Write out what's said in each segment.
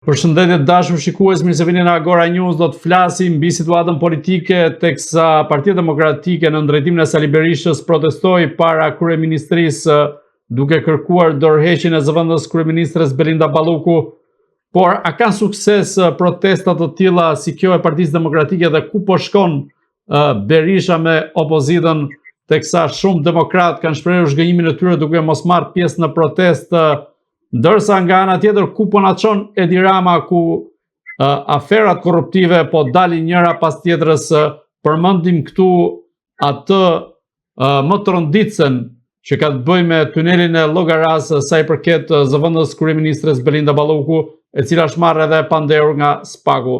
Përshëndetje të dashur shikues, mirë se vini në Agora News. Do të flasim mbi situatën politike teksa Partia Demokratike nën drejtimin e Sali Berishës protestoi para kryeministrisë duke kërkuar dorëheqjen e zëvendës kryeministres Belinda Balluku. Por a kanë sukses protesta të tilla si kjo e Partisë Demokratike dhe ku po shkon Berisha me opozitën teksa shumë demokratë kanë shprehur zhgënjimin e tyre duke mos marrë pjesë në protestë Ndërsa nga ana tjetër ku po na çon Edi Rama ku uh, aferat korruptive po dalin njëra pas tjetrës, përmendim këtu atë uh, më tronditësen që ka të bëjë me tunelin e Llogarasë sa i përket zëvendës kryeministres Belinda Balluku, e cila është marrë edhe e pandehur nga SPAK-u.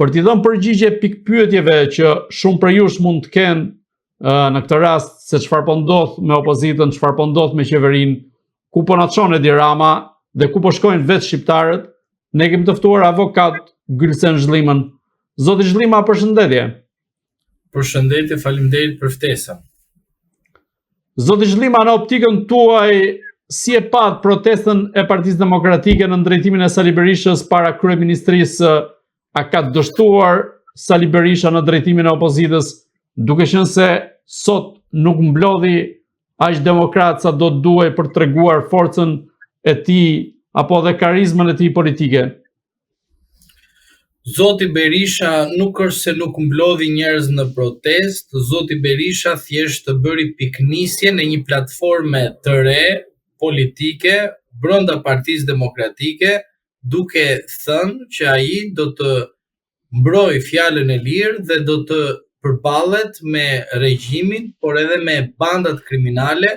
Për t'i dhënë përgjigje pikëpyetjeve që shumë prej jush mund të kenë në këtë rast se çfarë po ndodh me opozitën, çfarë po ndodh me qeverinë, ku po na çon Edi Rama dhe ku po shkojnë vetë shqiptarët, ne kemi të ftuar avokat Gylsen Zhlimën. Zoti Zhlima, përshëndetje. Përshëndetje, faleminderit për ftesën. Zoti Zhlima, në optikën tuaj, si e patë protestën e Partisë Demokratike nën drejtimin e Sali Berishës para kryeministrisë, a ka dështuar Sali Berisha në drejtimin e opozitës, duke qenë se sot nuk mblodhi aq demokratë sa do të duhej për të treguar forcën e tij apo dhe karizmën e tij politike? Zoti Berisha nuk është se nuk mblodhi njerëz në protestë, zoti Berisha thjesht bëri pikënisjen e një platforme të re politike brenda Partisë Demokratike, duke thënë që ai do të mbrojë fjalën e lirë dhe do të përballet me regjimin, por edhe me bandat kriminale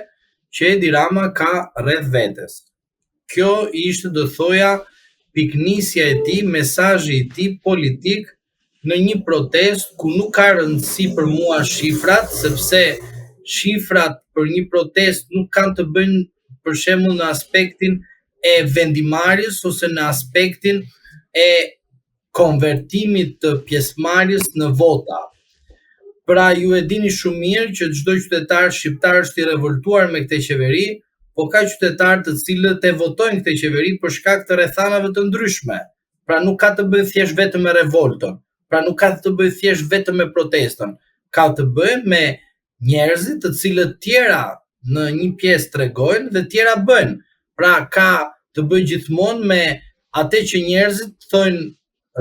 që Edi Rama ka rreth vetes. Kjo ishte do thoja pikënisja e tij, mesazhi i tij politik në një protestë ku nuk ka rëndësi për mua shifrat, sepse shifrat për një protestë nuk kanë të bëjnë për shembull në aspektin e vendimmarrjes ose në aspektin e konvertimit të pjesëmarrjes në vota. Pra ju e dini shumë mirë që çdo qytetar shqiptar është i revoltuar me këtë qeveri, po ka qytetarë të cilët e votojnë këtë qeveri për shkak të rrethanave të ndryshme. Pra nuk ka të bëjë thjesht vetëm me revoltën, pra nuk ka të bëjë thjesht vetëm me protestën, ka të bëjë me njerëzit të cilët tjera në një pjesë tregojnë dhe tjera bëjnë. Pra ka të bëjë gjithmonë me atë që njerëzit thonë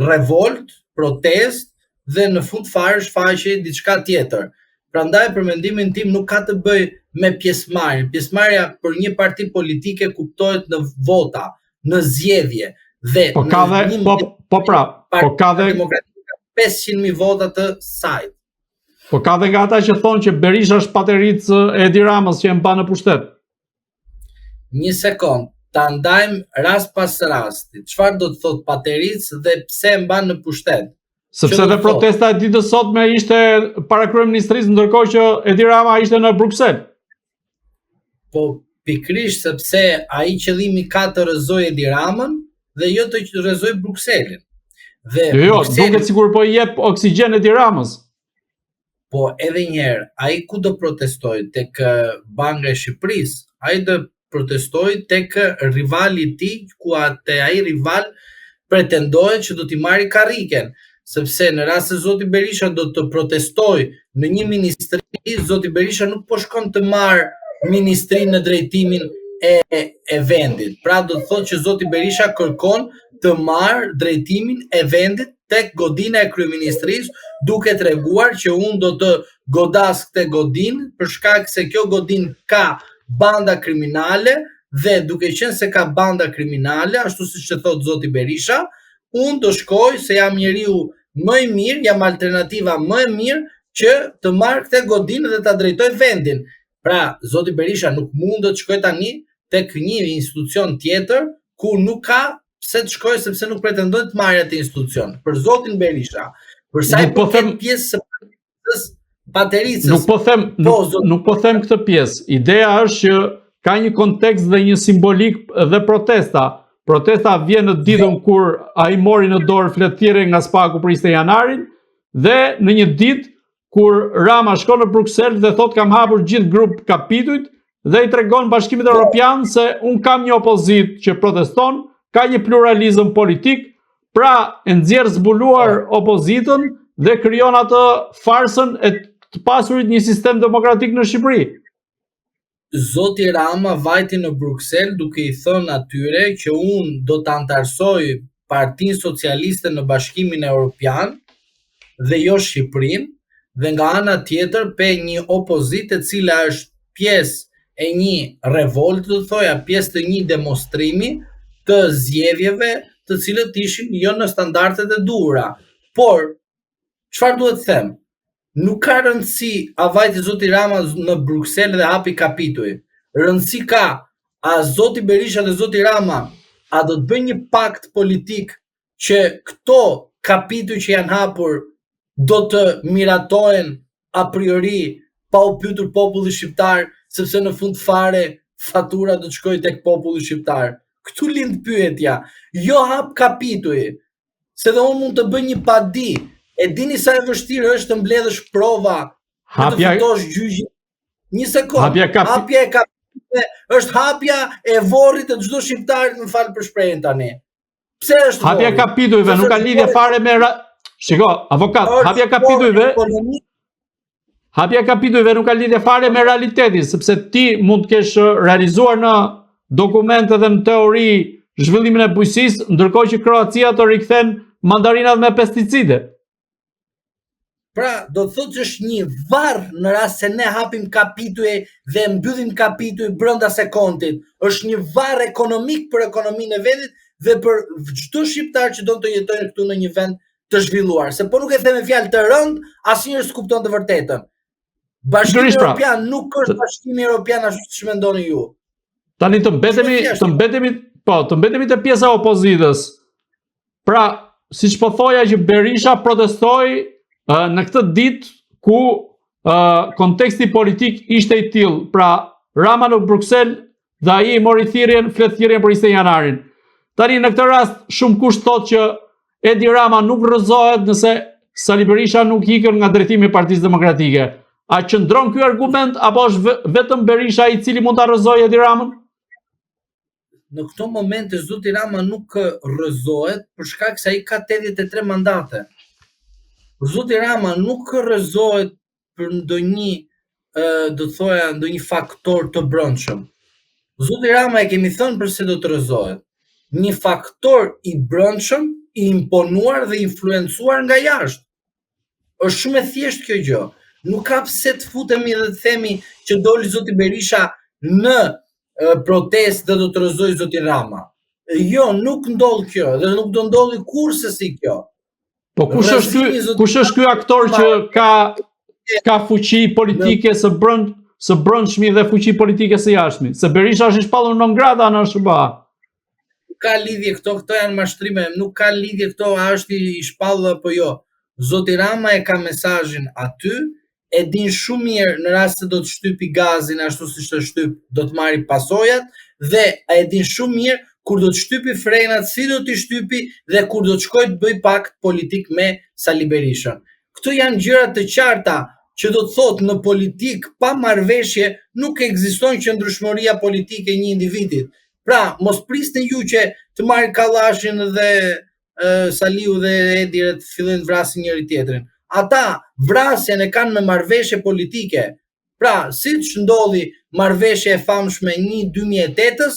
revoltë, protestë dhe në fund fare shfaqej diçka tjetër. Prandaj për mendimin tim nuk ka të bëjë me pjesëmarrjen. Pjesëmarrja për një parti politike kuptohet në vota, në zgjedhje dhe po ka dhe po po pra, po ka dhe demokratike 500.000 vota të saj. Po ka dhe nga ata që thonë që Berisha është patericë e Edi Ramës që e mban në pushtet. Një sekond, ta ndajmë rast pas rasti. Çfarë do të thotë patericë dhe pse e mban në pushtet? Sepse dhe protesta e ditës sotme ishte para kryeministrisë ndërkohë që Edi Rama ishte në Bruksel. Po pikërisht sepse ai qëllimi ka të rrëzojë Edi Ramën dhe jo të rrëzojë Brukselin. Dhe jo, jo, Brukseli... duket sikur po i jep oksigjen Edi Ramës. Po edhe një herë, ai ku do protestojë tek Banka e Shqipërisë, ai do protestojë tek rivali i tij, ku atë ai rival pretendohet që do t'i marrë karriken, sepse në rast se zoti Berisha do të protestojë në një ministri, zoti Berisha nuk po shkon të marrë ministrinë në drejtimin e e vendit. Pra do të thotë që zoti Berisha kërkon të marrë drejtimin e vendit tek godina e kryeministrisë, duke treguar që unë do të godas këtë godinë për shkak se kjo godinë ka banda kriminale dhe duke qenë se ka banda kriminale, ashtu siç e thotë zoti Berisha, unë do shkoj se jam njeriu më i mirë, jam alternativa më e mirë që të marr këtë godinë dhe ta drejtoj vendin. Pra, zoti Berisha nuk mund të shkojë tani tek një institucion tjetër ku nuk ka pse të shkojë sepse nuk pretendon të marrë atë institucion. Për zotin Berisha, për sa i po them pjesë së patericës, patericës. Nuk po them, po, nuk, zot... nuk po them këtë pjesë. Ideja është që ka një kontekst dhe një simbolikë dhe protesta. Protesta vjen në ditën kur ai mori në dorë fletëthirrje nga SPAK-u për 20 janarin dhe në një ditë kur Rama shkon në Bruksel dhe thotë kam hapur gjithë grup kapitujt dhe i tregon Bashkimit Evropian se unë kam një opozitë që proteston, ka një pluralizëm politik, pra e nxjerr zbuluar opozitën dhe krijon atë farsën e të pasurit një sistem demokratik në Shqipëri. Zoti Rama vajti në Bruksel duke i thënë atyre që unë do të anëtarësoj Partinë Socialiste në Bashkimin Europian dhe jo Shqipërinë, dhe nga ana tjetër pe një opozitë e cila është pjesë e një revolte, do të thoja, pjesë të një demonstrimi të zgjedhjeve të cilët ishin jo në standardet e duhura. Por, çfarë duhet të them? Nuk ka rëndësi a vajti zoti Rama në Bruksel dhe hapi kapituj. Rëndësi ka a zoti Berisha dhe zoti Rama a do të bëjnë një pakt politik që këto kapituj që janë hapur do të miratohen a priori pa u pyetur populli shqiptar, sepse në fund fare fatura do të shkojë tek populli shqiptar. Këtu lind pyetja, jo hap kapituj, se dhe unë mund të bëj një padi. E dini sa e vështirë është të mbledhësh prova, hapja, të fitosh gjyqin. Një sekond. Hapja, kap... hapja e kapitujve është hapja e vorrit të çdo shqiptari, më fal për shprehjen tani. Pse është Hapja e kapitujve nuk ka lidhje fare me ra... Shiko, avokat, hapja e kapitujve Hapja e kapitujve nuk ka lidhje fare me realitetin, sepse ti mund të kesh realizuar në dokumente dhe në teori zhvillimin e bujqësisë, ndërkohë që Kroacia të rikthen mandarinat me pesticide. Pra, do të thotë që është një varr në rast se ne hapim kapituj dhe mbyllim kapituj brenda sekondit. Është një varr ekonomik për ekonominë e vendit dhe për çdo shqiptar që do të jetojë këtu në një vend të zhvilluar. Se po nuk e them me fjalë të rëndë, asnjëherë s'kupton të vërtetën. Bashkimi pra, Europian nuk është Bashkimi Europian ashtu siç mendoni ju. Tani të mbetemi, të mbetemi, po, të mbetemi te pjesa e opozitës. Pra, siç po thoja që Berisha protestoi uh, në këtë ditë ku uh, konteksti politik ishte i tillë. Pra, Rama në Bruksel dhe ai i mori thirrjen, flet thirrjen për 21 janarin. Tani në këtë rast shumëkush thotë që Edi Rama nuk rrëzohet nëse Sali Berisha nuk ikën nga drejtimi i Partisë Demokratike. A qëndron ky argument apo është vetëm Berisha i cili mund ta rrëzojë Edi Ramën? Në këto momente zoti Rama nuk rrëzohet për shkak se ai ka 83 mandate. Zoti Rama nuk rrëzohet për ndonjë do të thoja ndonjë faktor të brendshëm. Zoti Rama e kemi thënë përse do të rrëzohet. Një faktor i brendshëm i imponuar dhe influencuar nga jashtë. Është shumë e thjeshtë kjo gjë. Nuk ka pse të futemi dhe të themi që doli zoti Berisha në protestë dhe do të rrëzojë zotin Rama. Jo, nuk ndodh kjo dhe nuk do ndodhi kurrsesi kjo. Po kush është ky kush është ky aktor që ka ka fuqi politike së brend së brendshmi dhe fuqi politike së jashtmi? Se Berisha është i shpallur non grata në SHBA. Nuk ka lidhje këto, këto janë mashtrime, nuk ka lidhje këto a është i shpallur apo jo. Zoti Rama e ka mesazhin aty, e din shumë mirë në rast se do të shtypi gazin ashtu siç të shtyp, do të marri pasojat dhe e din shumë mirë kur do të shtypi frenat, si do t'i shtypi dhe kur do të shkojë të bëjë pakt politik me Sali Berishën. Këto janë gjëra të qarta që do të thotë në politikë pa marrëveshje nuk ekziston qëndrueshmëria politike e një individit. Pra, mos prisni ju që të marrë kallashin dhe Saliu dhe Edi të fillojnë të vrasin njëri tjetrin. Ata vrasjen e kanë me marrëveshje politike. Pra, siç ndodhi marrëveshja e famshme 1-2008-ës,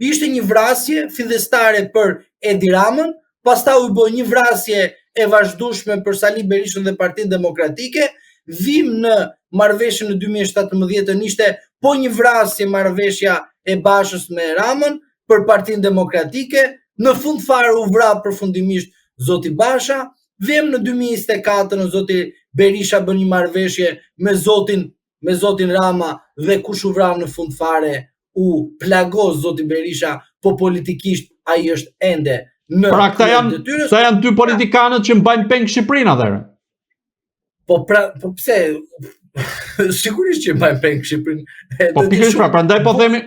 ishte një vrasje fillestare për Edi Ramën, pastaj u bë një vrasje e vazhdueshme për Sali Berishën dhe Partinë Demokratike, vim në marrëveshjen në 2017-ën ishte po një vrasje marrëveshja e Bashës me Ramën, për Partinë Demokratike, në fund fare u vra përfundimisht zoti Basha, vem në 2024 në zoti Berisha bën një marrëveshje me zotin me zotin Rama dhe kush u vra në fund fare u plagos zoti Berisha, po politikisht ai është ende në Pra këta janë këta janë dy politikanët që mbajnë peng Shqipërinë atëherë. Po pra, po pse? Sigurisht që mbajnë peng Shqipërinë. Po pikërisht pra, prandaj po themi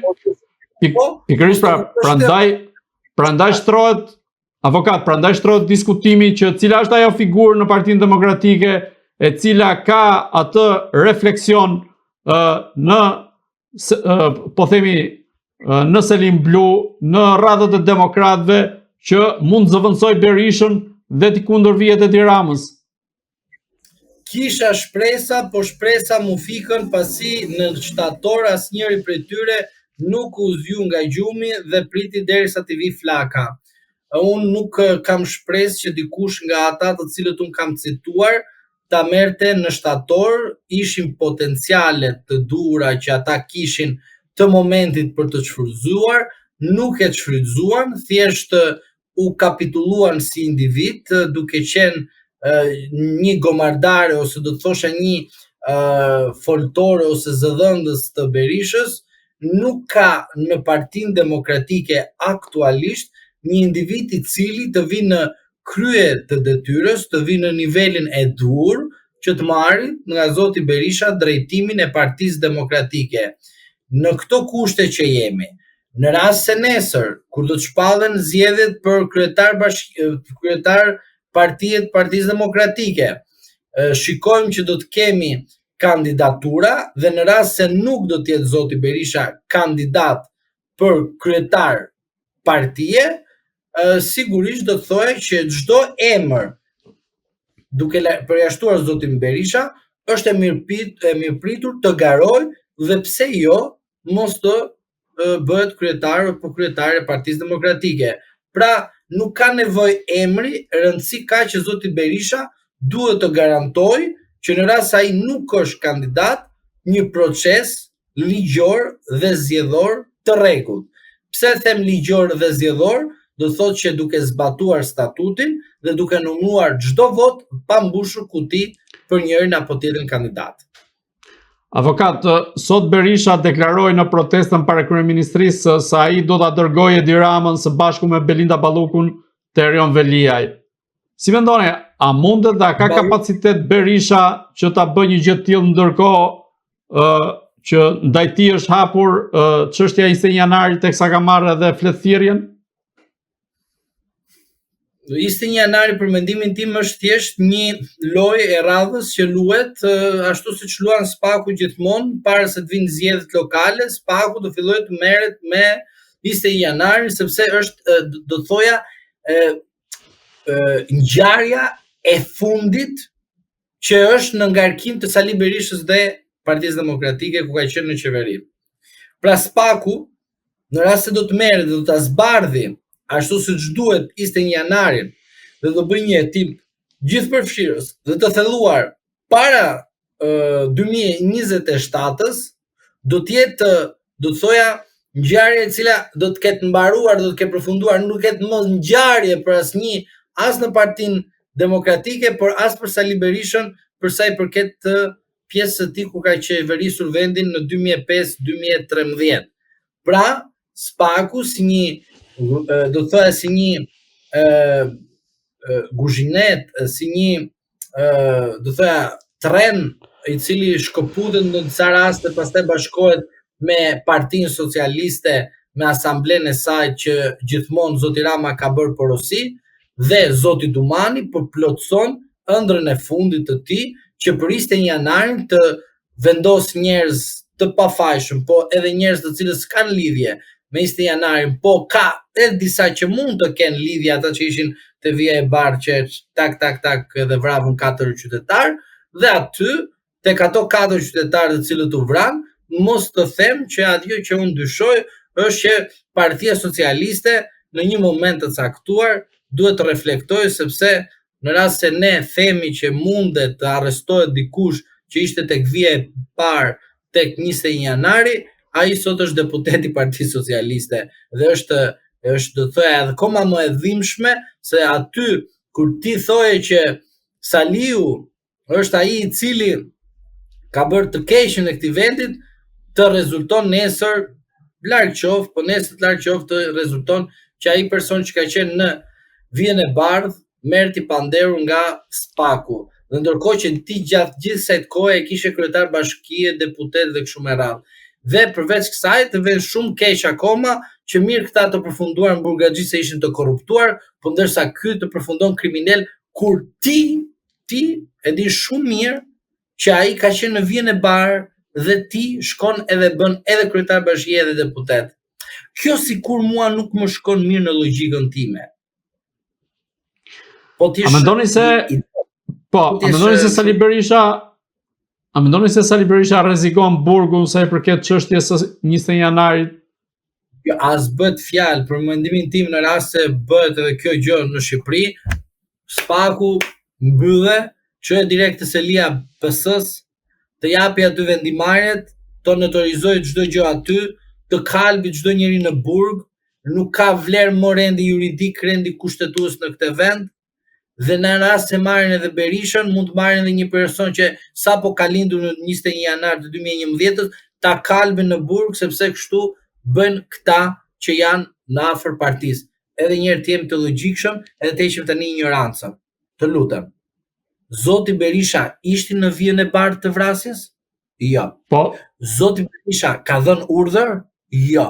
pik, po, pikërisht pra, prandaj prandaj shtrohet avokat, prandaj shtrohet diskutimi që cila është ajo figurë në Partinë Demokratike e cila ka atë refleksion uh, në uh, po themi në selinë blu, në radhët e demokratëve që mund të zëvendësojë Berishën dhe t'i kundërvihet Edi Ramës? Kisha shpresa, po shpresa m'u fikën pasi në shtator asnjëri prej tyre nuk u zgju nga gjumi dhe priti derisa t'i vijë flaka. Unë nuk kam shpresë që dikush nga ata të cilët unë kam cituar ta merrte në shtator, ishin potenciale të duhura që ata kishin të momentit për të shfrytëzuar, nuk e shfrytëzuan, thjesht u kapitulluan si individ, duke qenë një gomardare ose do të thosha një foltore ose zëdhëndës të Berishës, nuk ka në Partinë Demokratike aktualisht një individ i cili të vijë në krye të detyrës, të vijë në nivelin e duhur që të marrë nga zoti Berisha drejtimin e Partisë Demokratike. Në këto kushte që jemi, në rast se nesër, kur do të shpallen zgjedhjet për kryetar bashk kryetar partie të Partisë Demokratike, shikojmë që do të kemi kandidatura dhe në rast se nuk do të jetë zoti Berisha kandidat për kryetar partie, sigurisht do të thoja që çdo emër duke përjashtuar zotin Berisha është e mirëprit e mirëpritur të garojë dhe pse jo mos të bëhet kryetar apo kryetare e Partisë Demokratike. Pra, nuk ka nevojë emri, rëndësi ka që zoti Berisha duhet të garantojë që në rast se ai nuk është kandidat, një proces ligjor dhe zgjedhor të rregullt. Pse them ligjor dhe zgjedhor? Do të thotë që duke zbatuar statutin dhe duke numëruar çdo votë pa mbushur kuti për njërin apo tjetrin kandidat. Avokat, sot Berisha deklaroi në protestën para kryeministrisë se ai do ta dërgojë Edi Ramën së bashku me Belinda Ballukun te Erion Veliaj. Si mendoni, a mundet dhe a ka kapacitet Berisha që ta bëjë një gjë të tillë ndërkohë ë që ndaj tij është hapur çështja e 21 janarit teksa ka marrë edhe fletëthirrjen? 21 janari për mendimin tim është thjesht një lojë e radhës që luhet ashtu siç luan SPAK-u gjithmonë para se të vijnë zgjedhjet lokale, SPAK-u do fillojë të merret me 21 janarin sepse është do të thoja ngjarja e fundit që është në ngarkim të Sali Berishës dhe Partisë Demokratike ku ka qenë në qeveri. Pra SPAK-u, në rast se do të merret dhe do ta zbardhi ashtu siç duhet 21 janarin dhe do bëjë një hetim gjithëpërfshirës dhe të thelluar para 2027-ës do të jetë do të thoja ngjarje e cila do të ketë mbaruar, do të ketë përfunduar, nuk ketë më ngjarje për asnjë as në Partinë Demokratike, por as për Sali Berishën për sa i përket të pjesës së tij ku ka qeverisur vendin në 2005-2013. Pra, SPAK-u si një do të thoja si një ë guzhinet, si një do thoja tren i cili shkëputet në disa raste pastaj bashkohet me Partinë Socialiste, me asamblenë e saj që gjithmonë zoti Rama ka bërë porosi dhe zoti Dumani po plotëson ëndrrën e fundit të tij që për 21 janarin të vendos njerëz të pafajshëm, po edhe njerëz të cilët s'kanë lidhje me 21 janarin, po ka edhe disa që mund të kenë lidhje ata që ishin te vija e bardhë që tak tak tak edhe vravën katër qytetarë dhe aty tek ato katër qytetarë të cilët u vranë, mos të them që ajo që unë dyshoj është që Partia Socialiste në një moment të caktuar duhet të reflektojë sepse Në rast se ne themi që mundet të arrestohet dikush që ishte tek vija e parë tek 21 janari, ai sot është deputet i Partisë Socialiste dhe është është do të thoja edhe akoma më e dhimbshme se aty kur ti thoje që Saliu është ai i cili ka bërë të keqen e këtij vendit, të rezulton nesër larg qoftë, po nesër larg qoftë të rezulton që ai person që ka qenë në vijën e bardhë merret i pandehur nga SPAK-u. Dhe ndërkohë që ti gjatë gjithë kësaj kohe e kishe kryetar bashkie, deputet dhe kështu me radhë. Dhe përveç kësaj të vjen shumë keq akoma që mirë këta të përfunduan në burgaxhi se ishin të korruptuar, po ndërsa ky të përfundon kriminel kur ti ti e di shumë mirë që ai ka qenë në vijën e bardhë dhe ti shkon edhe bën edhe kryetar bashkie edhe deputet. Kjo sikur mua nuk më shkon mirë në logjikën time. Po ti A mendoni se Po, a mendoni se Sali Berisha A mendoni se Sali Berisha rrezikon burgun sa i përket çështjes së 21 janarit? Jo, as bëhet fjalë për mendimin tim në rast se bëhet edhe kjo gjë në Shqipëri, SPAK-u mbylle, çoje direkt te selia e PS-së, të japi aty vendimmarrjet, të notorizojë çdo gjë aty, të kalbi çdo njeri në burg, nuk ka vlerë më rendi juridik, rendi kushtetues në këtë vend, dhe në rast se marrin edhe Berishën, mund të marrin edhe një person që sapo ka lindur në 21 janar të 2011-ës, ta kalbin në burg sepse kështu bëjnë këta që janë në afër partisë. Edhe një herë të jemi të logjikshëm, edhe të heqim tani injorancën. Të lutem. Zoti Berisha ishte në vijën e bardhë të vrasjes? Jo. Po. Zoti Berisha ka dhënë urdhër? Jo.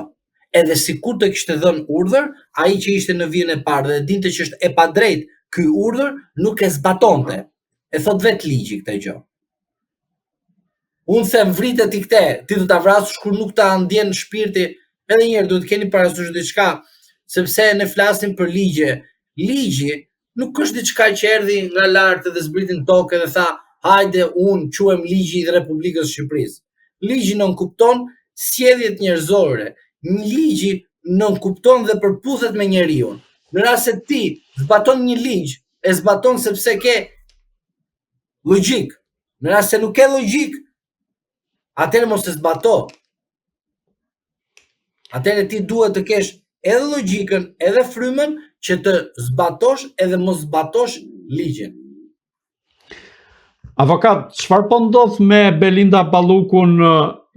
Edhe sikur të kishte dhënë urdhër, ai që ishte në vijën e parë dhe e dinte që është e padrejtë ky urdhër, nuk e zbatonte. E thotë vetë ligji këtë gjë. Unë them vrite ti këte, ti do ta vrasësh kur nuk ta ndjen shpirti. Edhe një herë duhet të keni parasysh diçka, sepse ne flasim për ligje. Ligji nuk është diçka që erdhi nga lart dhe zbriti në tokë dhe tha, hajde unë quhem ligji i Republikës së Shqipërisë. Ligji nënkupton sjelljet njerëzore. Ligji nënkupton dhe përputhet me njeriun. Në rast se ti zbaton një ligj, e zbaton sepse ke logjikë. Në rast se nuk ke logjikë, atëherë mos e zbato. Atëherë ti duhet të kesh edhe logjikën, edhe frymën që të zbatosh edhe mos zbatosh ligjin. Avokat, çfarë po ndodh me Belinda Ballukun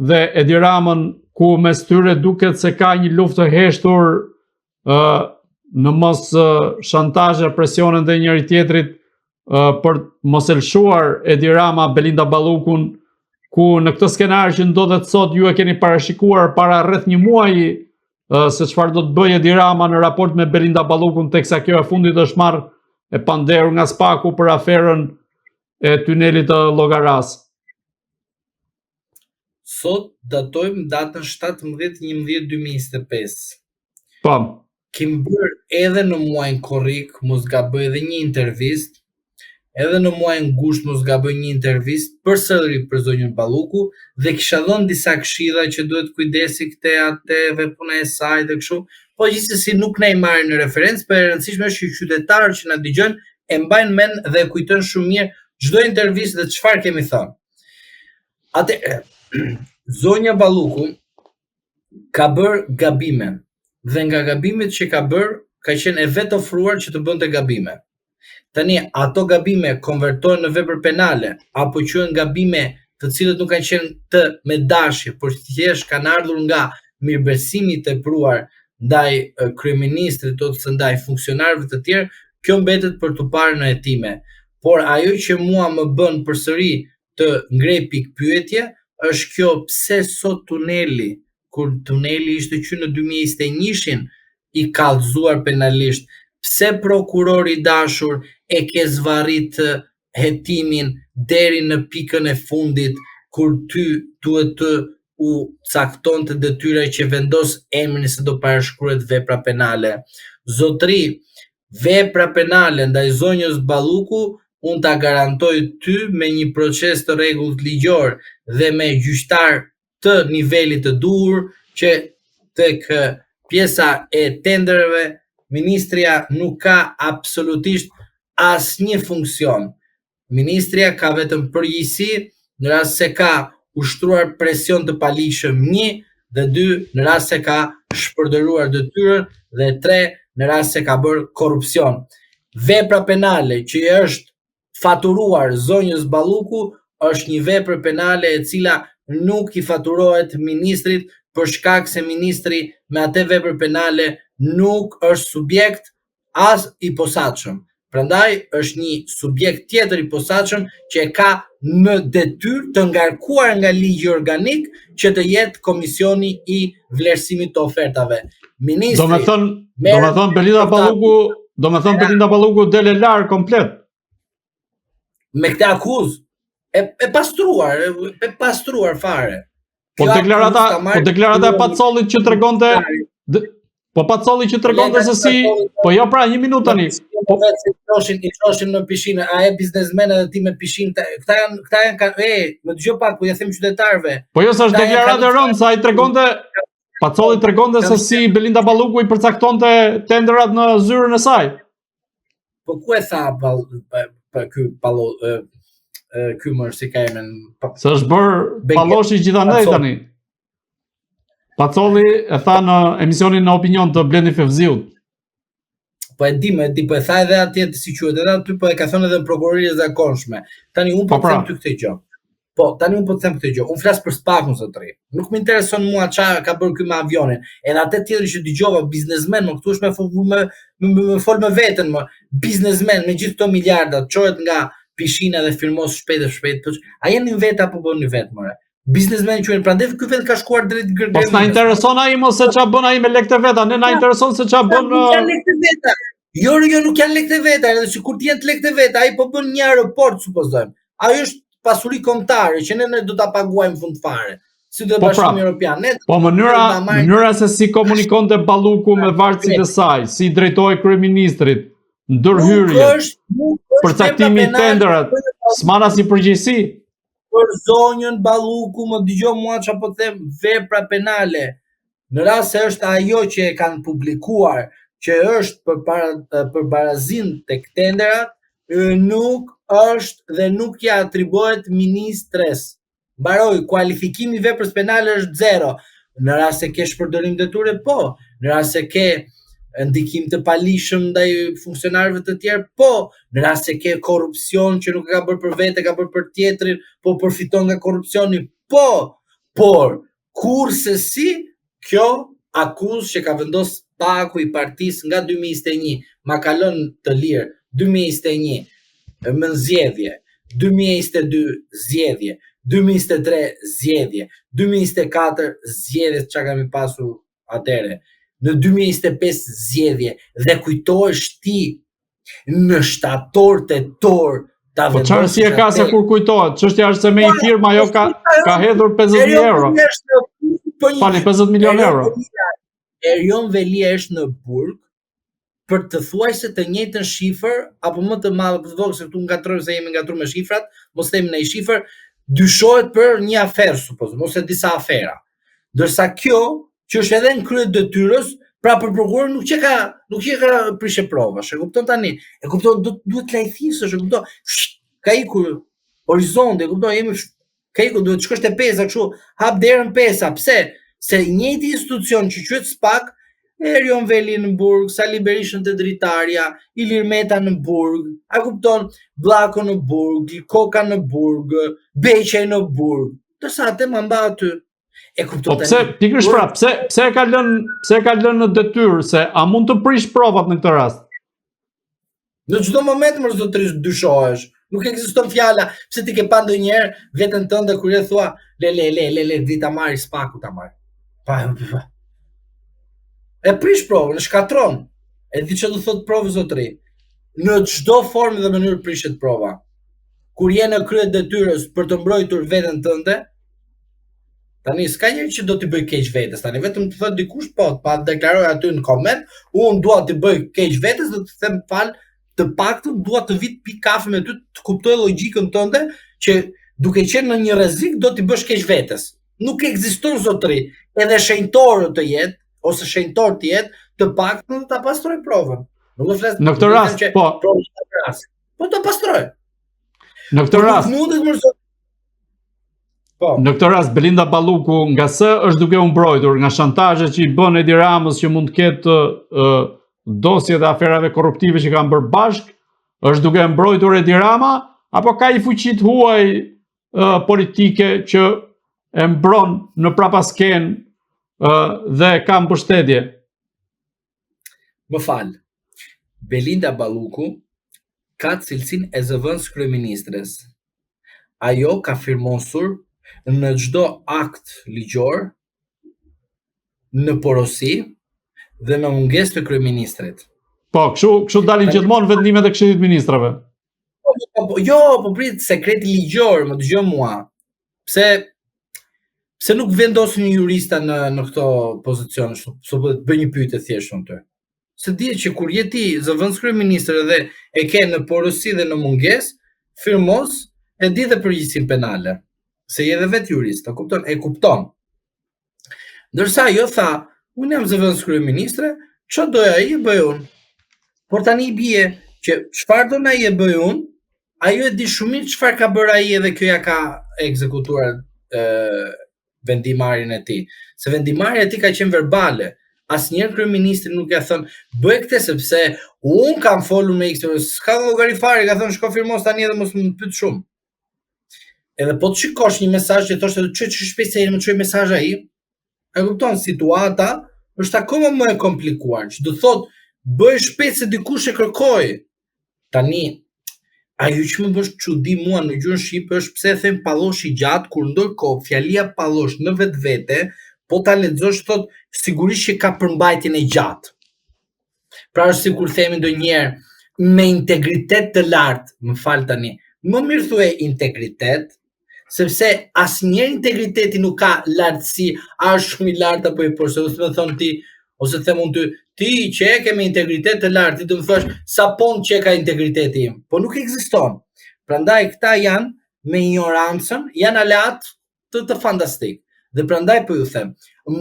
dhe Edi Ramën, ku mes tyre duket se ka një luftë të heshtur ë në mos shantazhe, presione ndaj njëri-tjetrit për mos e lëshuar Edi Rama Belinda Ballukun, ku në këtë skenar që ndodhet sot ju e keni parashikuar para rreth një muaji se çfarë do të bëjë Edi Rama në raport me Belinda Ballukun teksa kjo e fundit është marrë e pandehur nga SPAK-u për aferën e tunelit të Llogarasë. Sot datojmë datën 17.11.2025. Po. Kemi bërë edhe në muajin korrik, mos gaboj edhe një intervistë, edhe në muajin gusht mos gaboj një intervistë përsëri për zonjën Balluku dhe kisha dhënë disa këshilla që duhet kujdesi këtë atë dhe puna e saj dhe kështu. Po gjithsesi nuk na i marrin në referencë, por e rëndësishme është që qytetarët që na dëgjojnë e mbajnë mend dhe e kujtojnë shumë mirë çdo intervistë dhe çfarë kemi thënë. Atë zonja Balluku ka bërë gabime dhe nga gabimet që ka bërë ka qenë e vetofruar që të bënte gabime. Tani ato gabime konvertohen në vepër penale apo quhen gabime të cilët nuk kanë qenë të me dashje, por thjesht kanë ardhur nga mirëbesimi i tepruar ndaj kryeministrit ose ndaj funksionarëve të tjerë, kjo mbetet për t'u parë në hetime. Por ajo që mua më bën përsëri të ngrej pikëpyetje është kjo pse sot tuneli, kur tuneli ishte që në 2021-shin i kallëzuar penalisht, pse prokuror i dashur e ke zvarrit hetimin deri në pikën e fundit kur ty duhet të u caktonte detyra që vendos emrin se do parashkruhet vepra penale. Zotri, Vepra penale ndaj zonjës Balluku unë ta garantoj ty me një proces të rregullt ligjor dhe me gjyqtar të nivelit të duhur që tek pjesa e tenderëve ministrja nuk ka absolutisht asnjë funksion. Ministrja ka vetëm përgjegjësi në rast se ka ushtruar presion të paligjshëm një dhe dy në rast se ka shpërdoruar detyrën dhe tre në rast se ka bërë korrupsion. Vepra penale që i është faturuar zonjës Balluku është një vepër penale e cila nuk i faturohet ministrit për shkak se ministri me atë vepër penale nuk është subjekt as i posaçëm. Prandaj është një subjekt tjetër i posaçëm që e ka në detyrë të ngarkuar nga ligji organik që të jetë komisioni i vlerësimit të ofertave. Ministri Domethënë, domethënë Belinda Balluku, domethënë Belinda Balluku del e larë komplet. Me këtë akuzë e e pastruar, e, e pastruar fare. Po deklarata, po deklarata e Pacollit që tregonte. Po Pacolli që tregonte se si, po jo pra, një minutë tani. Po vetë si çoshin, i çoshin në pishinë, a e biznesmen edhe ti me pishinë, këta janë këta janë kanë, e, më dëgjo pak, po ja them qytetarëve. Po jo se është deklaratë e rëndë, se ai tregonte Pacolli tregonte se si Belinda Balluku i përcaktonte tenderat në zyrën e saj. Po ku e tha pal, pa, pa, ky pallo e, e, ky më si ka emrin pa, Se është bërë palloshi gjithandej tani. Pacolli e tha në emisionin në opinion të Blendi Fevziut. Po e di, më e di, po e tha edhe atje si quhet, edhe aty po e ka thënë edhe në prokurori e zakonshme. Tani unë po, po pra. them ty këtë gjë. Po, tani unë po të them këtë gjë. Unë flas për SPAK-un zotëri. Nuk më intereson mua ça ka bërë ky me avionin. Edhe atë tjetrin që dëgjova biznesmen, më këtu është me me me, me, me fol me veten më biznesmen me gjithë këto miliarda çohet nga pishina dhe firmos shpejt e shpejt. Po, a jeni vetë apo bëni vetë more? Biznesmen quhen, prandaj ky vend ka shkuar drejt gërgërës. Po s'na intereson ai mos se ça bën ai me lekët e veta, ne na intereson se ça bën. Nuk janë lekët e veta. Jo, jo, nuk janë lekët e veta, edhe sikur të jenë lekët e veta, ai po bën një aeroport supozojmë. Ajo është pasuri kombëtare që ne ne do ta paguajmë fund fare. Si do të po pra, Bashkimi Evropian. Ne po mënyra mënyra se si komunikonte Balluku me vartësit e saj, si drejtohej kryeministrit, ndërhyrje, përcaktimi i tenderat, s'mban asnjë përgjegjësi. Për zonjën Balluku, më dëgjo mua çfarë po them, vepra penale. Në rast se është ajo që e kanë publikuar, që është për para, për barazinë tek tenderat, nuk është dhe nuk ia atribuohet ministres. Mbaroi, kualifikimi i veprës penale është zero. Në rast se ke shpërdorim detyre, po. Në rast se ke ndikim të paligjshëm ndaj funksionarëve të tjerë, po. Në rast se ke korrupsion që nuk e ka bërë për vete, ka bërë për tjetrin, po përfiton nga korrupsioni, po. Por Kurrsesi kjo akuzë që ka vendos SPAK-u i partisë nga 2021, ma ka lënë të lirë 2021 më në zgjedhje, 2022 zgjedhje, 2023 zgjedhje, 2024 zgjedhje që kemi pasur atëherë, në 2025 zgjedhje dhe kujtohesh ti në shtator tetor ta po çfarë si e ka se kur kujtohet çështja është se me një po, firmë ajo ka ka hedhur 50000 euro po Fali 50 milion euro Erion Veliaj është në burg për të thuajse të njëjtën shifër apo më të madhe apo të vogël se këtu ngatërrojmë se jemi ngatërruar me shifrat, mos themi ndonjë shifër, dyshohet për një aferë supozojmë ose disa afera. Ndërsa kjo që është edhe në krye të detyrës, pra për prokurorin nuk që ka, nuk që ka prishje provash, e kupton tani? E kupton, do duhet të lajthisësh, e kupton? Ka ikur horizonti, e kupton, jemi ka ikur, duhet të shkosh te pesa kështu, hap derën pesa, pse? Se i njëjti institucion që quhet SPAK, Erion Veliajn në burg, Sali Berishën te dritarja, Ilir Meta në burg, a kupton, Bllako në burg, Koka në burg, Beqaj në burg, ndërsa atë ma mba aty. E kupton po pse pikërisht pra, pse pse e ka lënë, pse e ka lënë në detyrë se a mund të prish provat në këtë rast? Në çdo moment më zotëri dyshohesh. Nuk ekziston fjala, pse ti ke pa ndonjëherë veten tënde kur e thua le le le le le di ta marrë SPAK-u ta marrë. Pa, pa. E prish provën, e shkatërron. E di ç'do thotë provë zotëri. Në çdo formë dhe mënyrë prishet prova. Kur je në krye të detyrës për të mbrojtur veten tënde, Tani s'ka njeri që do t'i bëj keq vetes, tani vetëm të thotë dikush po, pa deklaroj aty në koment, unë dua t'i bëj keq vetes dhe të them fal, të paktën dua të vi të pi kafe me ty, të kuptoj logjikën tënde që duke qenë në një rrezik do t'i bësh keq vetes. Nuk ekziston zotëri, edhe shenjtor të jetë ose shenjtor të jetë, të paktën do ta pastroj provën. Nuk do flas në këtë rast, po. Po ta pastroj. Në këtë po rast. Nuk mundet më zot. Po. Në këtë rast Belinda Balluku nga se është duke u mbrojtur nga shantazhet që i bën Edi Ramës që mund të ketë uh, dosje dhe aferave korruptive që kanë bërë bashkë, është duke e mbrojtur Edi Rama apo ka një fuqi të huaj uh, politike që e mbron në prapaskenë uh, dhe ka mbështetje? Më fal. Belinda Balluku ka cilësinë e zëvendëskryeministres. Ajo ka firmosur në çdo akt ligjor në porosi dhe në mungesë të kryeministrit. Po, kështu kështu dalin gjithmonë vendimet e Këshillit të Ministrave. Po, po, po, jo, po prit sekreti ligjor, më dëgjo mua. Pse. Pse nuk vendosin jurista në në këto pozicione? S'po po të bëj një pyetje thjesht unë ty. Se dihet që kur je ti zëvendës kryeministër dhe e ke në porosi dhe në mungesë, firmos e di dhe përgjegjësinë penale. Se je edhe vetë jurist, e kupton, e kupton. Ndërsa ajo tha, unë jam zëvendës kryeministre, ç'do dojë ai e bëj unë. Por tani i bie që çfarë don ai e bëj unë, ajo e di shumë mirë çfarë ka bërë ai edhe kjo ja ka ekzekutuar ë vendimmarrjen e tij. Se vendimmarrja e tij ka qenë verbale. Asnjëherë kryeministri nuk ja thënë, bëj këtë sepse unë kam folur me X, s'ka llogari fare, ka thënë shko firmos tani edhe mos më pyet shumë. Edhe po të shikosh një mesazh që thoshte çoj çoj shpejt se më çoi mesazh ai, e kupton situata është akoma më e komplikuar, që do thotë bëj shpejt se dikush e kërkoi. Tani ajo që më bën çudi mua në gjuhën shqipe është pse e them pallosh i gjatë kur ndërkohë fjalia pallosh në vetvete po ta lexosh thot sigurisht që ka përmbajtjen e gjatë. Pra është sikur themi ndonjëherë me integritet të lartë, më fal tani, më mirë thuaj integritet, sepse asnjëherë integriteti nuk ka lartësi, a është shumë i lartë apo i poshtë, ose më thon ti, ose them unë ty, ti që e ke me integritet të lartë, ti do më thuash sa pont që ka integriteti im, po nuk ekziston. Prandaj këta janë me injorancën, janë aleat të të fantastik. Dhe prandaj po ju them,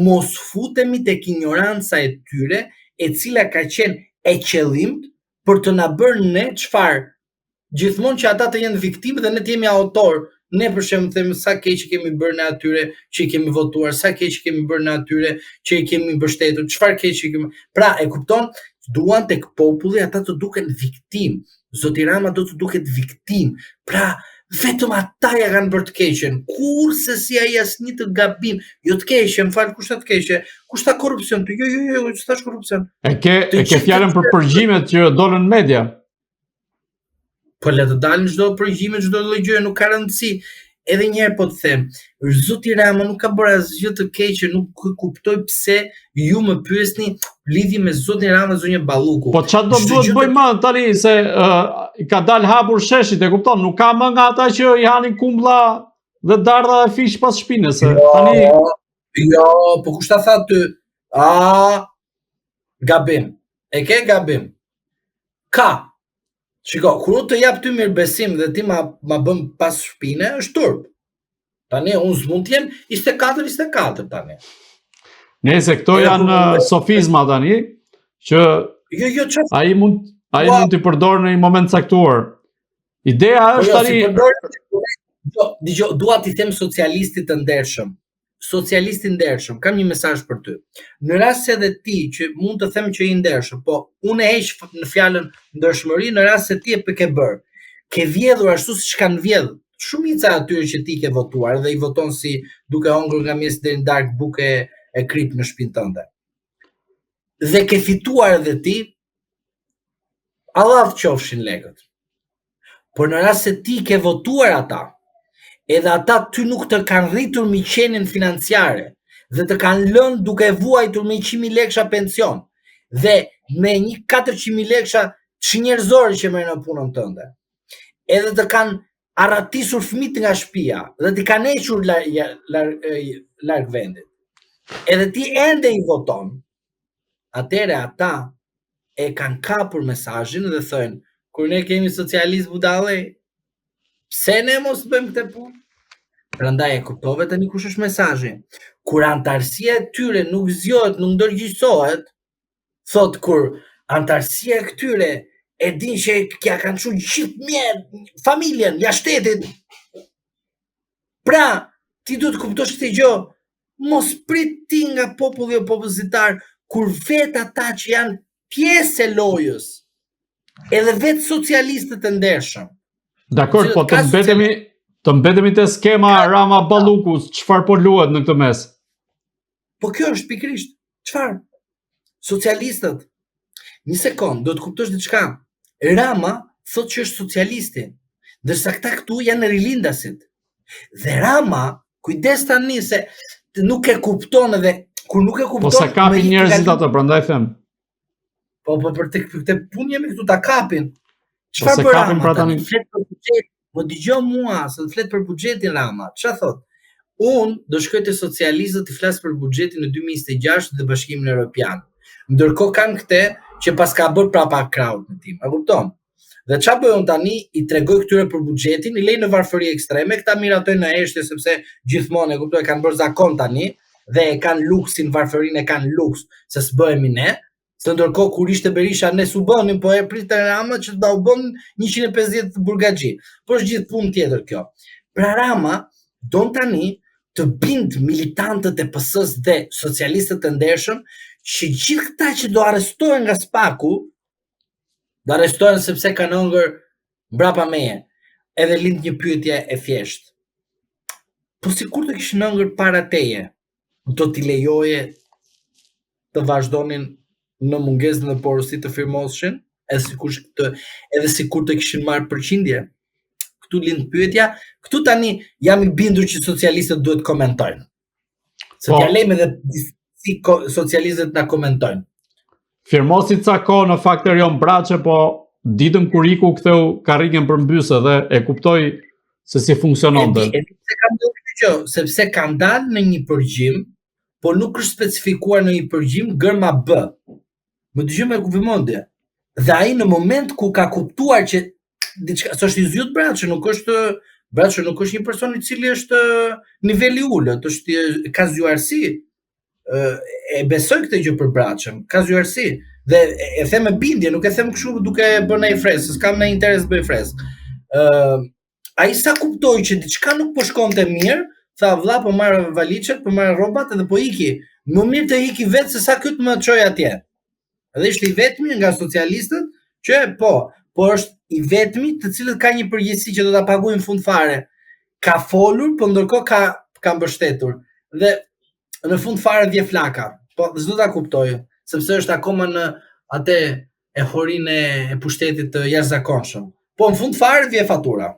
mos futemi tek injoranca e tyre, e cila ka qenë e qëllimt për të na bërë ne çfarë gjithmonë që ata të jenë viktimë dhe ne të jemi autor. Ne për shembull themi sa keq i kemi bërë ne atyre që i kemi votuar, sa keq i kemi bërë ne atyre që i kemi mbështetur, çfarë keq i kemi. Pra, e kupton, duan tek populli ata të duken viktimë. Zoti Rama do të duket viktimë. Pra, vetëm ata ja kanë bërë të keqen. Kurrsesi ai asnjë të gabim, jo të keqen, më fal, kush tha të keqe? Kush tha korrupsion? Jo, jo, jo, jo, s'thash korrupsion. E ke e ke fjalën për përgjimet që dolën në media. Po le të dalin çdo përgjime, çdo lloj gjëje, nuk ka rëndësi. Edhe një herë po të them, zoti Rama nuk ka bërë asgjë të keqe, nuk kuptoj pse ju më pyesni lidhje me zotin Rama dhe zonjën Balluku. Po çfarë do duhet të bëjmë më tani se uh, ka dal hapur sheshit, e kupton, nuk ka më nga ata që i hanin kumbla dhe dardha e fiq pas shpinës, jo, tani Jo, po kush ta tha ty? A gabim. E ke gabim. Ka, Shiko, kur unë të jap ty mirëbesim dhe ti ma, ma bën pas shpine, është turp. Tani, unë s'mund të jem 24-24 tani. Nëse këto janë uh, sofizma tani, që jo, jo, që... ai mund, ai mund t'i përdorë në një moment caktuar. Ideja po është jo, tani... Si përdor, jo, dëgjo, dua t'i them socialistit të ndershëm. socialist i ndershëm, kam një mesazh për ty. Në rast se edhe ti që mund të them që je i ndershëm, po unë e heq në fjalën ndershmëri në rast se ti e ke bërë. Ke vjedhur ashtu siç kanë vjedh shumica e atyre që ti ke votuar dhe i voton si duke hëngur nga mëngjesi deri në darkë bukë e kripë në shpinë tënde. Dhe ke fituar edhe ti, Allah të qofshin lekët. Por në rast se ti ke votuar ata, edhe ata ty nuk të kanë rritur mirëqenien financiare dhe të kanë lënë duke vuajtur me 100.000 leksha pension dhe me një 400.000 leksha çnjerëzore që merr në punën tënde. Edhe të kanë arratisur fëmijët nga shtëpia dhe t'i kanë hequr larg larg vendit. Edhe ti ende i voton. Atëherë ata e kanë kapur mesazhin dhe thonë, kur ne kemi socialist budallë, pse ne mos bëjmë këtë punë? Prandaj e kuptove tani kush është mesazhi. Kur anëtarësia e tyre nuk zgjohet, nuk ndërgjegjësohet, thot kur anëtarësia e këtyre e din që ja kanë çu gjithë mjet, familjen, jashtë shtetit. Pra, ti duhet të kuptosh këtë gjë, Mos prit ti nga populli opozitar kur vetë ata që janë pjesë e lojës, edhe vetë socialistët e ndershëm. Dakord, po të mbetemi të mbetemi te skema Rama Balluku, çfarë po luhet në këtë mes? Po kjo është pikërisht, çfarë? Socialistët. Një sekond, do të kuptosh diçka. Rama thotë që është socialisti, ndërsa këta këtu janë rilindasit. Dhe Rama, kujdes tani se nuk e kupton edhe kur nuk e kupton. Po s'e kapin njerëzit atë, prandaj them. Po po për të për këtë punë jemi këtu ta kapin. Po Çfarë po kapin pra tani? Flet për buxhet. Po dëgjo mua, se flet për buxhetin Rama. Çfarë thot? Unë do shkoj te socialistët t'i flas për buxhetin e 2026 dhe Bashkimin Evropian. Ndërkohë kanë këtë që paska bërë prapa krahut tim. A kupton? Dhe ça bëj unë tani, i tregoj këtyre për buxhetin, i lej në varfëri ekstreme, këta miratojnë në heshtje sepse gjithmonë e kuptoj kanë bërë zakon tani dhe e kanë luksin, varfërinë e kanë luks, se s'bëhemi ne, se ndërkohë kur ishte Berisha ne s'u bënim, po e priste Rama që të na u bën 150 burgaxhi. Po është gjithë punë tjetër kjo. Pra Rama don tani të bind militantët e PS-së dhe socialistët e ndershëm që gjithë këta që do arrestohen nga SPAK-u, Do arrestohen sepse kanë hëngër mbrapa meje. Edhe lind një pyetje e thjeshtë. Po sikur të kishin hëngër para teje, do t'i lejoje të vazhdonin në mungesë në porosi të firmoshin, edhe sikur të edhe sikur të kishin marrë përqindje. Këtu lind pyetja, këtu tani jam i bindur që socialistët duhet komentojnë. Se po. t'ja lejmë edhe si socialistët na komentojnë. Firmosi ca kohë në fakt Erion Braçe, po ditën kur iku ktheu karrigen përmbys dhe e kuptoi se si funksiononte. E di pse ka ndodhur kjo gjë, sepse kanë dalë në një përgjim, por nuk është specifikuar në një përgjim gërma B. Më dëgjo me vëmendje. Dhe ai në moment ku ka kuptuar që diçka, s'është i zhyt Braçe, nuk është Braçe nuk është një person i cili është nivel i ulët, është ka zgjuarsi. E besoj këtë gjë për Braçen, ka zgjuarsi dhe e them me bindje, nuk e them kështu duke bërë ndonjë fresk, s'kam ndonjë interes të bëj fresk. Ë ai sa kuptoi që diçka nuk po shkonte mirë, tha vlla po marr valixhet, po marr rrobat edhe po iki. Më mirë të iki vetë se sa ky të më çojë atje. Edhe ishte i vetmi nga socialistët që po, po është i vetmi të cilët ka një përgjegjësi që do ta paguajë në fund fare. Ka folur, po ndërkohë ka ka mbështetur. Dhe në fund fare vjen flaka. Po s'do ta kuptojë, sepse është akoma në atë euforinë e pushtetit të jashtëzakonshëm. Po në fund fare vjen fatura.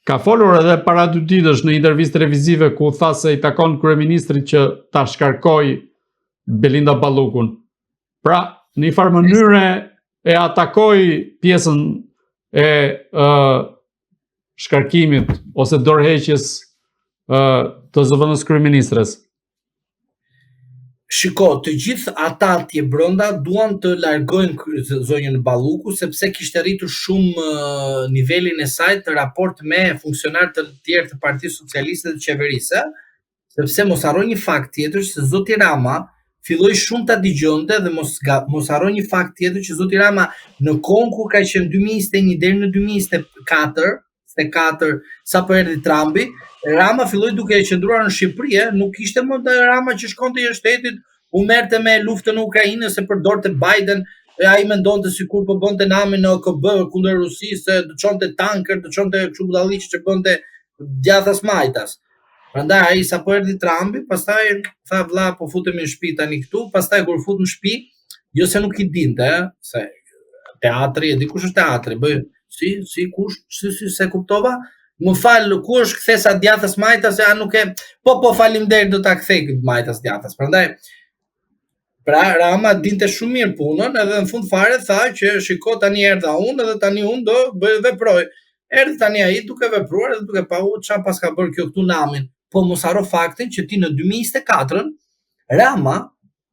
Ka folur edhe para dy ditësh në intervistë televizive ku tha se i takon kryeministrit që ta shkarkojë Belinda Ballukun. Pra, në një farë mënyre e atakoi pjesën e uh, shkarkimit ose dorëheqjes uh, të zëvendës kryeministres. Shiko, të gjithë ata atje brenda duan të largojnë zonjën Balluku sepse kishte rritur shumë nivelin e saj të raport me funksionarë të tjerë të Partisë Socialiste të qeverisë, sepse mos harro një fakt tjetër se zoti Rama filloi shumë ta dëgjonte dhe mos mos harro një fakt tjetër që zoti Rama në kohën kur ka qenë 2021 deri në 2024 24 sapo erdhi Trumpi, Rama filloi duke e qëndruar në Shqipëri, e, nuk ishte më Rama që shkonte jashtë shtetit, u merrte me luftën e Ukrainës, e përdorte Biden, e ai mendonte sikur po bënte namin në OKB kundër Rusisë, do çonte tanker, do çonte kështu budalliqe që bënte djathas majtas. Prandaj ai sapo erdhi Trumpi, pastaj tha vlla po futemi në shtëpi tani këtu, pastaj kur u fut në shtëpi, jo se nuk i dinte, se teatri, e di kush është teatri, bëj si si kush, si si s'e kuptova. Më fal, ku është kthesa djathtas majtas, a nuk e po po faleminderit do ta kthej këtë majtas djathtas. Prandaj Pra Rama dinte shumë mirë punën edhe në fund fare tha që shiko tani erdha unë edhe tani unë do bëj veproj. Erdhi tani ai duke vepruar edhe duke pa u ça paska bërë kjo këtu namin. Po mos harro faktin që ti në 2024-ën Rama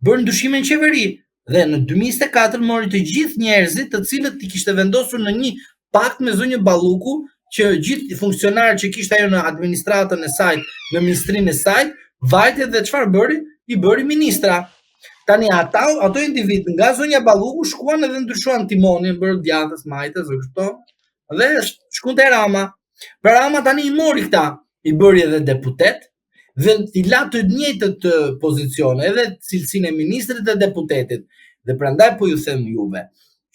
bëri ndryshime në qeveri dhe në 2024 mori të gjithë njerëzit të cilët i kishte vendosur në një pakt me zonjën Balluku që gjithë funksionarët që kishte ajo në administratën e saj, në ministrinë e saj, vajti dhe çfarë bëri? I bëri ministra. Tani ata ato individ nga zonja Balluku shkuan edhe ndryshuan timonin, bërë djathtas, majtas, e kështu. Dhe shkuan te Rama. Pra Rama tani i mori këta, i bëri edhe deputet dhe i la të njëjtët pozicione, edhe cilësinë e ministrit dhe deputetit. Dhe prandaj po ju them juve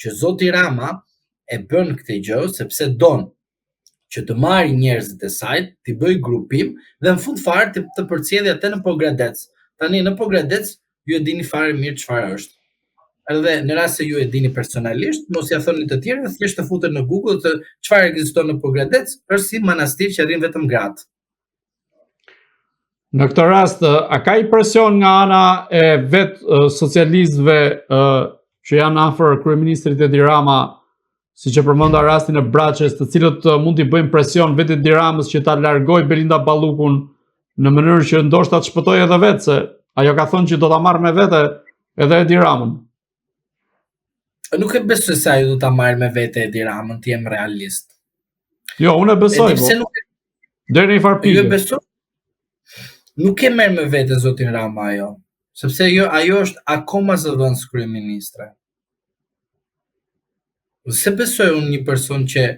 që zoti Rama e bën këtë gjë sepse don që të marrë njerëzit e saj, t'i bëjë grupim dhe në fund fare të, të përcjellë atë në Pogradec. Tani në Pogradec ju e dini fare mirë çfarë është. Edhe në rast se ju e dini personalisht, mos ja thoni të tjerëve, thjesht të futen në Google të çfarë ekziston në Pogradec, është si manastir që rrin vetëm gratë. Në këtë rast, a ka një presion nga ana e vetë socialistëve që janë afër kryeministrit Edi Rama, siç e përmenda rastin e Braçes, të cilët mund t'i bëjnë presion vetë Edi Ramës që ta largojë Belinda Ballukun në mënyrë që ndoshta të shpëtojë edhe vetë se ajo ka thënë që do ta marrë me vete edhe Edi Ramën. Nuk e besoj se ajo do ta marrë me vete Edi Ramën, të jem realist. Jo, unë e besoj. E di pse po. nuk e deri në një farë pike. Jo, besoj. Nuk e merr me vete zotin Rama ajo, sepse jo, ajo është akoma zëvendës kryeministre. S'e besoj unë një person që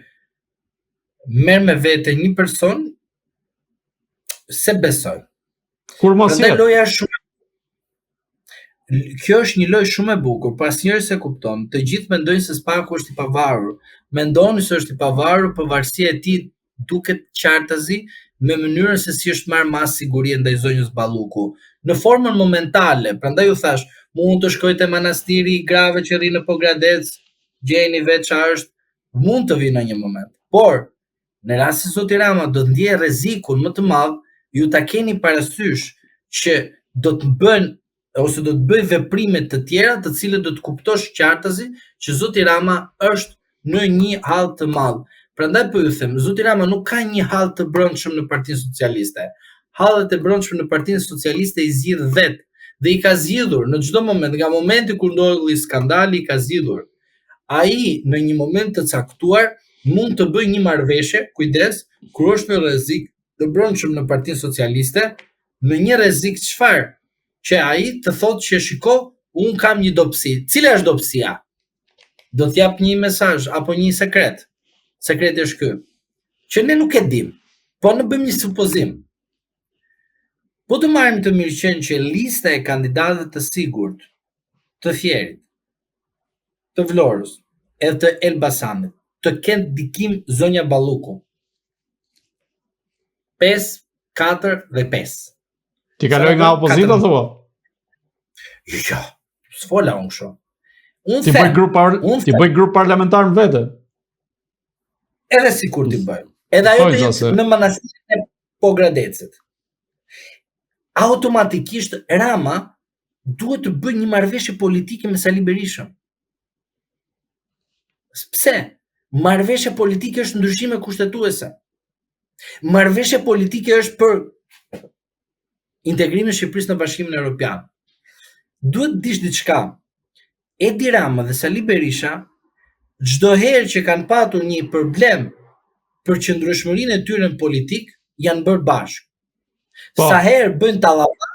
merr me vete një person s'e besoj. Kur mos jetë. Loja është shumë Kjo është një lojë shumë e bukur, po asnjëri s'e kupton. Të gjithë mendojnë se Spaku është i pavarur. Mendoni se është i pavarur, po varësia e tij duket qartazi me mënyrën se si është marrë masë sigurie ndaj zonjës Balluku. Në formën momentale, prandaj ju thashë, mund të shkojë te manastiri i grave që rri në Pogradec, gjejeni vetë ça është, mund të vijë në një moment. Por, në rast se zoti Rama do të ndjejë rrezikun më të madh, ju ta keni parasysh që do të bën ose do të bëjë veprime të tjera të cilët do të kuptosh qartazi që zoti Rama është në një hall të madh. Prandaj po ju them, zoti Rama nuk ka një hall të brendshëm në Partinë Socialiste. Hallet e brendshme në Partinë Socialiste i zgjidh vetë dhe i ka zgjidhur në çdo moment, nga momenti kur ndodhi skandali i ka zgjidhur. Ai në një moment të caktuar mund të bëjë një marrëveshje, kujdes, kur është në rrezik të brendshëm në Partinë Socialiste, në një rrezik çfarë? Që ai të thotë që shiko, unë kam një dobësi. Cila është dobësia? Do të jap një mesazh apo një sekret. Sekreti është ky, që ne nuk e dim, po ne bëjmë një supozim. Po të marrim të mirëqenë që lista e kandidatëve të sigurt të Fierit, të Vlorës edhe të Elbasanit të kenë ndikim zonja Balluku. 5, 4 dhe 5. T'i kalojë nga opozita, thua? Jo, jo, s'fola unë kështu. Unë t'i bëj grup, par, t'i bëj grup parlamentar në vete. Edhe sikur t'i bëj. Edhe ajo të jetë në manastirin e Pogradecit. Automatikisht Rama duhet të bëjë një marrëveshje politike me Sali Berishën. Pse? Marrëveshja politike është ndryshime kushtetuese. Marrëveshja politike është për integrimin e Shqipërisë në Bashkimin Evropian. Duhet të dish diçka. Edi Rama dhe Sali Berisha çdo herë që kanë patur një problem për qëndrueshmërinë e tyre në politikë, janë bërë bashkë. Po. Sa herë bëjnë tallava,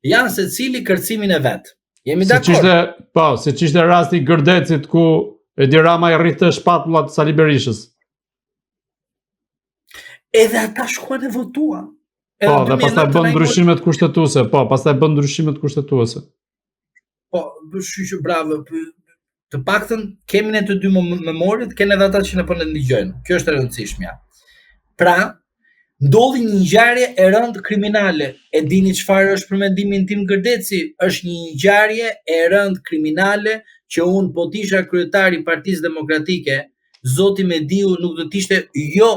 janë secili kërcimin e vet. Jemi si dakord. Ishte, po, siç ishte rasti i Gërdecit ku Edi Rama i rrihte shpatullat Sali Berishës. Edhe ata shkuan e votuan. Edhe po, dhe pastaj bën ndryshimet kushtetuese, po, pastaj bën ndryshimet kushtetuese. Po, shyqyr bravo, të paktën kemi ne të dy memorie, të kenë edhe ata që ne po na dëgjojnë. Kjo është e rëndësishmja. Pra, ndodhi një ngjarje e rëndë kriminale. E dini çfarë është për mendimin tim Gërdeci? Është një ngjarje e rëndë kriminale që unë po të isha kryetar i Partisë Demokratike, zoti Mediu nuk do të ishte jo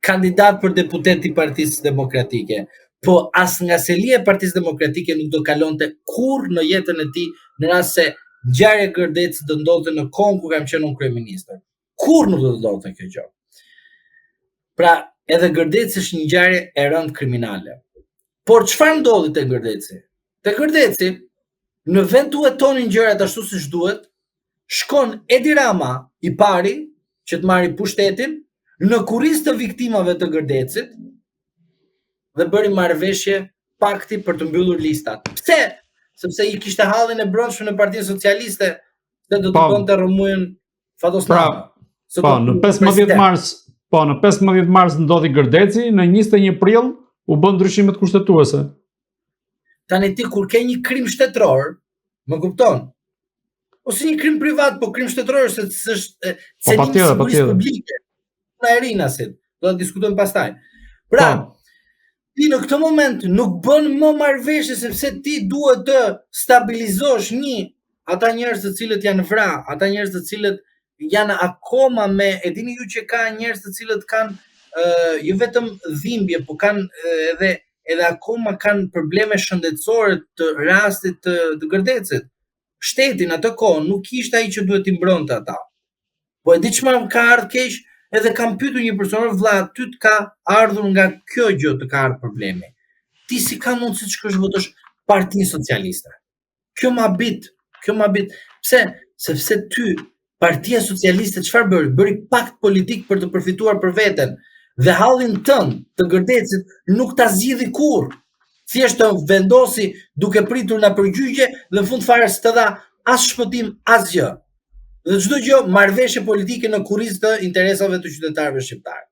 kandidat për deputet i Partisë Demokratike, po as nga selia e Partisë Demokratike nuk do kalonte kurrë në jetën e tij në rast se ngjarja e Gërdecit do ndodhte në kohën kur kam qenë unë kryeministër. Kurrë nuk do të ndodhte kjo gjë. Pra, edhe Gërdeci është një ngjarje e rëndë kriminale. Por çfarë ndodhi te Gërdeci? Te Gërdeci, në vend të hetonin gjërat ashtu siç duhet, shkon Edi Rama i pari që të marri pushtetin në kurriz të viktimave të Gërdecit dhe bëri marrëveshje pakti për të mbyllur listat. Pse? Sepse i kishte hallin e brendshëm në Partinë Socialiste se do të po. bënte rrëmujën Fatos pra, po, në 15 mars, po, në 15 mars ndodhi Gërdeci, në 21 prill u bën ndryshimet kushtetuese. Tani ti kur ke një krim shtetëror, më kupton? Ose një krim privat, po krim shtetëror se s'është po, cenim i sigurisë publike. Na e Rinasit, do ta diskutojmë pastaj. Pra, po. ti në këtë moment nuk bën më marrëveshje sepse ti duhet të stabilizosh një ata njerëz të cilët janë vra, ata njerëz të cilët janë akoma me, e dini ju që ka njerëz të cilët kanë uh, jo vetëm dhimbje, po kanë edhe edhe akoma kanë probleme shëndetësore të rastit të, të Gërdecit. Shteti në atë kohë nuk ishte ai që duhet t'i mbronte ata. Po e di ç'më ka ardhur keq? Edhe kam pyetur një person, vlla, ty të ka ardhur nga kjo gjë të ka ardhur problemi. Ti si ka mundësi të shkosh votosh Partinë Socialiste? Kjo më habit, kjo më habit. Pse? Sepse ty Partia Socialiste çfarë bëri? Bëri pakt politik për të përfituar për veten dhe hallin tënd të Gërdecit nuk ta zgjidhi kurrë. Thjesht të vendosi duke pritur nga përgjigje dhe në fund fare s'të dha as shpëtim asgjë. Dhe çdo gjë marrëveshje politike në kurriz të interesave të qytetarëve shqiptarë.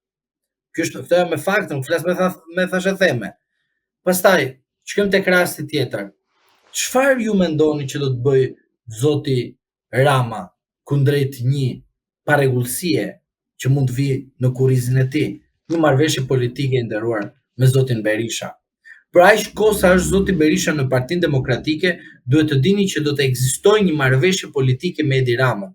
Kjo është këtë me fakt, nuk flas me tha, me thashetheme. Pastaj, shkojmë tek rasti tjetër. Çfarë ju mendoni që do të bëjë zoti Rama kundrejt një parregullsie që mund të vijë në kurrizin e tij, një marrëveshje politike e nderuar me zotin Berisha. Për aq kohë sa është zoti Berisha në Partinë Demokratike, duhet të dini që do të ekzistojë një marrëveshje politike me Edi Ramën.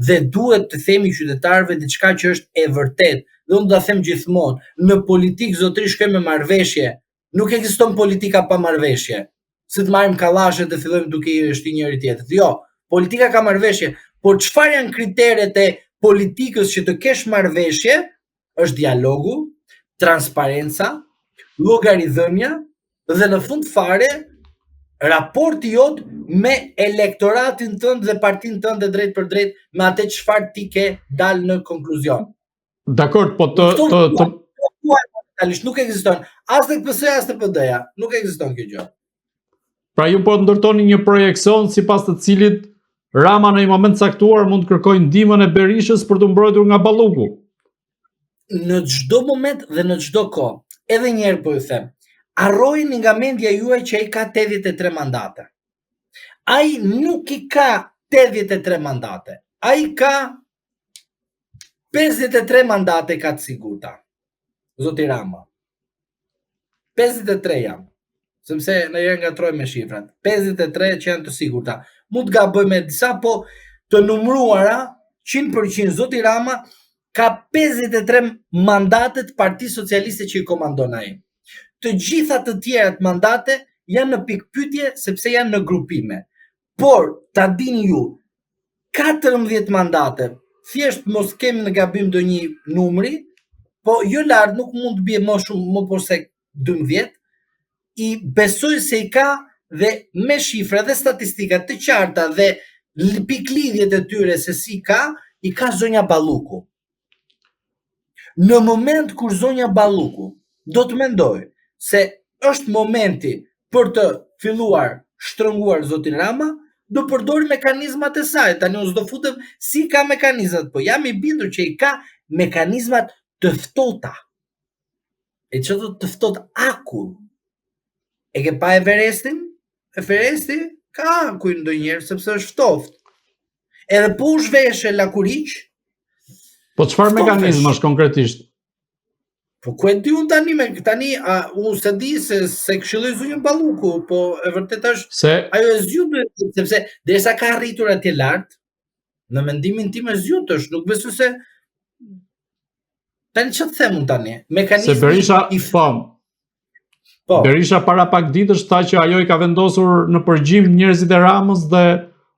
Dhe duhet të themi qytetarëve diçka që është e vërtetë. Dhe unë do ta them gjithmonë, në politikë zotëri shkojmë me marrëveshje. Nuk ekziston politika pa marrëveshje. Si të marrim kallashet dhe fillojmë duke i shti njëri tjetrit. Jo, politika ka marrëveshje, por çfarë janë kriteret e politikës që të kesh marrëveshje? Është dialogu, transparenca, llogaridhënia dhe në fund fare raporti jot me elektoratin tënd dhe partinë tënde drejtpërdrejt me atë çfarë ti ke dalë në konkluzion. Dakord, po të të të momentalisht nuk ekziston as tek PS-ja as te PD-ja, nuk ekziston kjo gjë. Pra ju po ndërtoni një projeksion sipas të cilit Rama në një moment të caktuar mund të kërkojë ndihmën e Berishës për t'u mbrojtur nga Balluku. Në çdo moment dhe në çdo kohë, edhe një herë po ju them, harrojeni nga mendja juaj që ai ka 83 mandate. Ai nuk i ka 83 mandate. Ai ka 53 mandate ka të sigurta. Zoti Rama. 53 janë. Sepse ndonjëherë ngatërroj me shifrat. 53 që janë të sigurta. Mund të gaboj me disa, po të numëruara 100% zoti Rama ka 53 mandate të Partisë Socialiste që i komandon ai. Të gjitha të tjerat mandate janë në pikëpyetje sepse janë në grupime. Por ta dini ju, 14 mandate, thjesht mos kemi në gabim ndonjë numri, po jo lart nuk mund të bie më shumë më poshtë se 12, i besoj se i ka dhe me shifra dhe statistika të qarta dhe pikëlidhjet e tyre se si ka, i ka zonja Balluku. Në moment kur zonja Balluku do të mendojë se është momenti për të filluar shtrënguar zotin Rama, do përdori mekanizmat e saj. Tani unë s'do futem si ka mekanizmat, po jam i bindur që i ka mekanizmat të ftohta. E që do të ftohtë akull. E ke pa Everestin? Everesti ka akuj ndonjëherë sepse është ftohtë. Edhe po u zhveshe lakuriq. Po çfarë mekanizmash konkretisht? Po ku e di unë tani me tani a unë s'e di se s'e këshilloj zonjën Balluku, po e vërteta është se ajo e zgjut sepse derisa ka arritur atje lart, në mendimin tim e zgjut është, nuk besoj se tani ç'të them unë tani, mekanizmi se Berisha i po Po. Berisha para pak ditësh tha që ajo i ka vendosur në përgjim njerëzit e Ramës dhe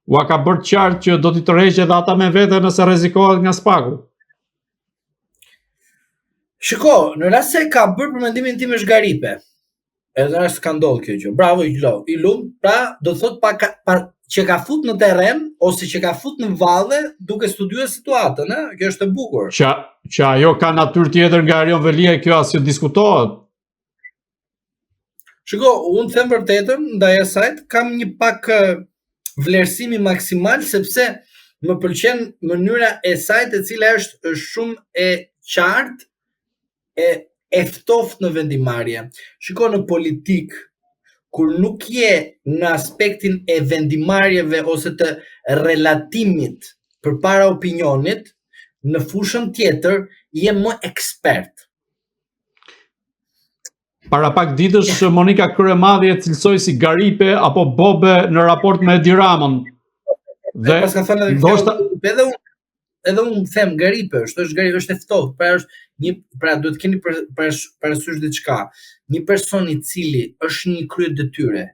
ua ka bërë të qartë që do t'i tërheqë edhe ata me vete nëse rrezikohet nga SPAK-u. Shiko, në rast se ka bërë për mendimin tim është garipe. Edhe në rast se ka ndodhur kjo gjë. Bravo i lo, i lum, pra do të thotë pa, pa që ka fut në terren ose që ka fut në valle duke studiuar situatën, ë, kjo është e bukur. Që që ajo ka natyrë tjetër nga Erion Veliaj, kjo as që diskutohet. Shiko, unë them vërtetën, ndaj asaj kam një pak vlerësimi maksimal sepse më pëlqen mënyra e saj e cila është shumë e qartë e e ftoftë në vendimmarrje. Shiko në politikë, kur nuk je në aspektin e vendimmarrjeve ose të relatimit përpara opinionit, në fushën tjetër je më ekspert. Para pak ditësh Monika Kryemadhi e cilësoi si garipe apo bobe në raport me Edi Ramën. Dhe pas ka thënë edhe ndoshta edhe unë edhe unë them garipe është, është garipe, është e ftohtë, pra është një pra duhet të keni për, për, parasysh diçka. Një person i cili është në krye detyre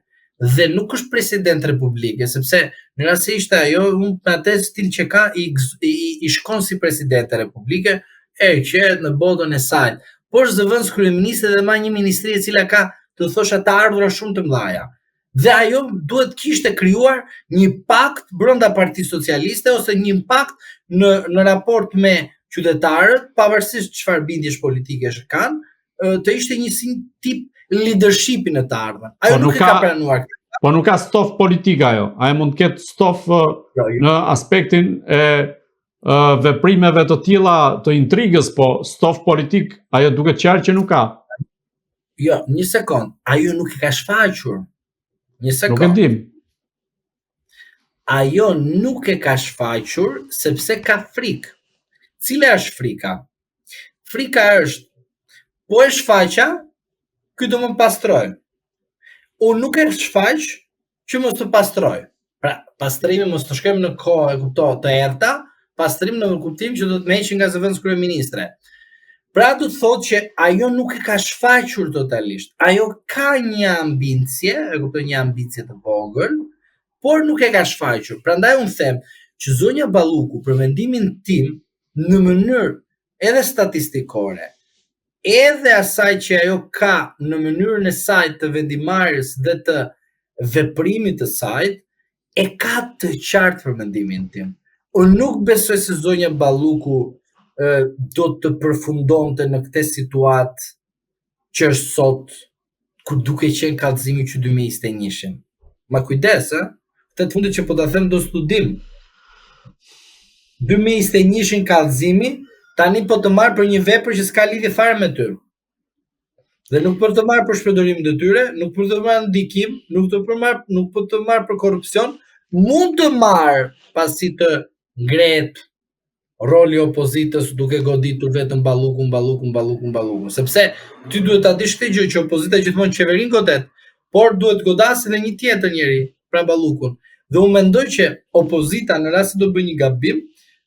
dhe nuk është president republike, sepse në rast se ishte ajo, unë me atë stil që ka i, i, i shkon si president republike, e qetë në botën e saj. Po është zëvendës kryeministre dhe ma një ministri e cila ka të thosha të ardhura shumë të mëdha. Dhe ajo duhet kishte krijuar një pakt brenda Partisë Socialiste ose një pakt në në raport me qytetarët, pavarësisht çfarë bindjesh politike kanë, të ishte një si tip leadershipi në të ardhmen. Ajo po nuk, nuk e ka pranuar këtë. Po nuk ka stof politik ajo. Ajo mund të ketë stof jo, jo. në aspektin e veprimeve të tilla të intrigës, po stof politik ajo duket qartë që nuk ka. Jo, një sekond, ajo nuk e ka shfaqur. Një sekond. Nuk e dim. Ajo nuk e ka shfaqur sepse ka frikë. Cila është frika? Frika është, po e shfaqa, ky do më pastrojë. Unë nuk e shfaq që mos të pastrojë. Pra, pastrimi mos të shkojmë në kohë, e kupto, të errëta, pastrim në kuptim që do të më heqin nga zëvendës kryeministre. Pra do të thotë që ajo nuk e ka shfaqur totalisht. Ajo ka një ambicie, e kuptoj një ambicie të vogël, por nuk e ka shfaqur. Prandaj unë them që zonja Balluku për mendimin tim në mënyrë edhe statistikore, edhe asaj që ajo ka në mënyrën e saj të vendimmarrjes dhe të veprimit të saj, e ka të qartë për mendimin tim. Unë nuk besoj se zonja Balluku e, do të përfundonte në këtë situatë që është sot ku duke qenë kallëzimi që 2021-shin. Ma kujdes, ë? Këtë të fundit që po ta them do studim. 2021-shin kallëzimi, tani po të marr për një vepër që s'ka lidhje fare me ty. Dhe nuk po të marr për shpërdorim detyre, nuk po të marr ndikim, nuk të për marr, nuk po të marr për korrupsion, mund të marr pasi të ngrehet roli i opozitës duke goditur vetëm Ballukun, Ballukun, Ballukun, Ballukun. Sepse ti duhet ta dish këtë gjë që opozita gjithmonë qeverinë godet, por duhet të godasë edhe një tjetër njeri, pra Ballukun. Dhe unë mendoj që opozita në rast se do bëjë një gabim,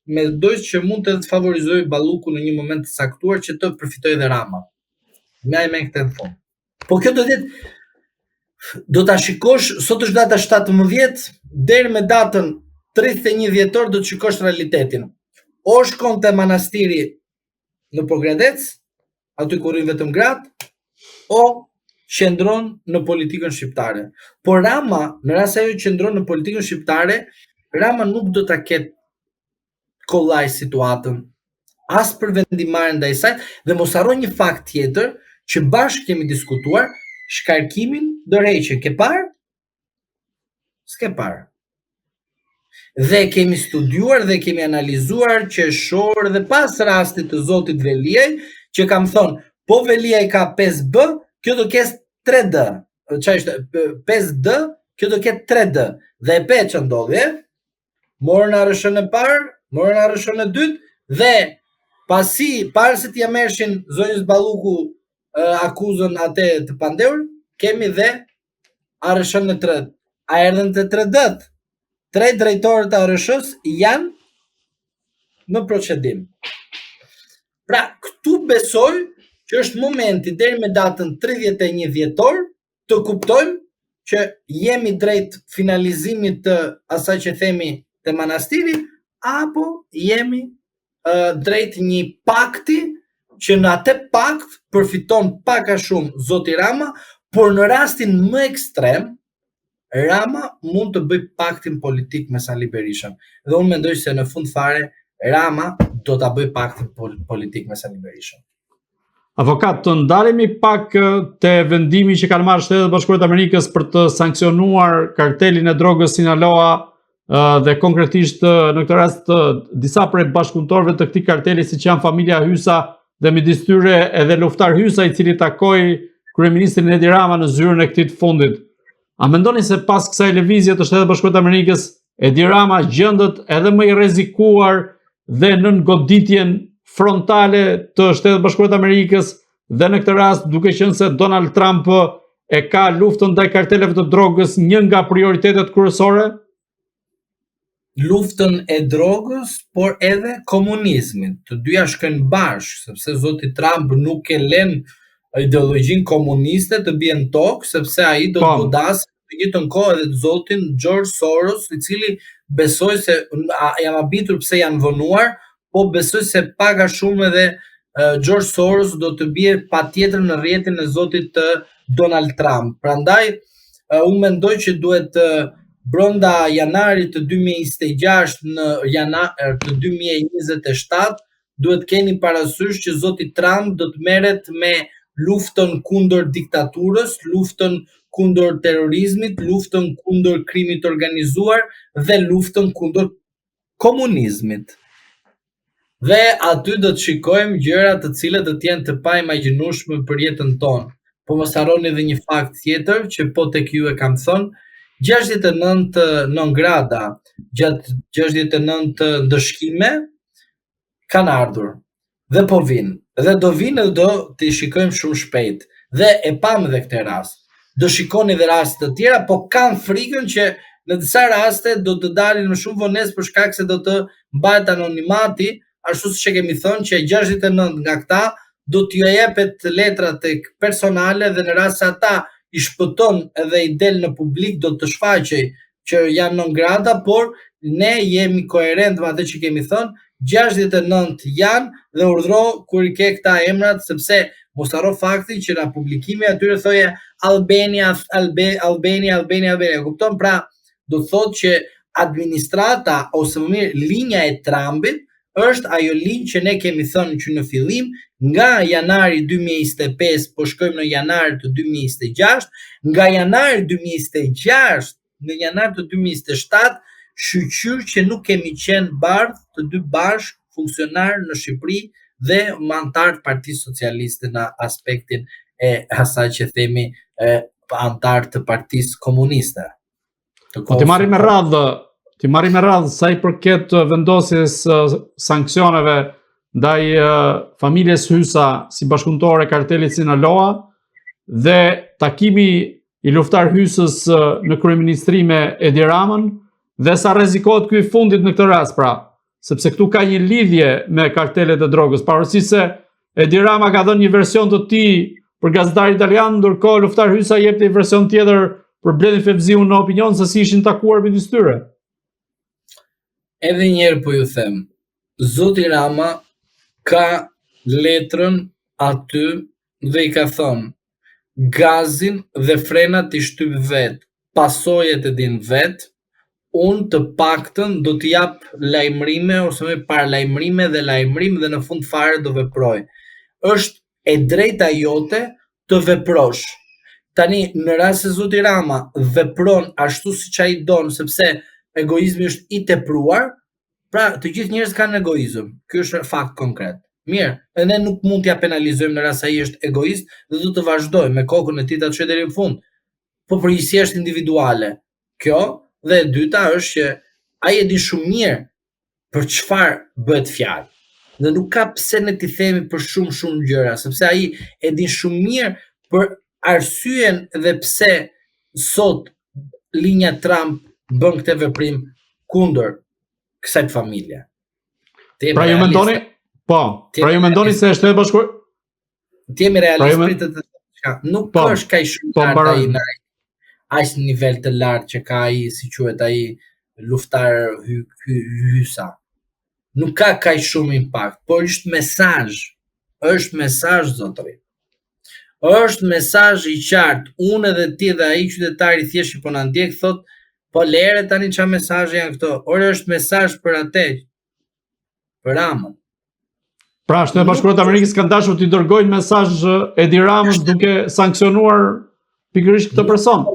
mendoj që mund të favorizojë Ballukun në një moment të caktuar që të përfitojë edhe Rama. Më ai me këtë në fund. Po kjo do të jetë do ta shikosh, sot është data 17, deri me datën 31 dhjetor do të shikosh realitetin. O shkon te manastiri në Pogradec, aty ku rrinë vetëm gratë, o qëndron në politikën shqiptare. Por Rama, në rast se ajo qëndron në politikën shqiptare, Rama nuk do ta ketë kollaj situatën, as për vendimmarrjen ndaj saj dhe mos harro një fakt tjetër që bashkë kemi diskutuar, shkarkimin dorëheqjen. Ke parë? S'ke parë. Dhe kemi studiuar dhe kemi analizuar qershor dhe pas rastit të zotit Veliaj, që kam thonë, po Veliaj ka 5B, kjo do ketë 3D. Ça ishte 5D, kjo do ketë 3D. Dhe e pe ça ndodhi, e? Morën ARRSH-në e parë, morën ARRSH-në e dytë dhe pasi para se t'ia merrshin zonjës Balluku akuzën atë të pandehur, kemi dhe ARRSH-në e tretë. A erdhën të tre D-të? Tre drejtorët e ARRSH-së janë në procedim. Pra, këtu besoj që është momenti deri me datën 31 dhjetor të kuptojmë që jemi drejt finalizimit të asaj që themi te manastiri apo jemi uh, drejt një pakti që në atë pakt përfiton pak a shumë zoti Rama, por në rastin më ekstrem Rama mund të bëjë paktin politik me Sali Berishën. Dhe unë mendoj se në fund fare Rama do ta bëjë paktin politik me Sali Berishën. Avokat, të ndalemi pak te vendimi që kanë marrë Shtetet e Bashkuara të Amerikës për të sanksionuar kartelin e drogës Sinaloa dhe konkretisht në këtë rast disa prej bashkëpunëtorëve të këtij karteli siç janë familja Hysa dhe midis tyre edhe Luftar Hysa i cili takoi kryeministrin Edi Rama në zyrën e këtij të fundit. A mendoni se pas kësaj lëvizje të Shteteve të Bashkuara të Amerikës, Edi Rama gjendet edhe më i rrezikuar dhe nën goditjen frontale të Shteteve të Bashkuara të Amerikës dhe në këtë rast duke qenë se Donald Trump e ka luftën ndaj karteleve të drogës një nga prioritetet kryesore? Luftën e drogës, por edhe komunizmit. Të dyja shkojnë bashkë, sepse zoti Trump nuk e len ideologjinë komuniste të bie në tokë, sepse ai do të po. godasë në të njëjtën kohë edhe zotin George Soros, i cili besoj se a, jam habitur pse janë vonuar, po besoj se pak a shumë edhe George Soros do të bie patjetër në rrjetin e zotit të Donald Trump. Prandaj unë mendoj që duhet të brenda janarit të 2026 në janar të 2027 duhet keni parasysh që zoti Trump do të merret me luftën kundër diktaturës, luftën kundër terrorizmit, luftën kundër krimit të organizuar dhe luftën kundër komunizmit. Dhe aty do të shikojmë gjëra të cilat do të jenë të paimagjinueshme për jetën tonë. Po mos harroni edhe një fakt tjetër që po tek ju e kam thënë, 69 non grata, gjatë 69 ndëshkime kanë ardhur dhe po vijnë dhe do vijnë dhe do t'i shikojmë shumë shpejt dhe e pamë dhe këtë rast. Do shikoni dhe raste të tjera, po kam frikën që në disa raste do të dalin me shumë vonesë për shkak se do të mbahet anonimati, ashtu siç e kemi thënë që 69 nga këta do t'ju jepet letra tek personale dhe në rast se ata i shpëton edhe i del në publik do të shfaqej që janë non grata, por ne jemi koherent me atë që kemi thënë, 69 janë dhe urdhro kur i ke këta emrat, sepse mos harro faktin që nga publikimi atyre thoje Albania, Albe, Albania, Albania, Albania, kupton? Pra, do të thotë që administrata ose më mirë linja e Trumpit është ajo linjë që ne kemi thënë që në fillim nga janari 2025 po shkojmë në janar të 2026, nga janari 2026 në janar të 2027 shyqyr që nuk kemi qenë bardh të dy bashkë funksionar në Shqipëri dhe anëtar të Partisë Socialiste në aspektin e asaj që themi e, anëtar të Partisë Komuniste. Të po t'i marrim me radhë, t'i marrim me radhë sa i përket vendosjes sanksioneve ndaj familjes Hysa si bashkëpunëtore e kartelit Sinaloa dhe takimi i Luftar Hysës në kryeministri me Edi Ramën dhe sa rrezikohet ky i fundit në këtë rast pra, sepse këtu ka një lidhje me kartelet e drogës, pavarësisht se Edi Rama ka dhënë një version të tij për gazetarin italian, ndërkohë Luftar Hysa jepte një version tjetër për Blendi Fevziun në opinion se si ishin takuar midis tyre. Edhe një herë po ju them, zoti Rama ka letrën aty dhe i ka thënë gazin dhe frenat i shtyp vetë, pasojat e din vetë, unë të paktën do të jap lajmërime ose më paralajmërime dhe lajmërim dhe në fund fare do veproj. Është e drejta jote të veprosh. Tani, në rast se zoti Rama vepron ashtu siç ai don, sepse egoizmi është i tepruar, Pra, të gjithë njerëzit kanë egoizëm. Ky është fakt konkret. Mirë, edhe ne nuk mund t'ia penalizojmë në rast se ai është egoist dhe do të vazhdojë me kokën e tij ta çojë deri në fund. Po përgjegjësia është individuale. Kjo dhe e dyta është që ai e di shumë mirë për çfarë bëhet fjalë. Dhe nuk ka pse ne t'i themi për shumë shumë gjëra, sepse ai e di shumë mirë për arsyen dhe pse sot linja Trump bën këtë veprim kundër kësaj familje. Pra ju mendoni, po, pra ju mendoni se Shtetet e Bashkuara Të jemi pra realist pra pritet të çka, nuk po, është kaq shumë po, lart ai në aq nivel të lartë që ka ai, si quhet ai Luftar hy, hy, Hysa. Nuk ka kaq shumë impakt, por është mesazh, është mesazh zotëri. Është mesazh i qartë, unë edhe ti dhe ai qytetari i thjeshtë që po na ndjek thotë, po lere tani ça mesazhe janë këto. Ore është mesazh për atë, për Ramën. Pra, Shtetet e Bashkuara të Amerikës kanë dashur t'i dërgojnë mesazh Edi Ramës duke sanksionuar pikërisht këtë person.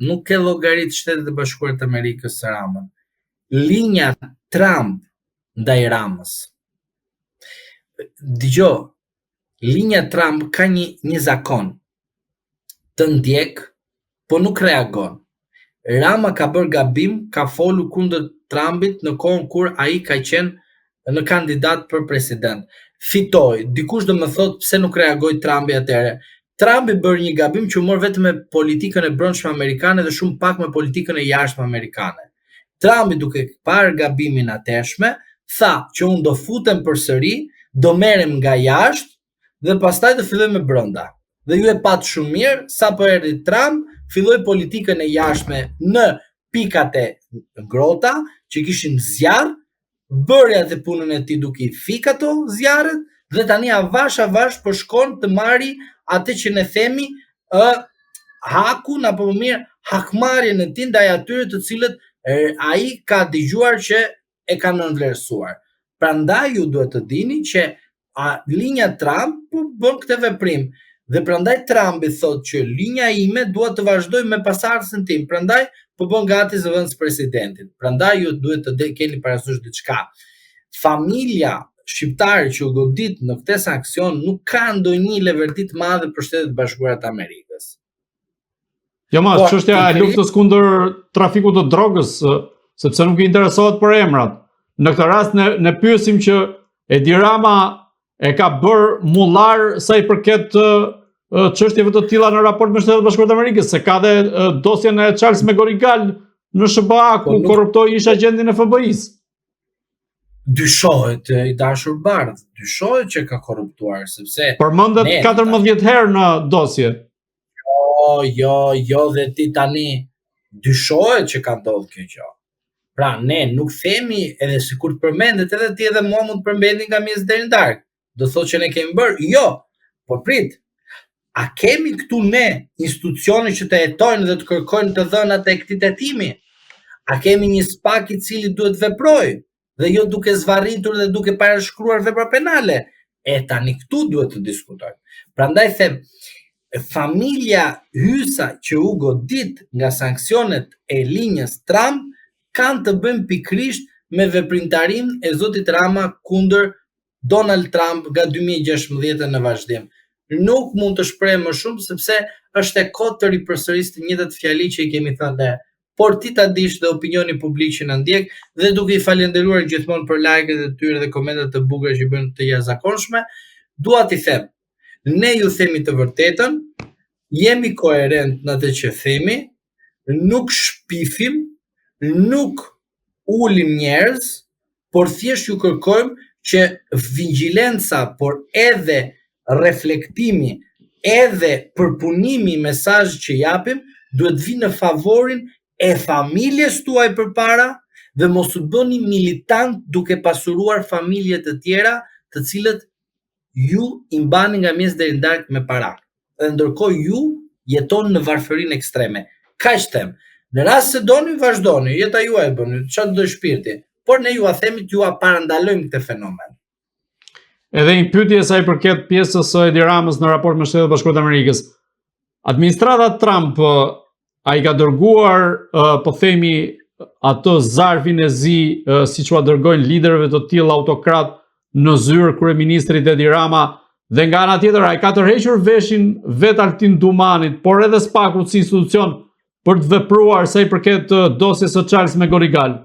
Nuk e llogarit Shtetet e Bashkuara të Amerikës Ramën. Linja Trump ndaj Ramës. Dëgjo, linja Trump ka një një zakon. Të ndjek, po nuk reagon. Rama ka bërë gabim, ka folur kundër Trumpit në kohën kur ai ka qenë në kandidat për president. Fitoi. Dikush do më thotë pse nuk reagoi Trumpi atëherë. Trumpi bëri një gabim që u mor vetëm me politikën e brendshme amerikane dhe shumë pak me politikën e jashtme amerikane. Trumpi duke parë gabimin atëhershme, tha që unë do futem përsëri, do merrem nga jashtë dhe pastaj do filloj me brenda. Dhe ju e patë shumë mirë, sapo erdhi Trump, filloi politikën e jashtme në pikat e ngrohta që kishin zjarr. Bëri atë punën e tij duke i fik ato zjarret dhe tani avash avash po shkon të marri atë që ne themi ë hakun apo më mirë hakmarrjen e tij ndaj atyre të cilët ai ka dëgjuar që e kanë nënvlerësuar. Prandaj ju duhet të dini që a linja Trump po bën këtë veprim dhe prandaj Trumpi thotë që linja ime dua të vazhdoj me pasardhësin tim, prandaj po bën gati zëvendës presidentin. Prandaj ju duhet të de, keni parasysh diçka. Familja shqiptare që u godit në këtë sanksion nuk ka ndonjë leverdi të madhe për Shtetet e Bashkuara të Amerikës. Jo ma, po, çështja e luftës kundër trafikut të drogës, sepse nuk i interesohet për emrat. Në këtë rast ne ne pyesim që Edi Rama e ka bërë mullar sa i përket çështjeve të tilla në raport me Shtetet e Bashkuara të Amerikës, se ka dhe dosjen e Charles McGonigal në SHBA ku po, korruptoi ish agjentin e FBI-së. Dyshohet i dashur Bardh, dyshohet që ka korruptuar sepse përmendet 14 herë në dosje. Jo, jo, jo dhe ti tani dyshohet që ka ndodhur kjo gjë. Pra ne nuk themi edhe sikur të përmendet edhe ti edhe mua mund të përmendin nga mëngjesi deri në darkë. Do thotë që ne kemi bërë? Jo. Po prit. A kemi këtu ne institucione që të hetojnë dhe të kërkojnë të dhënat e këtij hetimi? A kemi një SPAK i cili duhet të veprojë? dhe jo duke zvarritur dhe duke parashkruar vepra penale. E tani këtu duhet të diskutojmë. Prandaj them, familja Hysa që u godit nga sanksionet e linjës Trump kanë të bëjnë pikërisht me veprimtarinë e zotit Rama kundër Donald Trump nga 2016 në vazhdim. Nuk mund të shprehem më shumë sepse është e kotë të ripërsëris të njëjtat fjali që i kemi thënë ne. Por ti ta dish dhe opinioni publik që na ndjek dhe duke i falënderuar gjithmonë për like-et e tyre dhe komentet e bukura që bëjnë të jashtëzakonshme, dua t'i them, ne ju themi të vërtetën, jemi koherent në atë që themi, nuk shpifim, nuk ulim njerëz, por thjesht ju kërkojmë që vigjilenca, por edhe reflektimi, edhe përpunimi i mesazhit që japim, duhet të vijë në favorin e familjes tuaj përpara dhe mos u bëni militant duke pasuruar familje të tjera, të cilët ju i mbani nga mëngjesi deri në darkë me para. Dhe ndërkohë ju jetoni në varfërinë ekstreme. Kaq them. Në rast se doni, vazhdoni, jeta juaj e bëni, çfarë do shpirti. Por ne jua themi t'jua parandalojmë këtë fenomen. Edhe një pyetje sa i përket pjesës së Edi Ramës në raport me Shtetet e Bashkuara të Amerikës. Administrata Trump a i ka dërguar, po themi, atë zarfin e zi, siç ua dërgojnë liderëve të tillë autokrat në zyrë kryeministrit Edi Rama, dhe nga ana tjetër, a i ka tërhequr veshin vetë Altin Dumanit, por edhe SPAK-ut si institucion për të vepruar sa i përket dosjes së Charles McGonigal?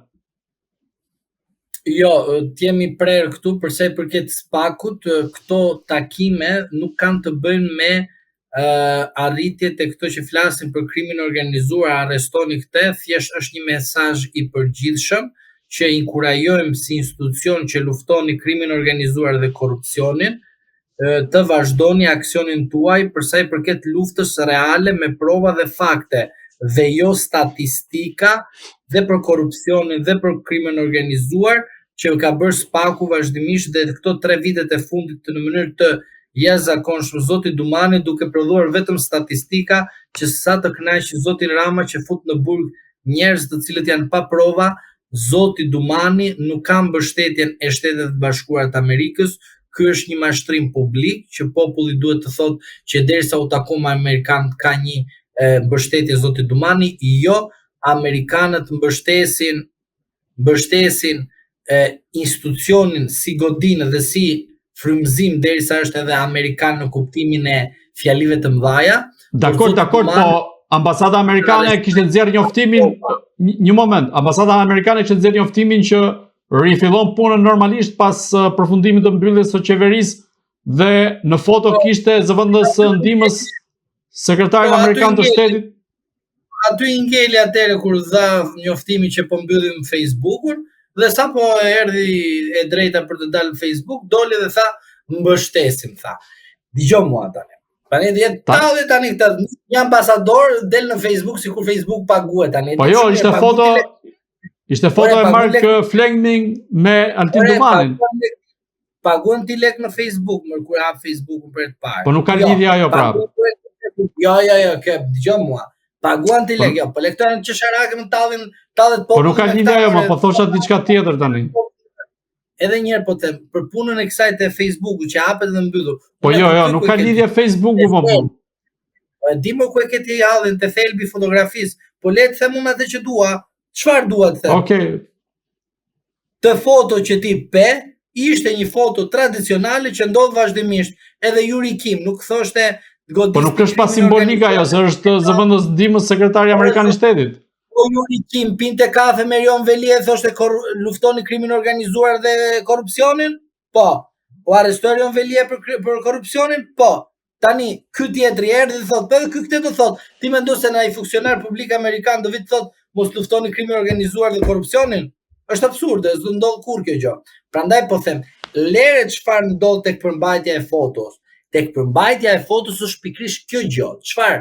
Jo, të jemi prerë këtu për sa i përket SPAK-ut, këto takime nuk kanë të bëjnë me uh, arritjet e këto që flasin për krimin e organizuar, arrestoni këtë, thjesht është një mesazh i përgjithshëm që inkurajojmë si institucion që luftoni krimin e organizuar dhe korrupsionin, të vazhdoni aksionin tuaj për sa i përket luftës reale me prova dhe fakte dhe jo statistika dhe për korrupsionin dhe për krimin e organizuar që ka bërë SPAK-u vazhdimisht dhe këto tre vitet e fundit në mënyrë të jashtëzakonshme zoti Dumani duke prodhuar vetëm statistika që sa të kënaqë zotin Rama që fut në burg njerëz të cilët janë pa prova Zoti Dumani nuk ka mbështetjen e Shteteve të Bashkuara të Amerikës, ky është një mashtrim publik që populli duhet të thotë që derisa u takua me amerikanët ka një e, mbështetje zoti Dumani, jo amerikanët mbështesin mbështesin e, institucionin si godinë dhe si frymëzim derisa është edhe amerikan në kuptimin e fjalive të mëdha. Dakord, dakord, po ambasada amerikane kishte nxjerrë njoftimin një moment, ambasada amerikane kishte nxjerrë njoftimin që rifillon punën normalisht pas uh, përfundimit të mbylljes së qeverisë dhe në foto po. kishte zëvendës ndihmës sekretarin po, amerikan të shtetit. Aty i ngeli atëherë kur dha njoftimi që po mbyllim Facebookun dhe sapo erdhi e drejta për të dalë në Facebook, doli dhe tha mbështesim tha. Dëgjo mua tani. Tani dhe tallje tani këta një ambasador del në Facebook sikur Facebook paguhet tani. Po jo, ishte foto. Ishte foto e Mark Fleming me Altin Dumanin. Paguan ti lek në Facebook, më kur hap Facebookun për të parë. Po nuk ka jo, lidhje ajo prapë. Jo, jo, jo, ke dëgjo mua. Paguan ti lek, po, jo, po lekë janë qesharake më tallin, tallet po. Po nuk ka lidhje ajo, më po thosha diçka tjetër tani. Edhe një herë po them, për punën e kësaj te Facebooku që hapet dhe mbyllu. Po jo, jo, nuk ka lidhje Facebooku më po. Po e di më ku e ke ti hallin te thelbi i fotografisë, po le të them unë atë që dua, çfarë dua të them? Okej. Okay. Të foto që ti pe, ishte një foto tradicionale që ndodh vazhdimisht. Edhe Yuri Kim nuk thoshte godis. Po nuk është pa simbolikë ajo, se është zëvendës ndihmës sekretari amerikan i shtetit. Po Yuri Kim pinte kafe me Erion Veliaj thoshte luftoni krimin organizuar dhe korrupsionin? Po. U arrestoi Erion Veliaj për për korrupsionin? Po. Tani, ky tjetri erdhi dhe thotë, po edhe ky këtë do thotë, ti mendon se ndonjë funksionar publik amerikan do vi të thotë mos luftoni krimin e organizuar dhe korrupsionin? Është absurde, s'do ndodh kurrë kjo gjë. Prandaj po them, lere çfarë ndodh tek përmbajtja e fotos. Tek përmbajtja e fotos është pikërisht kjo gjë. Çfarë?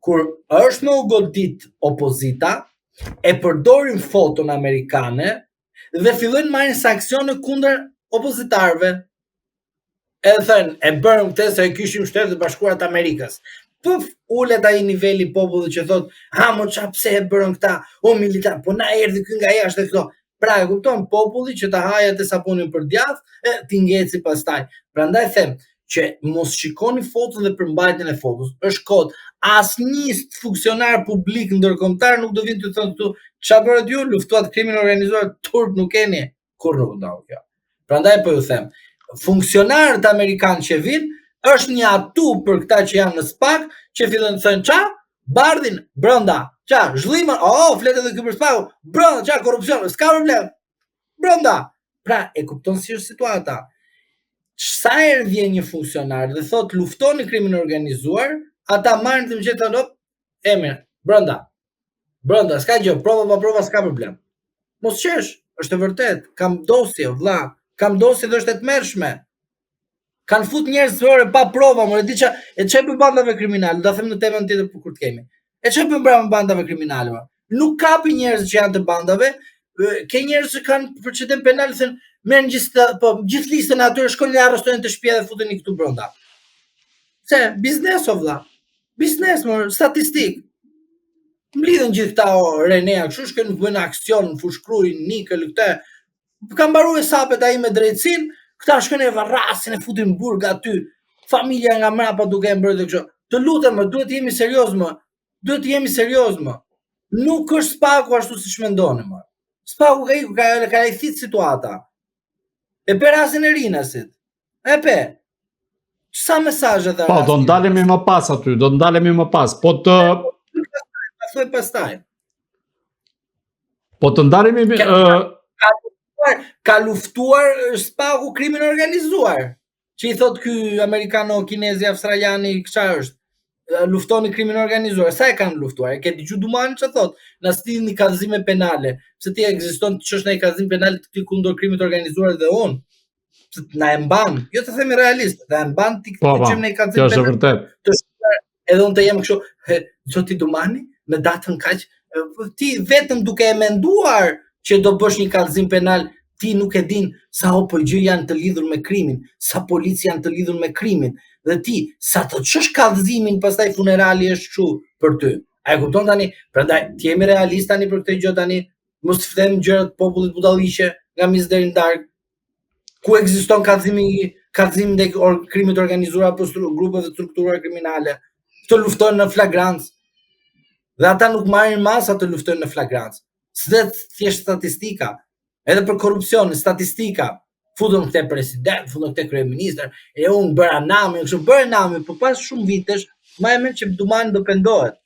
Kur është me u godit opozita, e përdorin foton amerikane dhe fillojnë marrin sanksione kundër opozitarëve. Edhe thënë, e bërëm këtë se e kishim Shtetet e Bashkuara të Amerikës. Puf, ulet ai niveli i popullit që thot, ha mo ça pse e bërën këta, o militant, po na erdhi ky nga jashtë dhe këto. Pra e kupton populli që ta hajë atë sapunin për djath, e t'i ngeci pastaj. Prandaj them që mos shikoni foton dhe përmbajtjen e fotos. Është kot. Asnjë funksionar publik ndërkombëtar nuk do vinë të thonë këtu, ça bërët ju, luftuat krimin e organizuar, turp nuk keni. Kurrë nuk ndodh kjo. Prandaj po ju them, funksionarët amerikanë që vijnë është një atu për këta që janë në SPAK, që fillojnë të thonë ça? Bardhin brenda. Ça? Zhvillimën, oh, flet edhe ky për SPAK, brenda, ça korrupsion, s'ka problem. Brenda. Pra, e kupton si është situata. Sa herë vjen një funksionar dhe thot luftoni krimin e organizuar, ata marrin të mëqë thonë, op, e mirë, brenda. Brenda, s'ka gjë, prova pa prova s'ka problem. Mos qesh, është e vërtet, kam dosje, vlla, kam dosje dhe është e tmerrshme. Kanë fut njerëz ore pa prova, more di ça, e ça bën bandave kriminale, do ta them në temën tjetër për kur të kemi. E ça bën brava bandave kriminale, më? Nuk kapi njerëz që janë të bandave, ke njerëz që kanë procedent penal thënë merrni gjithë po gjithë listën e atyre shkoni e arrestojnë te shtëpia dhe futeni këtu brenda. Se biznes o vlla. Biznes, mor, statistik. Mblidhen gjithë këta o Renea, kështu shkojnë bëjnë aksion, Fushë-Krujë, Nikël, këtë. Ka mbaru hesapet ai me drejtësinë, këta shkojnë e vrasin e futin burg aty. Familja nga mrapa duke e mbrojtur kështu. Të lutem, më, duhet të jemi serioz më. Duhet të jemi serioz më. Nuk është SPAK-u ashtu siç mendoni më. SPAK-u ka ikur, ka ka lajthit situata. E pe rastin e Rinasit. E pe. Sa mesazhe dha? Po, do ndalemi më pas aty, do ndalemi më pas. Po të Ta thuaj pastaj. Po të ndalemi ka, uh... ka, luftuar, ka luftuar SPAK-u krimin e organizuar. Që i thot ky amerikano, kinezi, australiani, çfarë është? Luftoni krimin e organizuar. Sa e kanë luftuar? E ke dëgju Dumanin ç'të thot? Na sillni kallëzime penale. Pse ti ekziston të çosh ndonjë kallëzim penal ti kundër krimit të organizuar dhe unë? na e mban, jo të themi realist, na e mban ti po, të qemë në kallëzim. Kjo është e vërtet. Të shkuar, edhe unë të jem kështu, he, zoti Dumani, në datën kaq, ti vetëm duke e menduar që do bësh një kallëzim penal, ti nuk e din sa OPGJ janë të lidhur me krimin, sa policë janë të lidhur me krimin, dhe ti sa të çosh kallëzimin, pastaj funerali është kështu për ty. A e kupton tani? Prandaj të jemi realist tani për këtë gjë tani, mos të them gjërat popullit budalliqe nga mëngjesi deri në darkë. Ku ekziston kallëzimi kallëzimi ndaj or, krimit të organizuar apo stru, grupeve të strukturuara kriminale? Të luftojnë në flagrancë. Dhe ata nuk marrin masa të luftojnë në flagrancë. S'të thjesht statistika. Edhe për korrupsionin, statistika. Futëm këtë president, futëm këtë kryeministër, e unë bëra namin, kështu bëre namin, po pas shumë vitesh, ma e mend që Dumani do pendohet.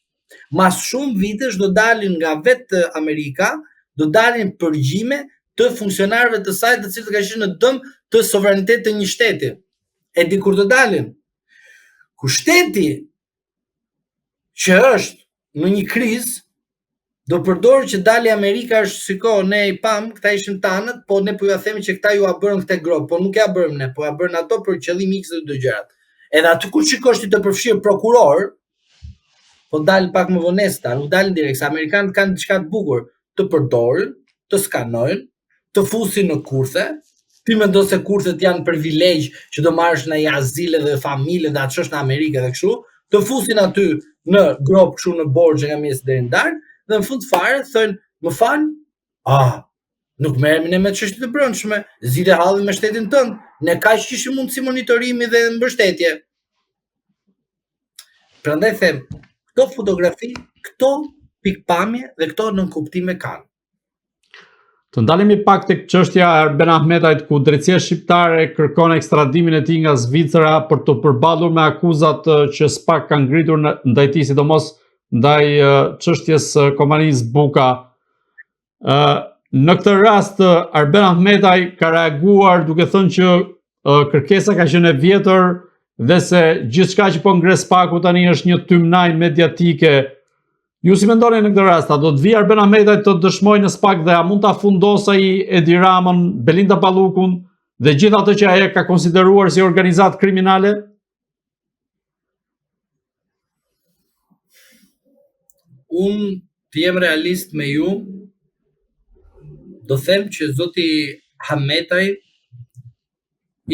Mas shumë vitesh do dalin nga vetë Amerika, do dalin përgjime të funksionarëve të saj të cilët kanë qenë në dëm të sovranitetit të një shteti. E di kur do dalin? Kur shteti që është në një krizë do përdorë që dali Amerika është shiko, ne i pam, këta ishin tanët, po ne po jua themi që këta jua bërën këtë gropë, po nuk ja bërëm ne, po ja bërën ato për qëllim X dhe dy gjërat. Edhe aty kur shikosh ti të përfshirë prokuror, po dalin pak më vonesë ta, nuk dalin direkt, se amerikanët kanë diçka të bukur, të përdorin. Të skanojnë, të fusin në kurthe, ti mendon se kurthet janë privilegj që do marrësh në azil edhe familje dhe atë në Amerikë edhe kështu, të fusin aty në gropë kështu në borxhe nga mëngjesi deri në darkë dhe në fund fare thonë, "Më fal, ah, nuk merremi ne me çështje të brendshme, zgjidhe hallin me shtetin tënd, ne kaq kishim mundësi monitorimi dhe mbështetje." Prandaj them, këto fotografi, këto pikëpamje dhe këto nënkuptime kanë. Të ndalemi pak tek çështja e Arben Ahmetajt ku drejtësia shqiptare kërkon ekstradimin e tij nga Zvicra për t'u përballur me akuzat që SPAK ka ngritur ndaj tij, sidomos ndaj çështjes së kompanisë Buka. Ë në këtë rast Arben Ahmetaj ka reaguar duke thënë që kërkesa ka qenë e vjetër dhe se gjithçka që po ngre SPAK-u tani është një tymnajë mediatike Ju si mendoni në këtë rast, a do të vijë Arben Ahmetaj të dëshmojë në SPAK dhe a mund ta fundosë ai Edi Ramën, Belinda Ballukun dhe gjithë atë që ai e ka konsideruar si organizatë kriminale? Unë të jem realist me ju, do them që zoti Ahmetaj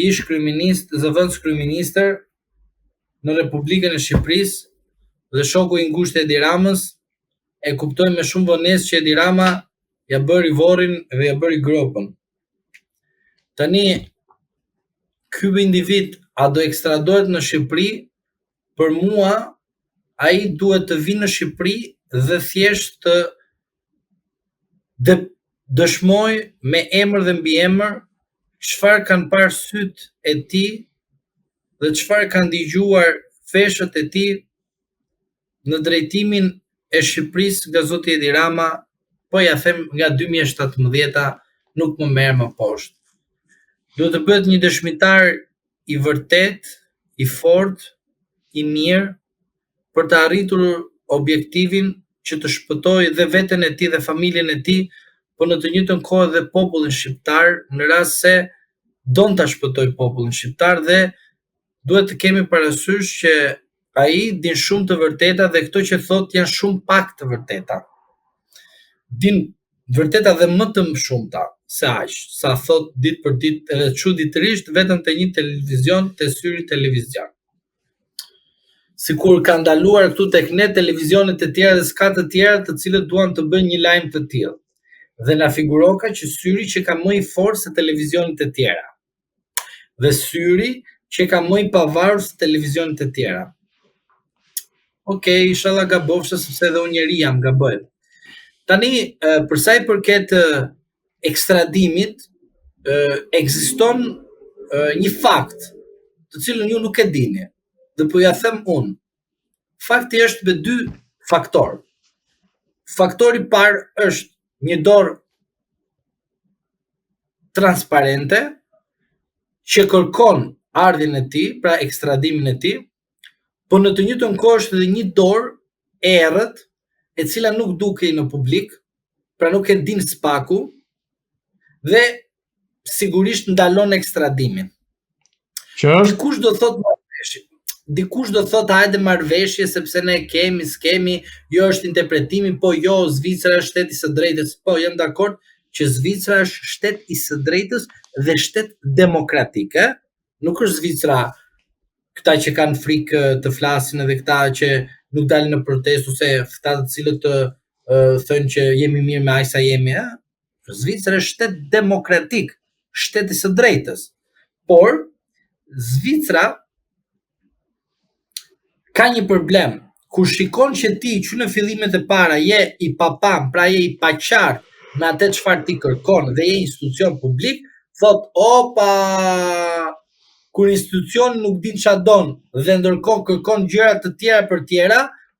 ish kryeministër, zëvendës kryeministër në Republikën e Shqipërisë dhe shoku i ngushtë i Edi Ramës e kuptoi me shumë vonesë që Edi Rama ia bëri vorrin dhe ia bëri gropën. Tani ky individ a do ekstradohet në Shqipëri? Për mua ai duhet të vijë në Shqipëri dhe thjesht të dëshmojë me emër dhe mbiemër çfarë kanë parë sytë e tij dhe çfarë kanë dëgjuar veshët e tij në drejtimin e Shqipërisë nga zoti Edi Rama, po ja them nga 2017-a nuk më merr më poshtë. Duhet të bëhet një dëshmitar i vërtetë, i fortë, i mirë për të arritur objektivin që të shpëtojë dhe veten e tij dhe familjen e tij, po në të njëjtën kohë edhe popullin shqiptar, në rast se don ta shpëtojë popullin shqiptar dhe duhet të kemi parasysh që ai din shumë të vërteta dhe këto që thotë janë shumë pak të vërteta. Din vërteta dhe më të shumta se aq, sa thotë ditë për ditë edhe çuditërisht vetëm te një televizion, te Syri Televizion. Sikur ka ndaluar këtu tek ne televizionet e tjera dhe s'ka të tjera të cilët duan të bëjnë një lajm të tillë. Dhe na figuroka që Syri qenka më i fortë se televizionet e tjera. Dhe Syri qenka më i pavarur se televizionet e tjera. Okej, okay, inshallah gabofsha sepse edhe unë njeri jam, gaboj. Tani, për sa i përket ekstradimit, ekziston një fakt, të cilën ju nuk e dini, dhe po ja them unë. Fakti është me dy faktorë. Faktori i parë është një dorë transparente që kërkon ardhjen e tij, pra ekstradimin e tij, po në të njëjtën kohë është edhe një dorë e errët, e cila nuk dukej në publik, pra nuk e din SPAK-u dhe sigurisht ndalon ekstradimin. Që është dikush do thotë marrëveshje. Dikush do thotë hajde marrëveshje sepse ne kemi, s'kemi, jo është interpretimi, po jo Zvicra është shtet i së drejtës. Po jam dakord që Zvicra është shtet i së drejtës dhe shtet demokratik, ë? Nuk është Zvicra këta që kanë frikë të flasin edhe këta që nuk dalin në protestë ose këta të cilët të thonë që jemi mirë me aq sa jemi, ë? Zvicra është shtet demokratik, shtet i së drejtës. Por Zvicra ka një problem. Kur shikon që ti që në fillimet e para je i papam, pra je i paqartë me atë çfarë ti kërkon dhe je institucion publik, thot opa, kur institucioni nuk din ça don dhe ndërkohë kërkon gjëra të tjera për tjera,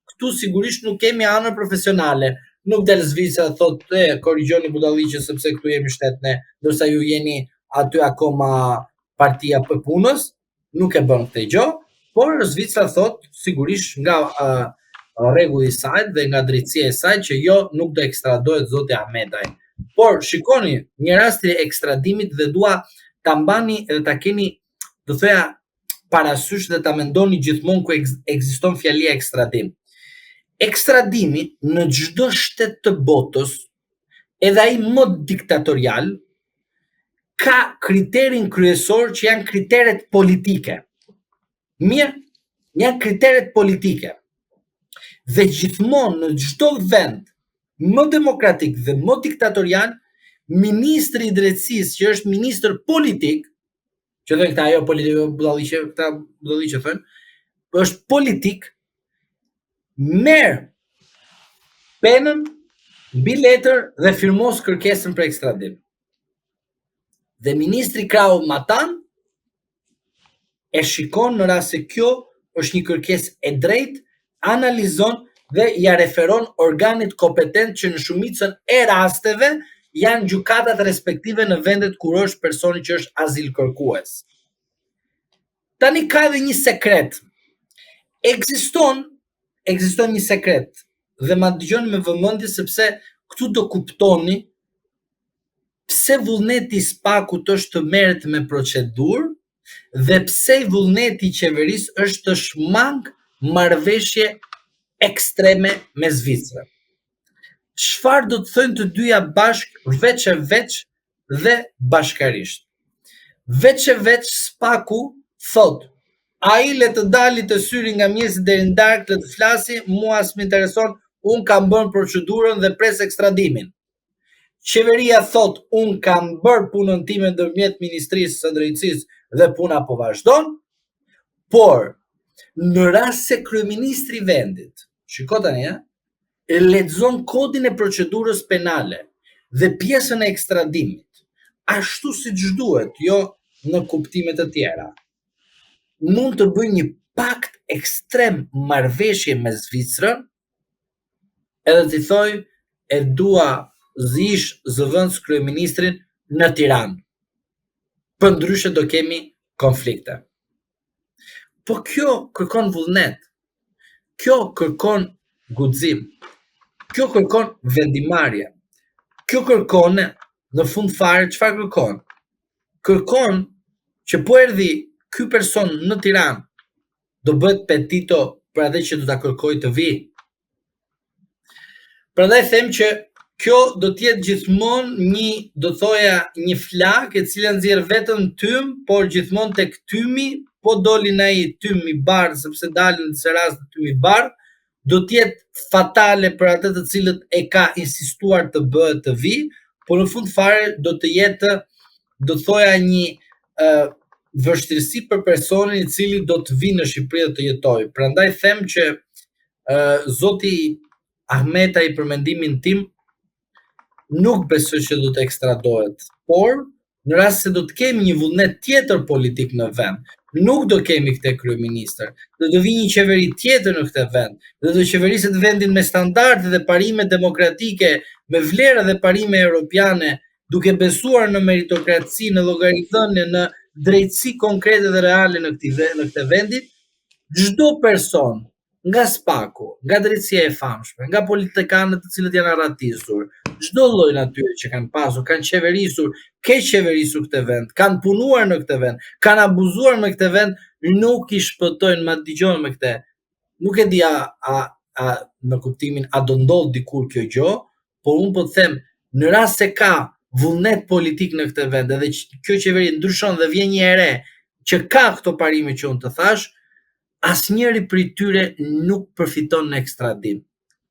këtu sigurisht nuk kemi anën profesionale. Nuk del Zvicra thot e korrigjoni budalliqe sepse këtu jemi shtet ne, ndërsa ju jeni aty akoma partia e punës, nuk e bën këtë gjë, por Zvicra thot sigurisht nga uh, rregulli i saj dhe nga drejtësia e saj që jo nuk do ekstradohet zoti Ahmetaj. Por shikoni një rast i ekstradimit dhe dua ta mbani dhe ta keni do thoja parasysh dhe ta mendoni gjithmonë ku ekziston fjalia ekstradim. Ekstradimi në çdo shtet të botës. Edhe ai më diktatorial ka kriterin kryesor që janë kriteret politike. Mirë, janë kriteret politike. Dhe gjithmonë në çdo vend më demokratik dhe më diktatorial, ministri i drejtësisë që është ministër politik, që thonë këta ajo politik, budalliqe, këta budalliqe thonë, është politik, merr penën mbi letër dhe firmos kërkesën për ekstradim. Dhe ministri krahu matanë e shikon në rast se kjo është një kërkesë e drejtë, analizon dhe ia referon organit kompetent që në shumicën e rasteve janë gjykatat respektive në vendet kur është personi që është azilkërkues. Tani ka edhe një sekret. Ekziston ekziston një sekret dhe ma dëgjoni me vëmendje sepse këtu do kuptoni pse vullneti i SPAK-ut është të merret me procedurë dhe pse vullneti i qeverisë është të shmangë marrëveshje ekstreme me Zvicrën. Çfarë do të thojnë të dyja bashkë veç e veç dhe bashkarisht? Veç e veç SPAK-u thotë, ai le të dali te syri nga mëngjesi deri në darkë le të flasi, mua s'më intereson, unë kam bërë procedurën dhe pres ekstradimin. Qeveria thotë unë kam bërë punën time ndërmjet Ministrisë së Drejtësisë dhe puna po vazhdon, por në rast se kryeministri i vendit, shiko tani, ë, e lexon kodin e procedurës penale dhe pjesën e ekstradimit, ashtu siç duhet, jo në kuptime të tjera, mund të bëjë një pakt ekstrem marrëveshje me Zvicrën, edhe t'i thojë e dua ish zëvendës kryeministrin në Tiranë. Përndryshe do kemi konflikte. Po kjo kërkon vullnet. Kjo kërkon guxim. Kjo kërkon vendimmarrje. Kjo kërkon në fund fare çfarë kërkon? Kërkon që po erdhi ky person në Tiranë do bëhet pentito për atë që do ta kërkojë të vijë. Prandaj them që kjo do të jetë gjithmonë një, do thoja, një flakë e cila nxjerr vetëm tym, por gjithmonë tek tymi, po doli ai tym i bardhë, sepse dalin në disa raste tym i bardhë, do të jetë fatale për atë të cilët e ka insistuar të bëhet të vijë, por në fund fare do të jetë do të thoja një uh, vështirësi për personin i cili do të vijë në Shqipëri dhe të jetojë. Prandaj them që uh, zoti Ahmetaj për mendimin tim nuk besoj që do të ekstradohet, por në rast se do të kemi një vullnet tjetër politik në vend, nuk do kemi këtë kryeministër, do të vijë një qeveri tjetër në këtë vend, dhe do qeveriset vendin me standarde dhe parime demokratike, me vlera dhe parime europiane, duke besuar në meritokraci, në llogaridhënie, në drejtësi konkrete dhe reale në këtë në këtë vendit, çdo person nga SPAK-u, nga drejtësia e famshme, nga politikanët të cilët janë arratisur, çdo lloj natyre që kanë pasur, kanë qeverisur, keqqeverisur këtë vend, kanë punuar në këtë vend, kanë abuzuar me këtë vend, nuk i shpëtojnë, ma dëgjon me këtë. Nuk e di a a a në kuptimin a do ndodh dikur kjo gjë, por unë po të them, në rast se ka vullnet politik në këtë vend edhe kjo qeveri ndryshon dhe vjen një e re që ka këto parime që unë të thash, asnjëri prej tyre nuk përfiton në ekstradim.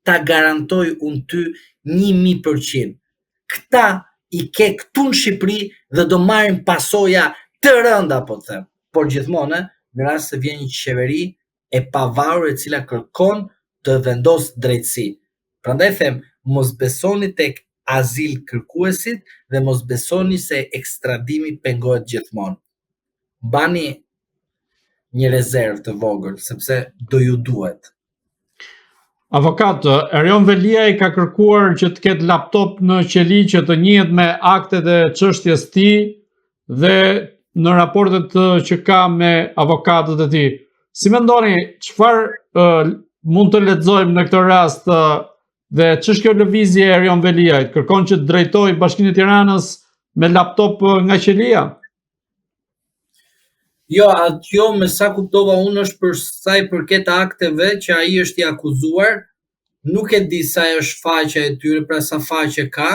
Ta garantoj unë ty 1000%. Këta i ke këtu në Shqipëri dhe do marrin pasoja të rënda, po të them. Por gjithmonë, në rast se vjen një qeveri e pavarur e cila kërkon të vendosë drejtësi. Prandaj them, mos besoni tek azil kërkuesit dhe mos besoni se ekstradimi pengohet gjithmonë. Mbani një rezervë të vogël, sepse do ju duhet. Avokat, Erion Veliaj ka kërkuar që të ketë laptop në qeli që të njihet me aktet e çështjes tij dhe në raportet që ka me avokatët e tij. Si mendoni, çfarë mund të lexojmë në këtë rast dhe ç'është kjo lëvizje e Erion Veliajt? Kërkon që të drejtojë Bashkinë e Tiranës me laptop nga qelia? Jo, ajo me sa kuptova unë është për sa i përket akteve që ai është i akuzuar, nuk e di sa është faqja e tyre, pra sa faqe ka.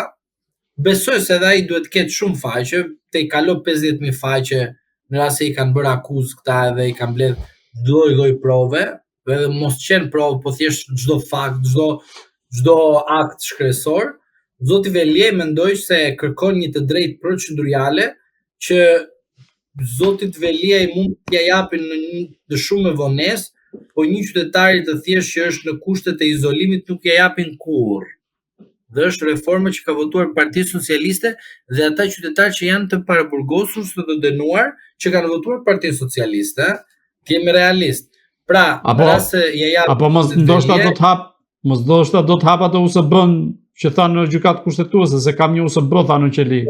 Besoj se edhe ai duhet të ketë shumë faqe, tejkalon 50.000 faqe në rast se i kanë bërë akuzë këta edhe i kanë mbledh lloj lloj prove, edhe mos qenë provë, po thjesht çdo fakt, çdo çdo akt shkresor, zoti Veliaj mendoj se kërkon një të drejtë procedurale që zotit Veliaj mund t'ia japin në një në shumë me vonesë, po një qytetari të thjeshtë që është në kushtet e izolimit nuk ia japin kurrë. Dhe është reforma që ka votuar Partia Socialiste dhe ata qytetarë që janë të paraburgosur ose të dënuar që kanë votuar Partinë Socialiste, të jemi realist. Pra, apo, rast se ia jap apo mos ndoshta do të hap, mos ndoshta do të hap atë USB-n që tha në gjykatë kushtetuese se kam një USB tha në qeli.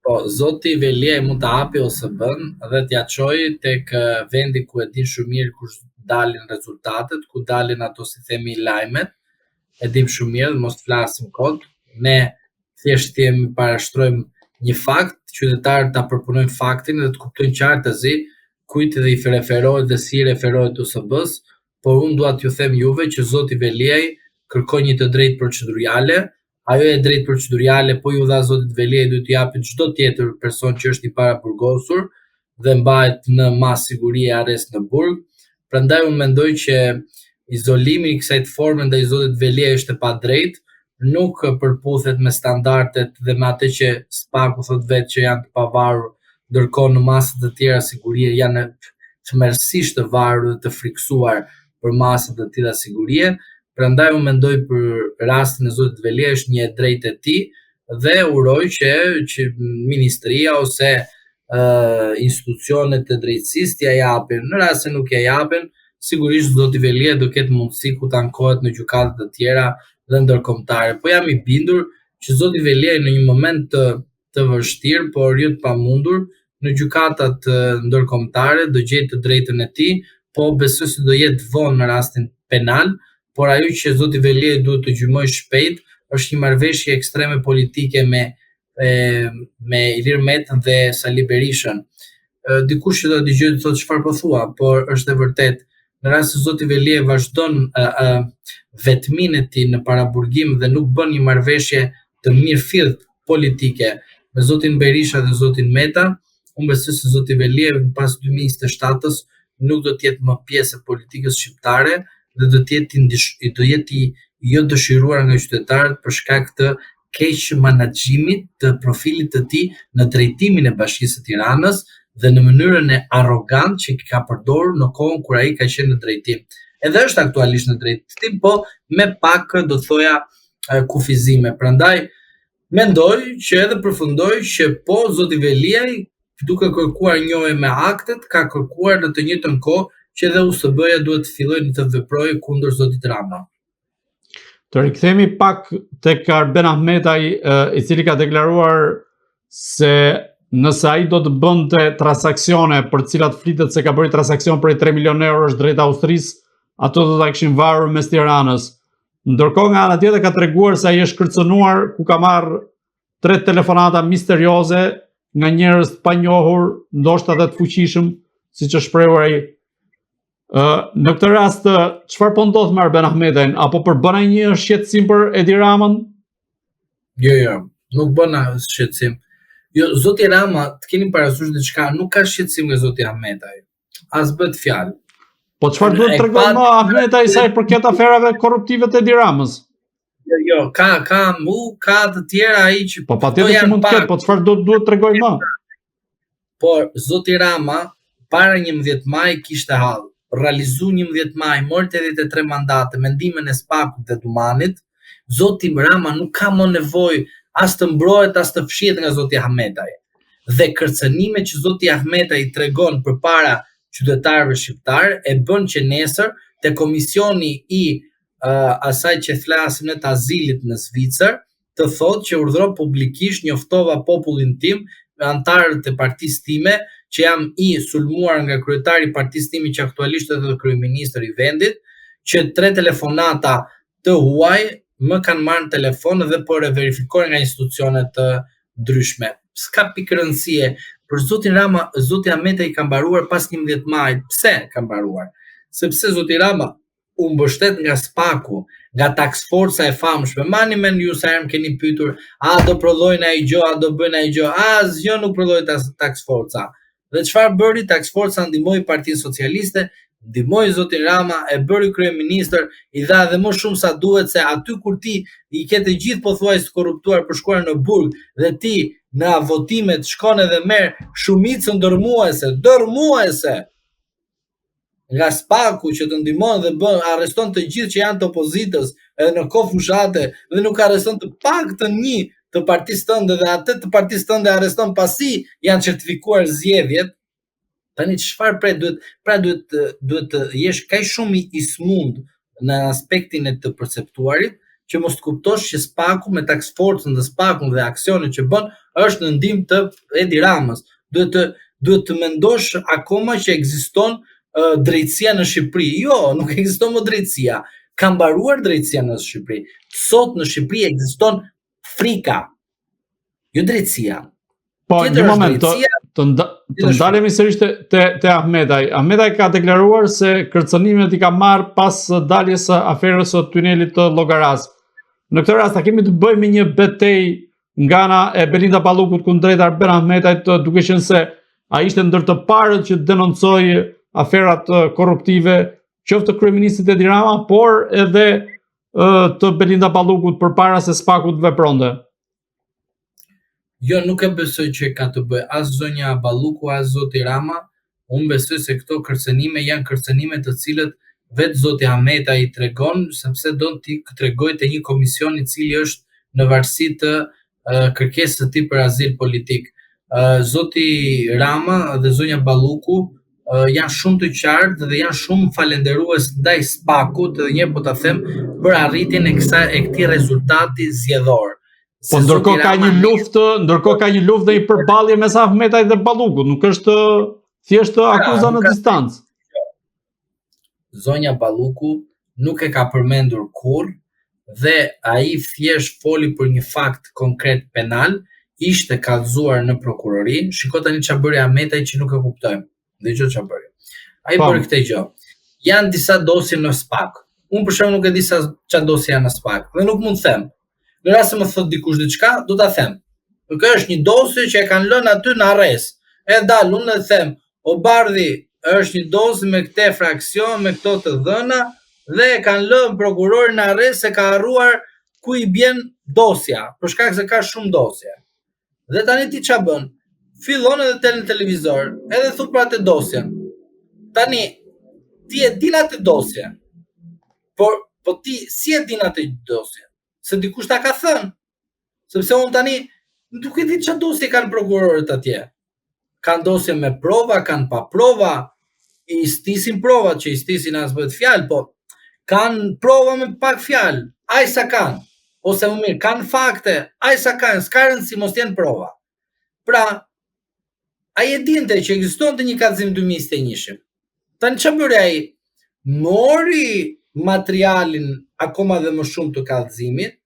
Po, zoti Veliaj mund ta hapi USB-n dhe t'ia çojë tek vendi ku e din shumë mirë ku dalin rezultatet, ku dalin ato si themi lajmet. E dim shumë mirë, mos të flasim kot. Ne thjesht themi parashtrojmë një fakt, qytetarët ta përpunojnë faktin dhe të kuptojnë qartazi kujt dhe i referohet dhe si i referohet USB-s, por unë dua t'ju them juve që zoti Veliaj kërkon një të drejtë procedurale, Ajo e drejtë procedurale po iu dha zotit Veliaj duhet t'i japin çdo tjetër person që është i paraburgosur dhe mbahet në masë sigurie arrest në burg. Prandaj unë mendoj që izolimi i kësaj forme ndaj zotit Veliaj është e padrejtë, nuk përputhet me standardet dhe me atë që SPAK-u thotë vetë që janë të pavarur, ndërkohë në masa të tjera sigurie janë tmerrësisht të varur dhe të frikësuar për masa të tilla sigurie. Prandaj unë mendoj për rastin e zotit Veliaj është një e drejtë e tij dhe uroj që që ministria ose uh, institucionet e drejtësisë t'ia japin. Në rast se nuk ia japin, sigurisht zoti Veliaj do ketë mundësi ku të ankohet në gjykata të tjera dhe ndërkombëtare. Po jam i bindur që zoti Veliaj në një moment të të vështirë, por jo të pamundur, në gjykatat ndërkombëtare do gjejë të drejtën e tij, po besoj se do jetë vonë në rastin penal, por ajo që zoti Veliaj duhet të gjymojë shpejt është një marrëveshje ekstreme politike me e, me Ilir Metën dhe Sali Berishën. Dikush që do të dëgjojë të thotë çfarë po thua, por është e vërtetë. Në rast se zoti Veliaj vazhdon ë ë vetminë e tij në paraburgim dhe nuk bën një marrëveshje të mirëfilltë politike me zotin Berisha dhe zotin Meta, unë besoj se zoti Veliaj pas 2027-s nuk do të jetë më pjesë e politikës shqiptare dhe do të jetë i do jetë i jo dëshiruar nga qytetarët për shkak të keqmenaxhimit të profilit të tij në drejtimin e Bashkisë së Tiranës dhe në mënyrën e arrogant që ka përdorur në kohën kur ai ka qenë në drejtim. Edhe është aktualisht në drejtim, po me pak do të thoja kufizime. Prandaj mendoj që edhe përfundoj që po zoti Veliaj duke kërkuar njohje me aktet, ka kërkuar në të njëjtën kohë që edhe USB-ja duhet të fillojë të veprojë kundër zotit Rama. Të rikthehemi pak tek Arben Ahmetaj, i cili ka deklaruar se nëse ai do të bënte transaksione për të cilat flitet se ka bërë transaksion prej 3 milion eurosh drejt Austrisë, ato do ta kishin varur mes Tiranës. Ndërkohë nga ana tjetër ka treguar se ai është kërcënuar ku ka marrë tre telefonata misterioze nga njerëz të panjohur, ndoshta edhe të fuqishëm, siç është shprehur ai. Ë në këtë rast çfarë po ndodh me Arben Ahmetajn? Apo përbën ai një shqetësim për Edi Ramën? Jo, jo, nuk bën as shqetësim. Jo, zoti Rama, të keni parasysh diçka, nuk ka shqetësim nga zoti Ahmetaj. As bëhet fjalë. Po çfarë duhet të tregojë më Ahmetaj sa i përket aferave korruptive të Edi Ramës? Jo, jo, ka ka mu, ka të tjera ai që Po patjetër që mund të ketë, po çfarë do duhet të tregojë më? Por zoti Rama para 11 maj kishte hall. Realizu 11 maj, mori 83 mandate me ndihmën e SPAK-ut dhe Dumanit. Zoti Rama nuk ka më nevojë as të mbrohet as të fshihet nga zoti Ahmetaj. Dhe kërcënimet që zoti Ahmetaj i tregon përpara qytetarëve shqiptarë e bën që nesër te komisioni i uh, asaj që flasim ne të azilit në Zvicër, të thotë që urdhëro publikisht njoftova popullin tim me anëtarët e partisë time që jam i sulmuar nga kryetari i partisë time që aktualisht është edhe kryeministër i vendit, që tre telefonata të huaj më kanë marrë në telefon dhe po verifikohen nga institucione të ndryshme. S'ka pikë rëndësie. Për zotin Rama, zoti Ahmetaj ka mbaruar pas 11 majit. Pse ka mbaruar? Sepse zoti Rama. U mbështet nga SPAK-u, nga task forca e famshme. Mani mend ju sa herë më keni pyetur, a do prodhojnë ai gjë, a do bëjnë ai gjë? Asgjë nuk prodhoi task forca. Dhe çfarë bëri task forca ndihmoi Partinë Socialiste, ndihmoi zotin Rama, e bëri kryeministër, i dha edhe më shumë sa duhet se aty kur ti i ke të gjithë pothuajse të korruptuar për shkuar në burg dhe ti në votimet shkon edhe merr shumicën dërmuese, dërmuese nga SPAK-u që të ndihmon dhe bën arreston të gjithë që janë të opozitës edhe në kohë fushate dhe nuk arreston të paktën një të partisë tënde dhe atë të partisë tënde arreston pasi janë certifikuar zgjedhjet. Tani çfarë pret duhet pra duhet duhet të jesh kaq shumë i smund në aspektin e të perceptuarit që mos të kuptosh që SPAK-u me task forcën dhe SPAK-un dhe aksionet që bën është në ndihmë të Edi Ramës. Duhet të duhet të mendosh akoma që ekziston uh, drejtësia në Shqipëri. Jo, nuk ekziston më drejtësia. Ka mbaruar drejtësia në Shqipëri. Sot në Shqipëri ekziston frika. Jo drejtësia. Po, një moment, të, të, nda, të ndalemi sërish te, te, te Ahmetaj. Ahmetaj ka deklaruar se kërcënimet i ka marrë pas daljes së aferës së tunelit të Llogarasë. Në këtë rast, a kemi të bëjmë me një betejë nga ana e Belinda Ballukut kundrejt Arben Ahmetajt, duke qenë se ai ishte ndër të parët që denoncoi aferat korruptive, qoftë të kryeministrit Edi Rama, por edhe të Belinda Ballukut përpara se SPAK-u të vepronte. Jo, nuk e besoj që ka të bëjë as zonja Balluku, as zoti Rama. Unë besoj se këto kërcënime janë kërcënime të cilët vetë zoti Ahmetaj i tregon, sepse don t'i tregojë te një komision i cili është në varësi të kërkesës së tij për azil politik. Zoti Rama dhe zonja Balluku janë shumë të qartë dhe janë shumë falenderues ndaj SPAK-ut, edhe një herë po ta them, për arritjen e kësaj e këtij rezultati zgjedhor. Po ndërkohë ka një luftë, ndërkohë ka një luftë dhe një përballje mes Ahmetajt dhe Ballukut, nuk është thjesht pra, akuza në distancë. Zonja Balluku nuk e ka përmendur kurrë dhe ai thjesht foli për një fakt konkret penal, ishte kallëzuar në prokurori. Shiko tani çfarë bëri Ahmetaj që nuk e kuptojmë. Dëgjo çfarë bëri. Ai po. bëri këtë gjë. Janë disa dosje në SPAK. Unë për shembull nuk e di sa çfarë dosje janë në SPAK dhe nuk mund të them. Në rast se më thot dikush diçka, do ta them. Nuk është një dosje që e kanë lënë aty në harresë. E dal unë e them, o Bardhi, është një dosje me këtë fraksion, me këto të dhëna dhe e kanë lënë prokurorin në harresë se ka harruar ku i bjen dosja, për shkak se ka shumë dosje. Dhe tani ti ça bën? Fillon edhe del në televizor, edhe thu për atë dosjen. Tani ti e din atë dosje. Por po ti si e din atë dosje? Se dikush ta ka thënë. Sepse unë tani nuk e di ça dosje kanë prokurorët atje. Kanë dosje me prova, kanë pa prova, i stisin provat që i stisin as bëhet fjalë, po kanë prova me pak fjalë, aq sa kanë, ose më mirë, kanë fakte, aq sa kanë, s'ka rëndësi mos jenë prova. Pra, ai e dinte që ekzistonte një kallëzim 2021-shit. Tani çfarë bëri ai? Mori materialin akoma dhe më shumë të kallëzimit,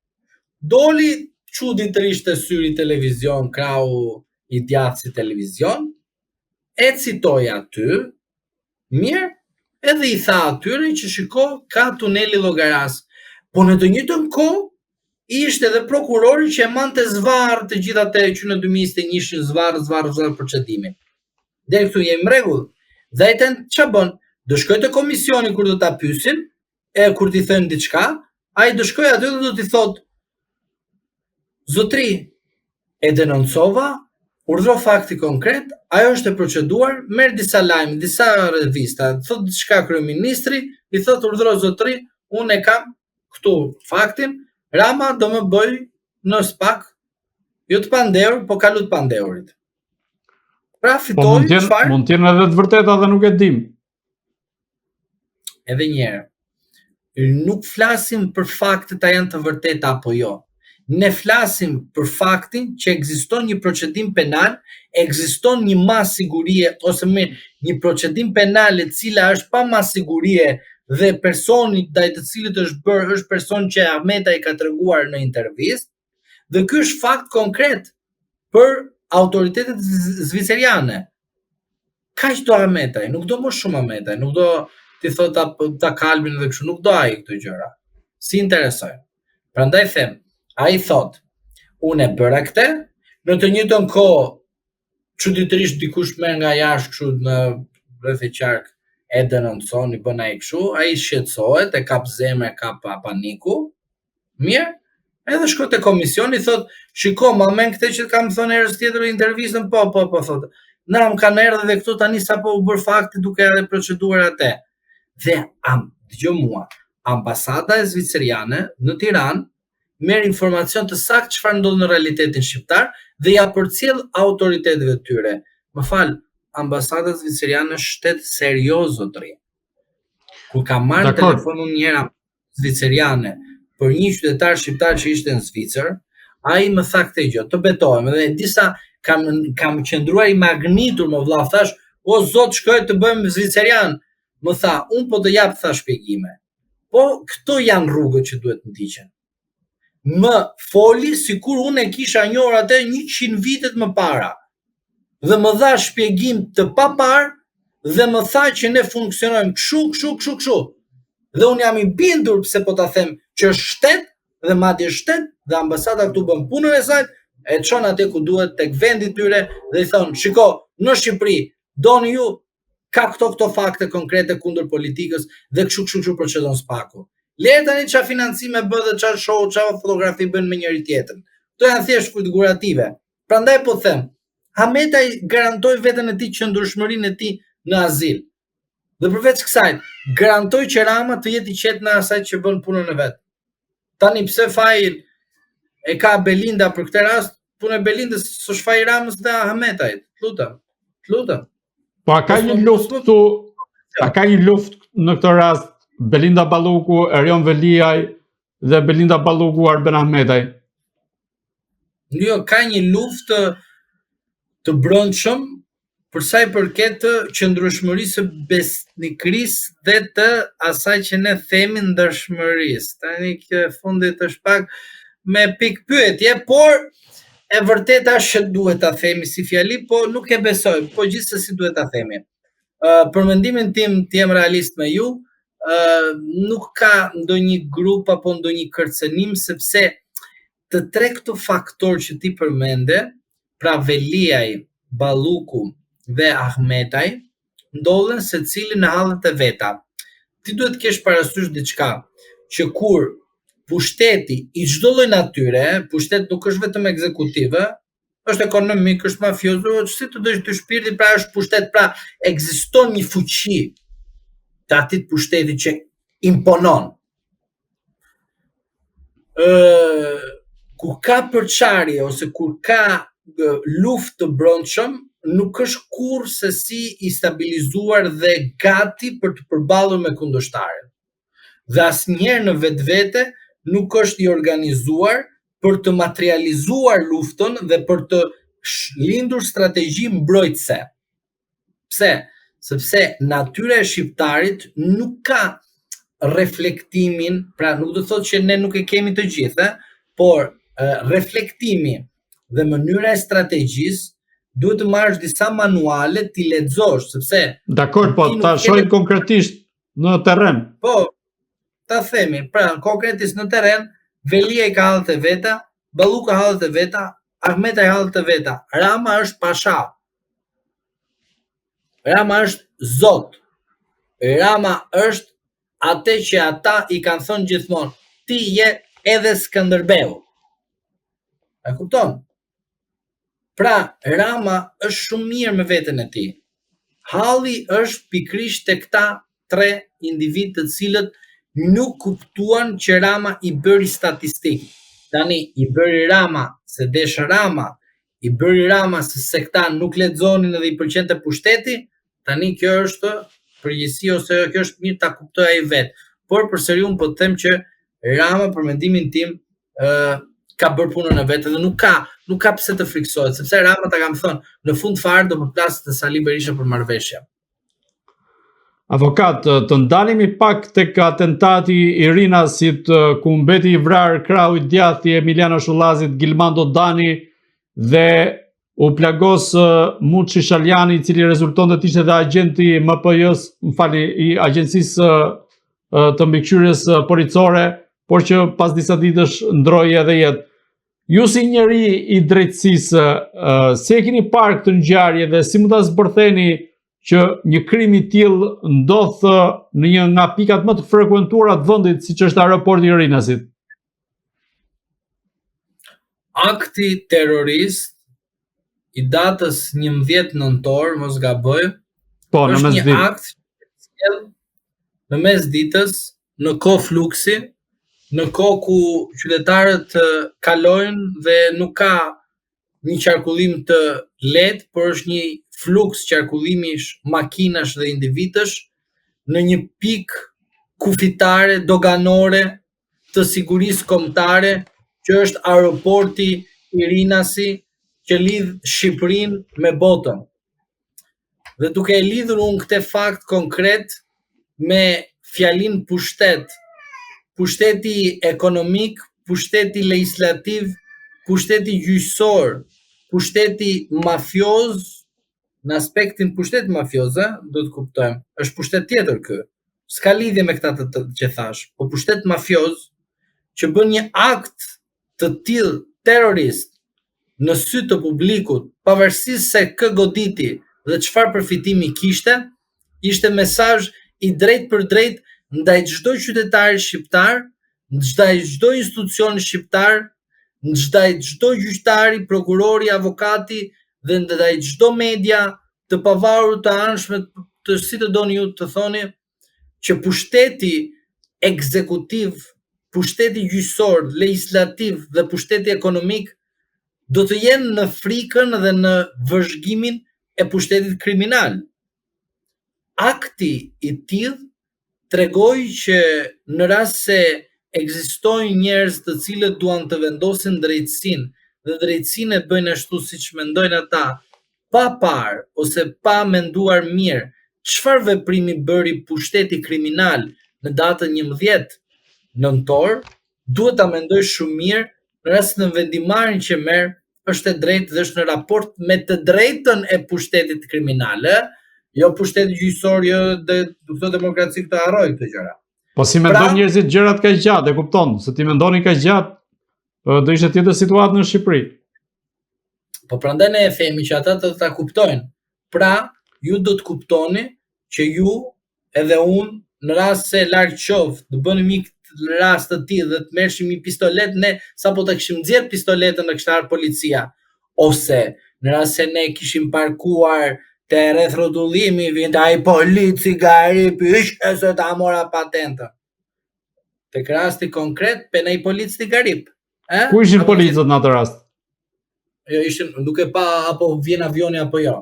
doli çuditërisht te Syri Televizion, krahu i djathtë si televizion, e citoi aty, mirë, edhe i tha atyre që shiko ka tuneli Llogarasë. Po në të njëjtën kohë ishte edhe prokurori që e mante zvarrë të gjitha të që në 2021-shin zvarrë, zvarrë, zvarrë procedimin. Deri këtu jemi në rregull. Dhe ai tani ça bën? Do shkojë te komisioni kur do ta pyesin, e kur t'i thënë diçka, ai do shkojë aty dhe do t'i thotë Zotri, e denoncova, urdhro fakti konkret, ajo është e proceduar, merr disa lajme, disa revista, thotë diçka kryeministri, i thotë urdhro zotri, unë e kam këtu faktin, Rama do më bëj në SPAK, jo të pandehur, po kalu të pandehurit. Pra po, fitoi po, çfarë? Mund të jenë edhe të vërteta dhe nuk e dim. Edhe një herë, nuk flasim për faktet a janë të vërteta apo jo. Ne flasim për faktin që ekziston një procedim penal, ekziston një masë sigurie ose më mirë, një procedim penal e cila është pa masë sigurie dhe personi ndaj të cilit është bërë është person që Ahmetaj ka treguar në intervistë dhe ky është fakt konkret për autoritetet zviceriane. Kaq do Ahmetaj, nuk do më shumë Ahmetaj, nuk do. t'i thotë ta, ta kalbin dhe kështu, nuk do ai këto gjëra. S'i interesojnë. Prandaj them, ai thotë, unë e bëra këtë, në të njëjtën kohë çuditërisht dikush merr nga jashtë kështu në rreth e qark e denoncon, i bën ai kështu, ai shqetësohet, e kap zemra, e kap paniku. Mirë, edhe shkon te komisioni thot, shiko, ma men këtë që të kam thënë herës tjetër në intervistën, po, po, po, thot. Na më kanë erdhë edhe këtu tani sapo u bërë fakti duke edhe proceduar atë. Dhe am, dëgjo mua, ambasada e zviceriane në Tiranë merr informacion të saktë çfarë ndodh në realitetin shqiptar dhe ia përcjell autoriteteve të tyre. Më fal, ambasada zviceriane është shtet serioz zotëri. Kur kam marrë telefon unë një herë zviceriane për një qytetar shqiptar që ishte në Zvicër, ai më tha këtë gjë, të betohem, edhe disa kam kam qëndruar i magnitur më vlla, thash, o zot shkoj të bëhem zvicerian. Më tha, un po të jap tha shpjegime. Po këto janë rrugët që duhet të ndiqen. Më foli sikur unë e kisha njohur atë 100 vitet më para. Dhe më dha shpjegim të paparë dhe më tha që ne funksionojmë kështu, kështu, kështu, kështu. Dhe unë jam i bindur pse po ta them që është shtet dhe madje shtet dhe ambasada këtu bën punën e saj, e çon atje ku duhet tek vendi i tyre dhe i thon, shiko, në Shqipëri doni ju ka këto këto fakte konkrete kundër politikës dhe kështu kështu kështu procedon SPAK-u. Lere tani ça financime bën dhe ça show, ça fotografi bën me njëri tjetrin. Këto janë thjesht figurative. Prandaj po them, Ahmetaj garantoi veten e tij qëndrueshmërinë e tij në azil. Dhe përveç kësaj, garantoi që Rama të jetë i qetë në asaj që bën punën e vet. Tani pse fajin e ka Belinda për këtë rast, punë e Belindës s'është faj i Ramës dhe Ahmetajt. Të lutem. Të lutem. Po a ka një luftë këtu, a ka një luftë në këtë rast Belinda Balluku, Erion Veliaj dhe Belinda Balluku, Arben Ahmetaj? Jo, ka një luftë të brendshëm për sa i përket të qëndrueshmërisë së besnikërisë dhe të asaj që ne themi ndershmërisë. Tani kjo e fundit është pak me pikëpyetje, por e vërteta është që duhet ta themi si fjali, po nuk e besoj, po gjithsesi duhet ta themi. Uh, për mendimin tim, të jem realist me ju, uh, nuk ka ndonjë grup apo ndonjë kërcënim sepse të tre këto faktorë që ti përmende, pra Veliaj, Balluku dhe Ahmetaj, ndodhen secili në hallet e veta. Ti duhet të kesh parasysh diçka, që kur pushteti i çdo lloj natyre, pushtet nuk është vetëm ekzekutiv, është ekonomik, është mafioz, si të dojë ty shpirti, pra është pushtet, pra ekziston një fuqi të atij pushteti që imponon. Ë kur ka përçarje ose kur ka luftë të brendshëm, nuk është kurrsesi i stabilizuar dhe gati për të përballur me kundërshtarin. Dhe asnjëherë në vetvete nuk është i organizuar për të materializuar luftën dhe për të lindur strategji mbrojtëse. Pse? Sepse natyra e shqiptarit nuk ka reflektimin, pra nuk do të thotë që ne nuk e kemi të gjithë, por reflektimi dhe mënyra e strategjisë duhet të marrësh disa manuale t'i lexosh, sepse Dakor, po ta shohim konkretisht në terren. Po, ta themi, pra konkretisht në terren, Veliaj ka hallet e veta, Balluku ka hallet e veta, Ahmetaj hallet e veta, Rama është pasha. Rama është zot. Rama është atë që ata i kanë thënë gjithmonë, ti je edhe Skënderbeu. E kupton? Pra, Rama është shumë mirë me veten e tij. Halli është pikërisht te këta tre individë të cilët nuk kuptuan që Rama i bëri statistik. Tani i bëri Rama se desh Rama, i bëri Rama se se këta nuk lexonin edhe i pëlqente pushteti, tani kjo është përgjegjësi ose kjo është mirë ta kuptojë ai vetë. Por përsëri unë po të them që Rama për mendimin tim ë ka bërë punën e vet dhe nuk ka nuk ka pse të frikësohet, sepse Rama ta kam thënë, në fund fare do përplaset te Sali Berisha për marrëveshje. Avokat, të ndalemi pak tek atentati i Rinasit ku mbeti i vrarë krahu i djathtë i Emiliano Shullazit, Gilmando Dani dhe U plagos Muçi Shaljani, i cili rezultonte të ishte dhe agjent i MPJ-s, më falni, i agjencisë të mbikëqyrjes policore, por që pas disa ditësh ndërroi edhe jetë. Ju si njeri i drejtësisë, si e keni parë këtë ngjarje dhe si mund ta zbërtheni që një krim i tillë ndodh në një nga pikat më të frekuentuara të vendit, siç është aeroporti i Rinasit? Akti terrorist i datës 11 nëntor, mos gaboj, po, në është një akt që në mes ditës, në kohë fluksi, në kohë ku qytetarët kalojnë dhe nuk ka një qarkullim të lehtë, por është një fluks qarkullimesh makinash dhe individësh në një pikë kufitare doganore të sigurisë kombëtare që është aeroporti i Rinasit që lidh Shqipërinë me botën. Dhe duke e lidhur unë këtë fakt konkret me fjalinë pushtet, pushteti ekonomik, pushteti legjislativ, pushteti gjyqësor, pushteti mafioz, në aspektin pushtet mafioz, ë, do të kuptojmë, është pushtet tjetër ky. S'ka lidhje me këta të, të, që thashë, po pushtet mafioz që bën një akt të tillë terrorist në sy të publikut, pavarësisht se kë goditi dhe çfarë përfitimi kishte, ishte mesazh i drejtpërdrejtë ndaj çdo qytetari shqiptar, ndaj çdo institucioni shqiptar, ndaj çdo gjyqtari, prokurori, avokati dhe ndaj çdo media të pavarur të anshme të si të doni ju të thoni, që pushteti ekzekutiv, pushteti gjyqësor, legjislativ dhe pushteti ekonomik do të jenë në frikën dhe në vëzhgimin e pushtetit kriminal. Akti i tillë tregoi që në rast se ekzistojnë njerëz të cilët duan të vendosin drejtësinë dhe drejtësinë e bëjnë ashtu siç mendojnë ata, pa parë ose pa menduar mirë çfarë veprimi bëri pushteti kriminal në datën 11 nëntor, duhet ta mendojë shumë mirë në rast se vendimmarrjen që merr është e drejtë dhe është në raport me të drejtën e pushtetit kriminal, ë? Jo pushteti gjyqësor, jo dhe këto demokraci këto harroj këto gjëra. Po si mendojnë pra, njerëzit gjërat kaq gjatë, e kupton, se t'i mendonin kaq gjatë, do ishte tjetër situatë në Shqipëri. Po prandaj ne e themi që ata të ta kuptojnë. Pra, ju do të kuptoni që ju edhe unë në rast se larg qoftë, të bënim një rast të tillë dhe të merrshim një pistoletë ne sapo ta kishim nxjerr pistoletën na kishte ardhur policia ose në rast se ne kishim parkuar te rreth rrotullimi vinte ai polici garip ish e se ta mora patentën. Tek rasti konkret pe ai polici garip. Eh? Ku ishin policët në atë rast? Jo, ishin duke pa apo vjen avioni apo jo.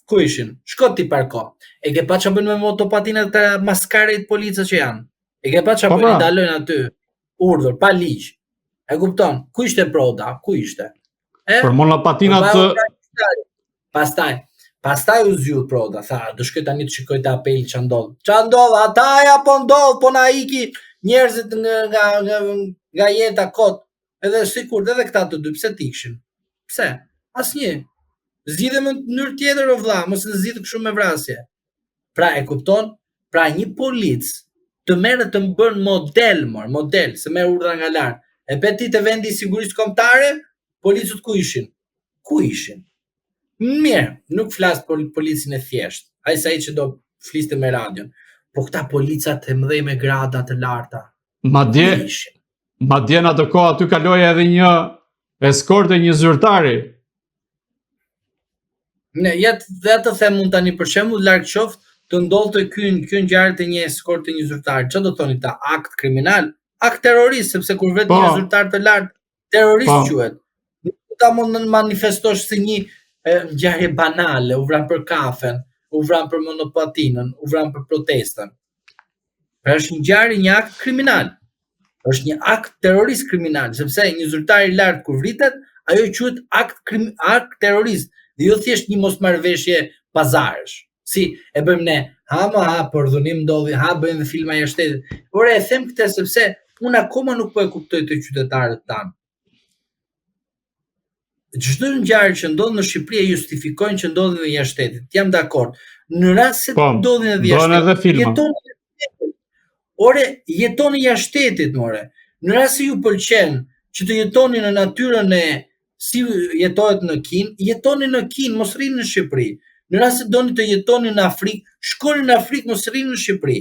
Ku ishin? Shko ti parko. E ke pa çfarë bëjnë me motopatinat e maskaret policët që janë? E ke pa çfarë po, bëjnë, pra. ndalojnë aty. Urdhër, pa ligj. E kupton? Ku ishte Proda? Ku ishte? E? Për monopatinat të Pastaj, pastaj u zgjua Proda, tha, do shkoj tani të shikoj te apeli ça ndodh. Ça ndodh? Ata ja po ndodh, po na iki njerëzit nga nga nga, nga jeta kot. Edhe sikur edhe këta të dy pse të ikshin? Pse? Asnjë. Zgjidhe në mënyrë tjetër o vlla, mos e zgjidh kështu me vrasje. Pra e kupton? Pra një polic të merr të bën model, mor, model, se merr urdhra nga lart. E pe ti te vendi i sigurisë kombëtare, policët ku ishin? Ku ishin? Mirë, nuk flas për policin e thjeshtë, ai se ai që do fliste me radion, po këta policat e mëdhenj me grada të larta. Madje, madje në atë kohë aty kaloi edhe një eskortë e një zyrtari. Ne, ja të, ja të them unë tani për shembull, larg qoftë të ndodhte ky kjo ngjarje te një eskortë e një zyrtari. Çfarë do thoni ta akt kriminal? Akt terrorist, sepse kur vret po. një zyrtar të lartë, terrorist po. quhet. Nuk ta mund të manifestosh si një e, ngjarje banale, u vran për kafen, u vran për monopatinën, u vran për protestën. Pra është një ngjarje, një akt kriminal. Është një akt terrorist kriminal, sepse një zyrtar i lartë kur vritet, ajo quhet akt krim, akt terrorist, dhe jo thjesht një mosmarrëveshje pazarësh. Si e bëjmë ne, ha më ha, përdhunim ndodhi, ha bëjmë dhe filma jashtë shtetit. Ore e them këtë sepse unë akoma nuk po e kuptoj të qytetarët tanë. Çdo ngjarje që ndodh në Shqipëri e justifikojnë që ndodhin edhe jashtë shtetit. Jam dakord. Në rast se po, ndodhin edhe jashtë shtetit, jetoni Ore, jetoni jashtë shtetit, more. Në rast se ju pëlqen që të jetoni në natyrën e si jetohet në Kinë, jetoni në Kinë, mos rrini në Shqipëri. Në rast se doni të jetoni në Afrikë, shkoni në Afrikë, mos rrini në Shqipëri.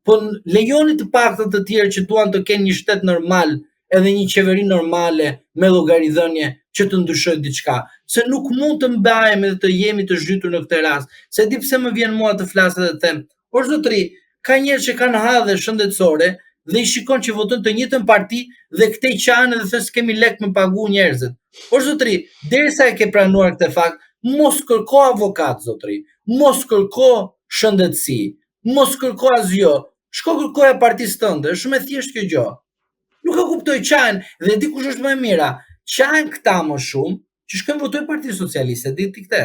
Po lejoni të paktën të tjerë që duan të kenë një shtet normal, edhe një qeveri normale me llogaridhënie që të ndryshojë diçka, se nuk mund të mbahemi dhe të jemi të zhytur në këtë rast. Se di pse më vjen mua të flas edhe të them, or zotri, ka njerëz që kanë halle shëndetësore dhe i shikon që votojnë të njëjtën parti dhe këtej qahen edhe thonë s'kemi lek me pagu njerëzit. Or zotri, derisa e ke pranuar këtë fakt, mos kërko avokat zotri, mos kërko shëndetësi, mos kërko asgjë. Shko kërkoja partisë tënde, është shumë e thjeshtë kjo gjë. Nuk e kuptoj qahen dhe di kush është më e mira. Qahen këta më shumë që shkojnë votojnë Partinë Socialiste, di ti këtë.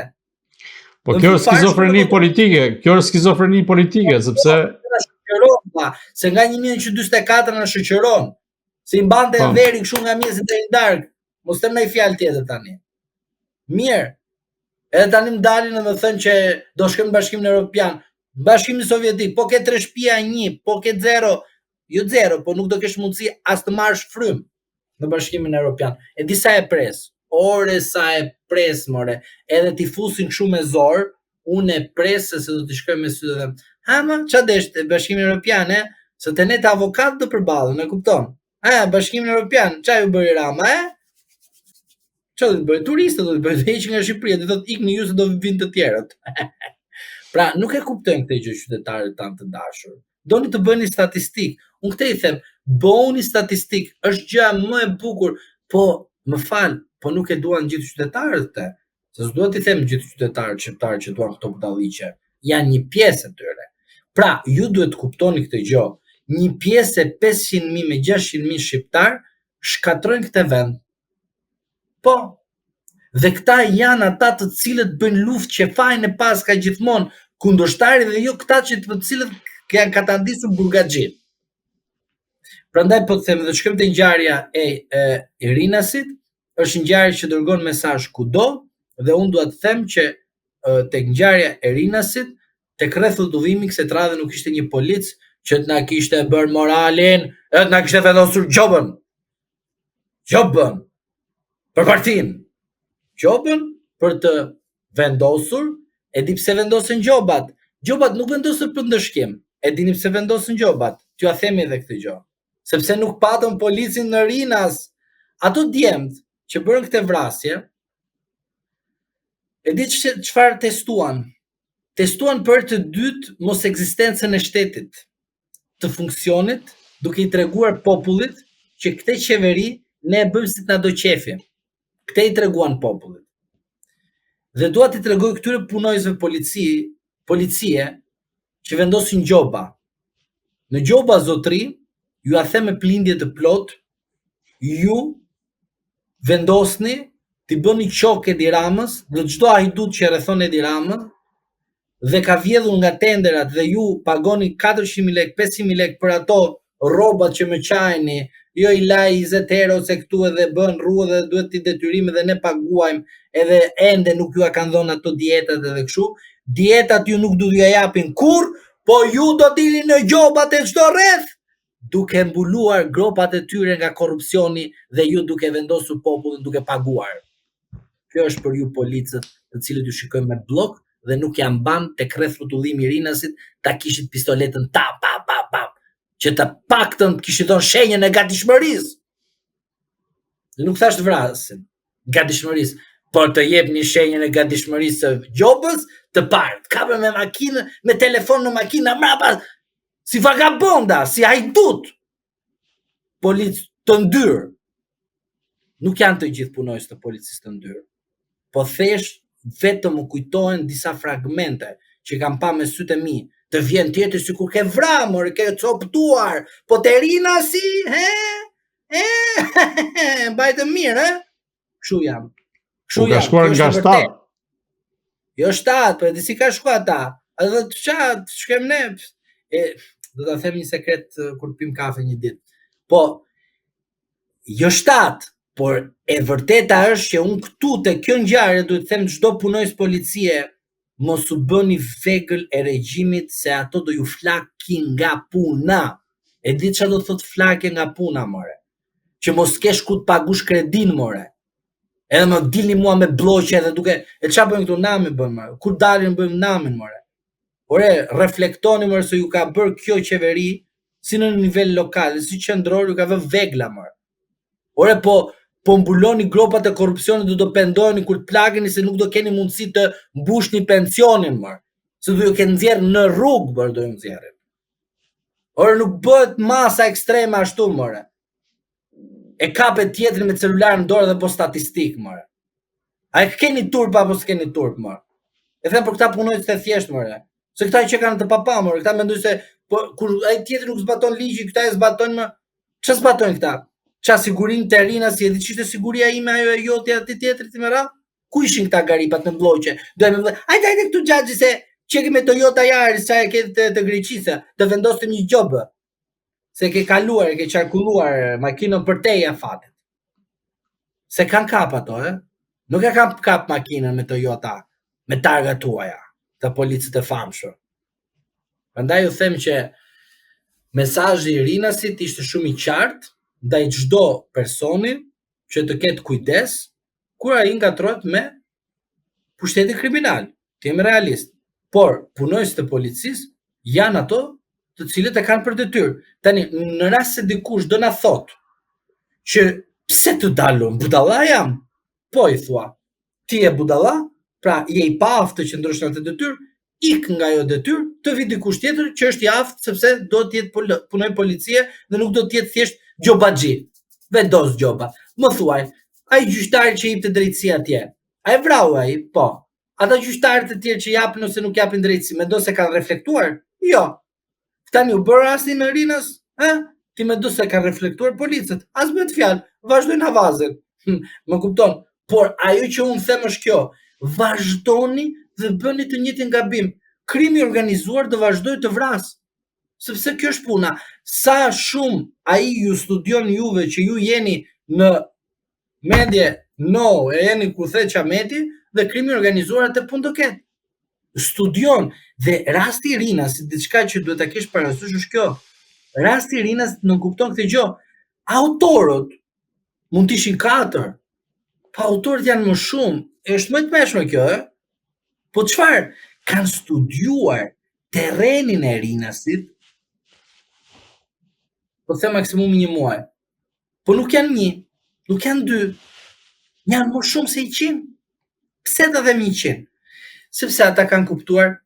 Po kjo është skizofreni politike, kjo është skizofreni politike, po, sepse na shoqëron, pa, se nga 1944 na shoqëron. Se i mbante po. Enveri kështu nga mëngjesi deri në darkë. Mos them ndonjë fjalë tjetër tani. Mirë. Edhe tani më dalin dhe më thënë që do shkojmë në Bashkimin Evropian. Bashkimi Sovjetik, po ke tre shtëpia një, po ke zero, jo zero, po nuk do kesh mundësi as të marrësh frymë në Bashkimin Evropian. E di sa e pres. Ore sa e pres, more. Edhe t'i fusin kështu me zor, unë e pres se do t'i shkoj me sy dhe them, ha ma, ça deshte, Bashkimin Evropian, e? Se te ne te avokat do përballen, e kupton? Ha, Bashkimin Evropian, ça ju bëri Rama, e? Ça do të bëjë turistët, do të bëjë të heqë nga Shqipëria, do thotë ikni ju se do vinë të tjerët. pra, nuk e kuptojnë këtë gjë qytetarët tanë të dashur. Doni të bëni statistikë. Unë këtë i them, bëuni statistikë, është gjëja më e bukur, po më fal, po nuk e duan gjithë qytetarët këtë. Se s'dua t'i them gjithë qytetarët shqiptarë që duan këto budalliqe, janë një pjesë e tyre. Pra, ju duhet të kuptoni këtë gjë. Një pjesë e 500.000 me 600.000 shqiptarë shkatërrojnë këtë vend. Po. Dhe këta janë ata të cilët bëjnë luftë që fajin e paska gjithmonë kundërshtari dhe jo këta që të cilët janë katandisur burgaxhi. Prandaj po të them dhe shkojmë te ngjarja e, e, e Rinasit, është ngjarje që dërgon mesazh kudo dhe unë dua të them që tek ngjarja e Rinasit, tek rrethrrotullimi kësaj radhe nuk ishte një polic që të na kishte bërë moralin, edhe të na kishte vendosur gjobën. Gjobën për partinë. Gjobën për të vendosur, e di pse vendosen gjobat. Gjobat nuk vendosen për ndëshkim. E dini pse vendosen gjobat? T'jua themi edhe këtë gjë. Sepse nuk patëm policin në Rinas. Ato djemtë që bërën këtë vrasje, e di çfarë testuan? Testuan për të dytë mos ekzistencën e shtetit të funksionit, duke i treguar popullit që këtë qeveri ne e bëjmë si të na do qefi. Këtë i treguan popullit. Dhe dua t'i tregoj këtyre punonjësve polici, policie që vendosin gjoba. Në gjoba zotri, jua them me bindje të plotë, ju vendosni t'i bëni qokë Edi Ramës dhe çdo hajdut që e rrethon Edi Ramën dhe ka vjedhur nga tenderat dhe ju pagoni 400.000 lekë, 500.000 lekë për ato rrobat që më qajni, jo i laj 20 herë ose këtu edhe bën rrugë dhe duhet t'i detyrim edhe ne paguajmë edhe ende nuk jua kanë dhënë ato dietat edhe kështu. Dietat ju nuk do t'jua japin kurrë, po ju do dilni në gjobat e çdo rreth duke mbuluar gropat e tyre nga korrupsioni dhe ju duke vendosur popullin duke paguar. Kjo është për ju policët, të cilët ju shikojmë me bllok dhe nuk ja mban tek rrethrrotullimi i Rinasit ta kishit pistoletën ta pa pa pa që të paktën të kishit dhënë shenjën e gatishmërisë. Dhe nuk thashë të vrasin, gatishmërisë, por të jepni shenjën e gatishmërisë së gjobës të parë. Të kapën me makinë, me telefon në makinë, mbrapa, si vagabonda, si hajdut. Policë të ndyrë. Nuk janë të gjithë punonjës të policisë të ndyrë. Po thjesht vetëm më kujtohen disa fragmente që kam pa me sytë e mi. Të vjen tjetri sikur ke vra, more, ke coptuar. Po te Rinasi, he? E, mbajtë mirë, he? Kështu jam. Kështu po ka shkuar nga 7. Jo 7, po e di si ka shkuar ata. Edhe të ça, të shkojmë ne. E do ta them një sekret kur të pim kafe një ditë. Po jo 7. Por e vërteta është që unë këtu te kjo ngjarje duhet të them çdo punonjës policie mos u bëni vegël e regjimit se ato do ju flakin nga puna. E di çfarë do të thotë flakje nga puna, more. Që mos kesh ku të pagush kredinë, more. Edhe më dilni mua me blloqe edhe duke e ça bëjnë këtu namin bën more. Kur dalin bëjnë namin more. Ore, reflektoni more se ju ka bërë kjo qeveri si në nivel lokal, si qendror ju ka vënë vegla more. Ore po po mbuloni gropat e korrupsionit dhe do pendoheni kur të plakeni se nuk do keni mundësi të mbushni pensionin more. Se do ju kenë nxjerrë në rrugë, more do ju nxjerrin. Ore nuk bëhet masa ekstreme ashtu more. E kape tjetrin me celular në dorë dhe po statistikë, more. A e keni turp apo s'keni turp, more? E them për këta punonjës të thjeshtë, more. Se këta që kanë të papamur, këta mendojnë se po kur ai tjetri nuk zbaton ligjin, këta e zbatojnë më. Ç'a zbatojnë këta? Ça sigurinë te Rinasi, e di ç'ishte siguria ime ajo e jotja atij tjetrit me radhë? Ku ishin këta garipat me blloqe? Do e me blloqe. Hajde, hajde këtu xhaxhi se qe me Toyota Yaris sa e ke të, të Greqisë, të vendosim një gjobë. Se ke kaluar, e ke qarkulluar makinën përtej afatit. Se kanë kap ato, e? Nuk e kanë kap makinën me Toyota, me targa tuaja, të policët e famshëm. Prandaj ju them që mesazhi i Rinasit ishte shumë i qartë ndaj çdo personi që të ketë kujdes kur ai ngatërrohet me pushtetin kriminal. Të jemi realist. Por punonjësit e policisë janë ato të cilët e kanë për detyrë. Tani, në rast se dikush do na thotë që pse të dalun, budalla jam, po i thua, ti je budalla, pra je i paaftë të qëndrosh në atë detyrë, ik nga ajo detyrë, të vijë dikush tjetër që është i aftë sepse do të jetë punonjës policie dhe nuk do të jetë thjesht gjobaxhi. Vendos gjoba. Më thuaj, ai gjyqtari që jepte drejtësi atje, a e vrau ai? Po. Ata gjyqtarët e tjerë që japin ose nuk japin drejtësi, mendon se kanë reflektuar? Jo. Tani u bë rasti në Rinas, ë? Ti mendon se kanë reflektuar policët? As bëhet fjalë, vazhdojnë avazin. Hm, më kupton? Por ajo që unë them është kjo, vazhdoni dhe bëni të njëjtin gabim. Krimi i organizuar do vazhdojë të vrasë. Sepse kjo është puna. Sa shumë ai ju studion juve që ju jeni në mendje no, e jeni ku the qameti dhe krimi i organizuar atë punë do ketë. Studion dhe rasti i Rinasit, diçka që duhet ta kesh parasysh është kjo. Rasti i Rinasit nënkupton këtë gjë. Autorët mund të ishin katër, po autorët janë më shumë. Është më e tmerrshme kjo, ë? Po çfarë? Kanë studiuar terrenin e Rinasit. Po them maksimumi një muaj. Po nuk janë një, nuk janë dy, janë më shumë se 100. Pse ta them 100? Sepse ata kanë kuptuar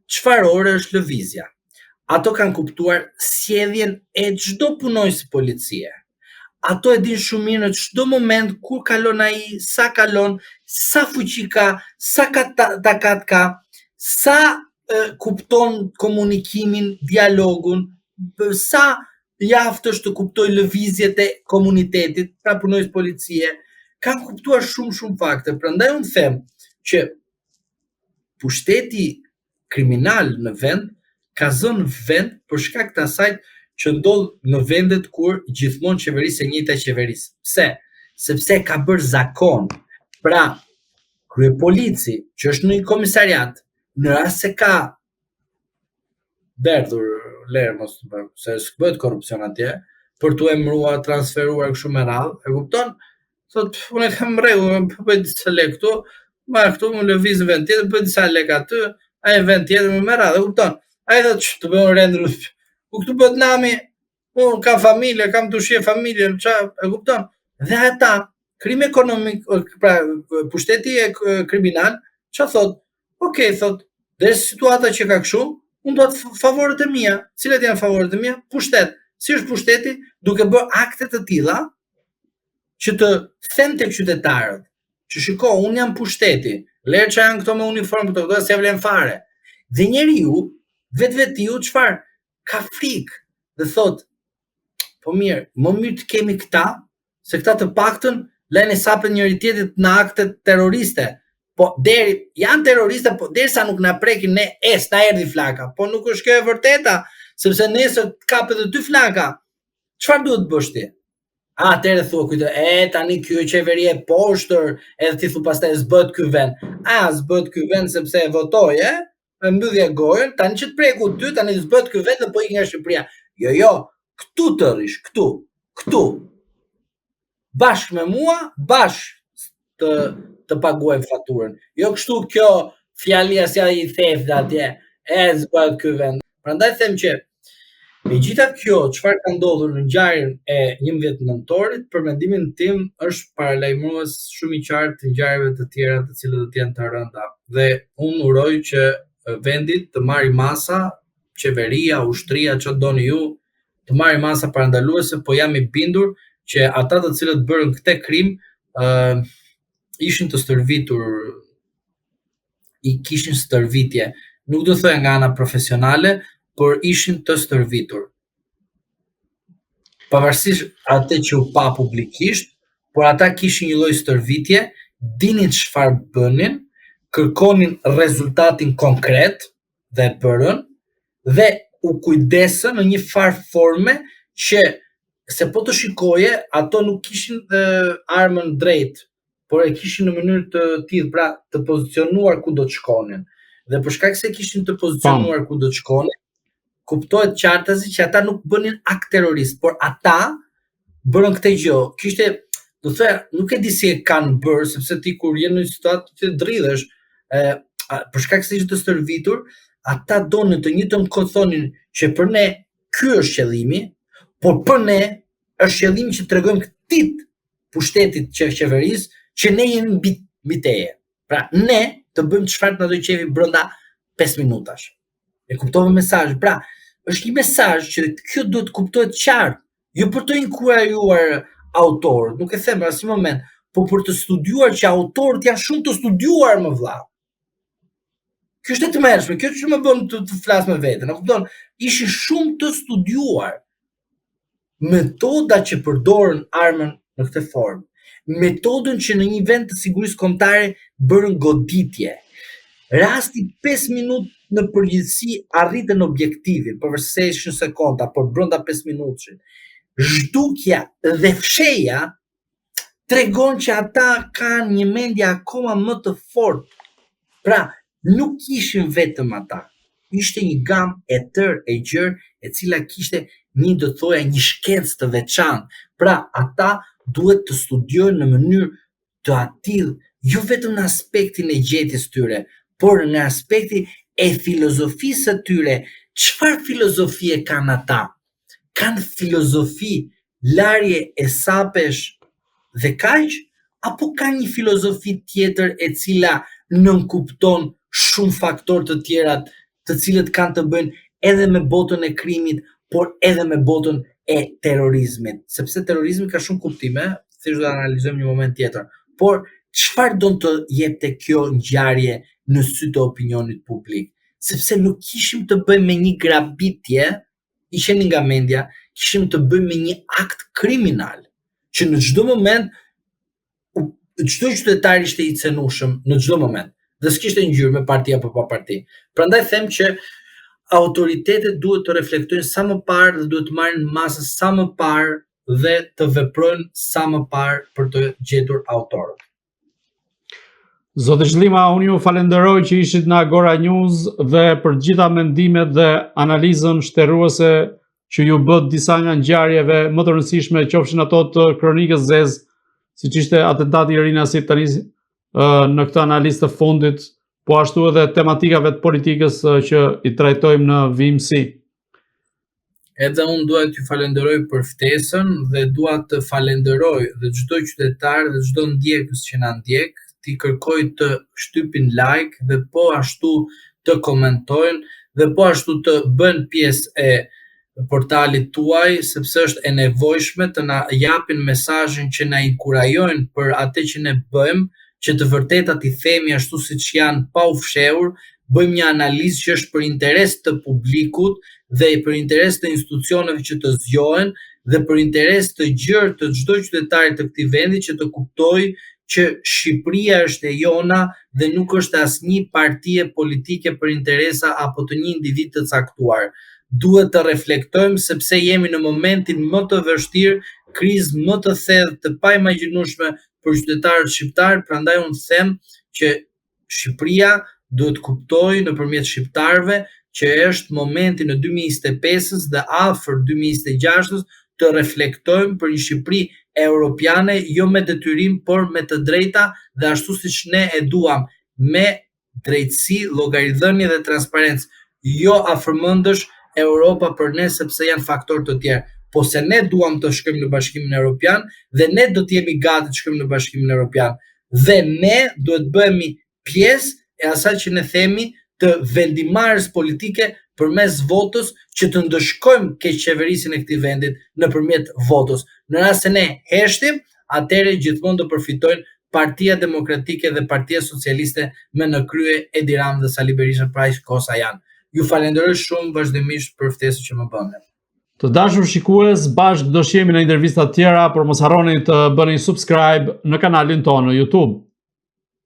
çfarë ore është lëvizja. Ato kanë kuptuar sjelljen e çdo punonjësi policie. Ato e dinë shumë mirë në çdo moment kur kalon ai, sa kalon, sa fuqi ka, sa ka takat ka, sa e, kupton komunikimin, dialogun, sa i aftë është të kuptojë lëvizjet e komunitetit, pra punonjës policie, kanë kuptuar shumë shumë fakte. Prandaj unë them që pushteti kriminal në vend ka zënë vend për shkak të asaj që ndodh në vendet kur gjithmonë qeveris e njëjta qeveri. Pse? Sepse ka bërë zakon. Pra, kryepolici që është në një komisariat, në rast se ka derdhur lerë mos të bëjmë, se s'bëhet korrupsion atje, për t'u emëruar, transferuar kështu me radhë, e kupton? Thot, unë e kam rregull, po bëj disa lekë këtu, ma këtu më lëviz në vend tjetër, bëj disa lekë aty, ai në vend tjetër më me radhë, e kupton? Ai thot, të bëj rend, ku këtu bëhet nami, unë kam familje, kam të ushqej familjen, ça, e kupton? Dhe ata, krimi ekonomik, pra pushteti e kriminal, ça thot? Ok, thot, dhe situata që ka kështu, unë do të favoret e mia. Cilat janë favoret e mia? Pushtet. Si është pushteti? Duke bërë akte të tilla që të them tek qytetarët, që shiko, unë jam pushteti, lëre që janë këto me uniformë, këto, këto s'ia vlen fare. Dhe njeriu, vetvetiu, çfarë? Ka frikë dhe thot, po mirë, më mirë të kemi këta, se këta të paktën lënë hesapet njëri tjetrit në akte terroriste. Po deri janë terroriste, po derisa nuk na prekin ne, e s'na erdhi flaka. Po nuk është kjo e vërteta, sepse nesër të kap edhe ty flaka. Çfarë duhet të bësh ti? A, atëherë thua kujto, e tani kjo qeveri e poshtër, edhe ti thu pastaj s'bëhet ky vend. A, s'bëhet ky vend sepse e votoje, e mbyllje gojën, tani që të preku ty, tani s'bëhet ky vend dhe po ik nga Shqipëria. Jo, jo, këtu të rrish, këtu, këtu. Bashkë me mua, bashkë të të paguajmë faturën. Jo kështu kjo fjalia si ai i theftë atje, e s'bëhet ky vend. Prandaj them që e gjitha kjo çfarë ka ndodhur në ngjarjen e 11 nëntorit, për mendimin tim është paralajmërues shumë i qartë të ngjarjeve të tjera të cilat do të jenë të rënda. Dhe unë uroj që vendi të marrë masa, qeveria, ushtria, çfarë doni ju, të marrë masa parandaluese, po jam i bindur që ata të cilët bërën këtë krim, ë uh, ishin të stërvitur i kishin stërvitje. Nuk do thoja nga ana profesionale, por ishin të stërvitur. Pavarësisht atë që u pa publikisht, por ata kishin një lloj stërvitje, dinin çfarë bënin, kërkonin rezultatin konkret dhe e bërën dhe u kujdesën në një farë forme që se po të shikoje, ato nuk kishin dhe armën drejt, por e kishin në mënyrë të tillë, pra të pozicionuar ku do të shkonin. Dhe për shkak se kishin të pozicionuar ku do të shkonin, kuptohet qartazi që ata nuk bënin akt terrorist, por ata bërën këtë gjë. Kishte, do të thoja, nuk e di si e kanë bërë, sepse ti kur je në një situatë të dridhesh, ë për shkak se ishin të stërvitur, ata donin të njëjtën kohë thonin që për ne ky është qëllimi, por për ne është qëllimi që të tregojmë këtij pushtetit që qeverisë që ne jemi mbi mbi teje. Pra ne të bëjmë çfarë të na dojë qejfi brenda 5 minutash. E kuptove mesazhin? Pra, është një mesazh që kjo duhet të kuptohet qartë, jo për të inkurajuar autorët, nuk e them në asnjë moment, por për të studiuar që autorët janë shumë të studiuar më vlla. Kjo është e tmerrshme, kjo që më bën të, të flas me veten, e kupton? Ishin shumë të studiuar. Metoda që përdorën armën në këtë formë, metodën që në një vend të sigurisë kombëtare bërën goditje. Rasti 5 minutë në përgjithësi arritën objektivin, përveç se ishin sekonda, por brenda 5 minutëshit. Zhdukja dhe fshehja tregon që ata kanë një mendje akoma më të fortë. Pra, nuk ishin vetëm ata. Ishte një gamë e tërë e gjerë e cila kishte një do të thoja një shkencë të veçantë. Pra, ata duhet të studiojnë në mënyrë të atillë, jo vetëm në aspektin e gjetjes tyre, por në aspektin e filozofisë së tyre. Çfarë filozofie kanë ata? Kanë filozofi larje hesapesh dhe kaq apo ka një filozofi tjetër e cila nënkupton shumë faktorë të tjera të cilët kanë të bëjnë edhe me botën e krimit, por edhe me botën e terrorizmit, sepse terrorizmi ka shumë kuptime, thjesht do ta analizojmë një moment tjetër. Por çfarë do të jepte kjo ngjarje në sy të opinionit publik? Sepse nuk kishim të bëjmë me një grabitje hiqeni nga mendja, kishim të bëjmë me një akt kriminal, që në çdo moment çdo qytetar ishte i cenueshëm në çdo moment dhe s'kishte ngjyrë me parti apo pa parti. Prandaj them që autoritetet duhet të reflektojnë sa më parë dhe duhet të marrin masa sa më parë dhe të veprojnë sa më parë për të gjetur autorët. Zoti Zhlima, unë ju falenderoj që ishit në Agora News dhe për gjitha mendimet dhe analizën shteruese që ju bëtë disa nga ngjarjeve më të rëndësishme, qofshin ato të kronikës zezë, siç ishte atentati i Rinasit tani në këtë analizë të fundit, po ashtu edhe tematikave të politikës që i trajtojmë në vijimësi. Edhe unë dua t'ju falenderoj për ftesën dhe dua të falenderoj dhe çdo qytetar dhe çdo ndjekës që na ndjek, t'i kërkoj të shtypin like dhe po ashtu të komentojnë dhe po ashtu të bëhen pjesë e portalit tuaj, sepse është e nevojshme të na japin mesazhin që na inkurajojnë për atë që ne bëjmë, që të vërtetat i themi ashtu siç janë pa u fshehur, bëjmë një analizë që është për interes të publikut dhe për interes të institucioneve që të zgjohen dhe për interes të gjerë të çdo qytetari të këtij vendi që të kuptojë që Shqipëria është e jona dhe nuk është e asnjë partie politike për interesa apo të një individ të caktuar. Duhet të reflektojmë sepse jemi në momentin më të vështirë, krizë më të thellë të paimagjinueshme për qytetarët shqiptarë, prandaj unë them që Shqipëria duhet të kuptojë nëpërmjet shqiptarëve që është momenti në 2025-ës dhe afër 2026-ës të reflektojmë për një Shqipëri europiane, jo me detyrim, por me të drejta dhe ashtu siç ne e duam, me drejtësi, llogaridhënie dhe transparencë, jo afërmendësh Europa për ne sepse janë faktorë të tjerë, po se ne duam të shkojmë në Bashkimin Europian dhe ne do të jemi gati të shkojmë në Bashkimin Europian dhe ne duhet të bëhemi pjesë e asaj që ne themi të vendimmarrjes politike përmes votës që të ndëshkojmë keqqeverisjen e këtij vendit nëpërmjet votës. Në rast se ne heshtim, atëherë gjithmonë do përfitojnë Partia Demokratike dhe Partia Socialiste me në krye Edi Ramën dhe Sali Berishën për aq kohë sa janë. Ju falenderoj shumë vazhdimisht për ftesën që më bëni. Të dashur shikues, bashkë do shihemi në intervista të tjera, por mos harroni të bëni subscribe në kanalin tonë në YouTube.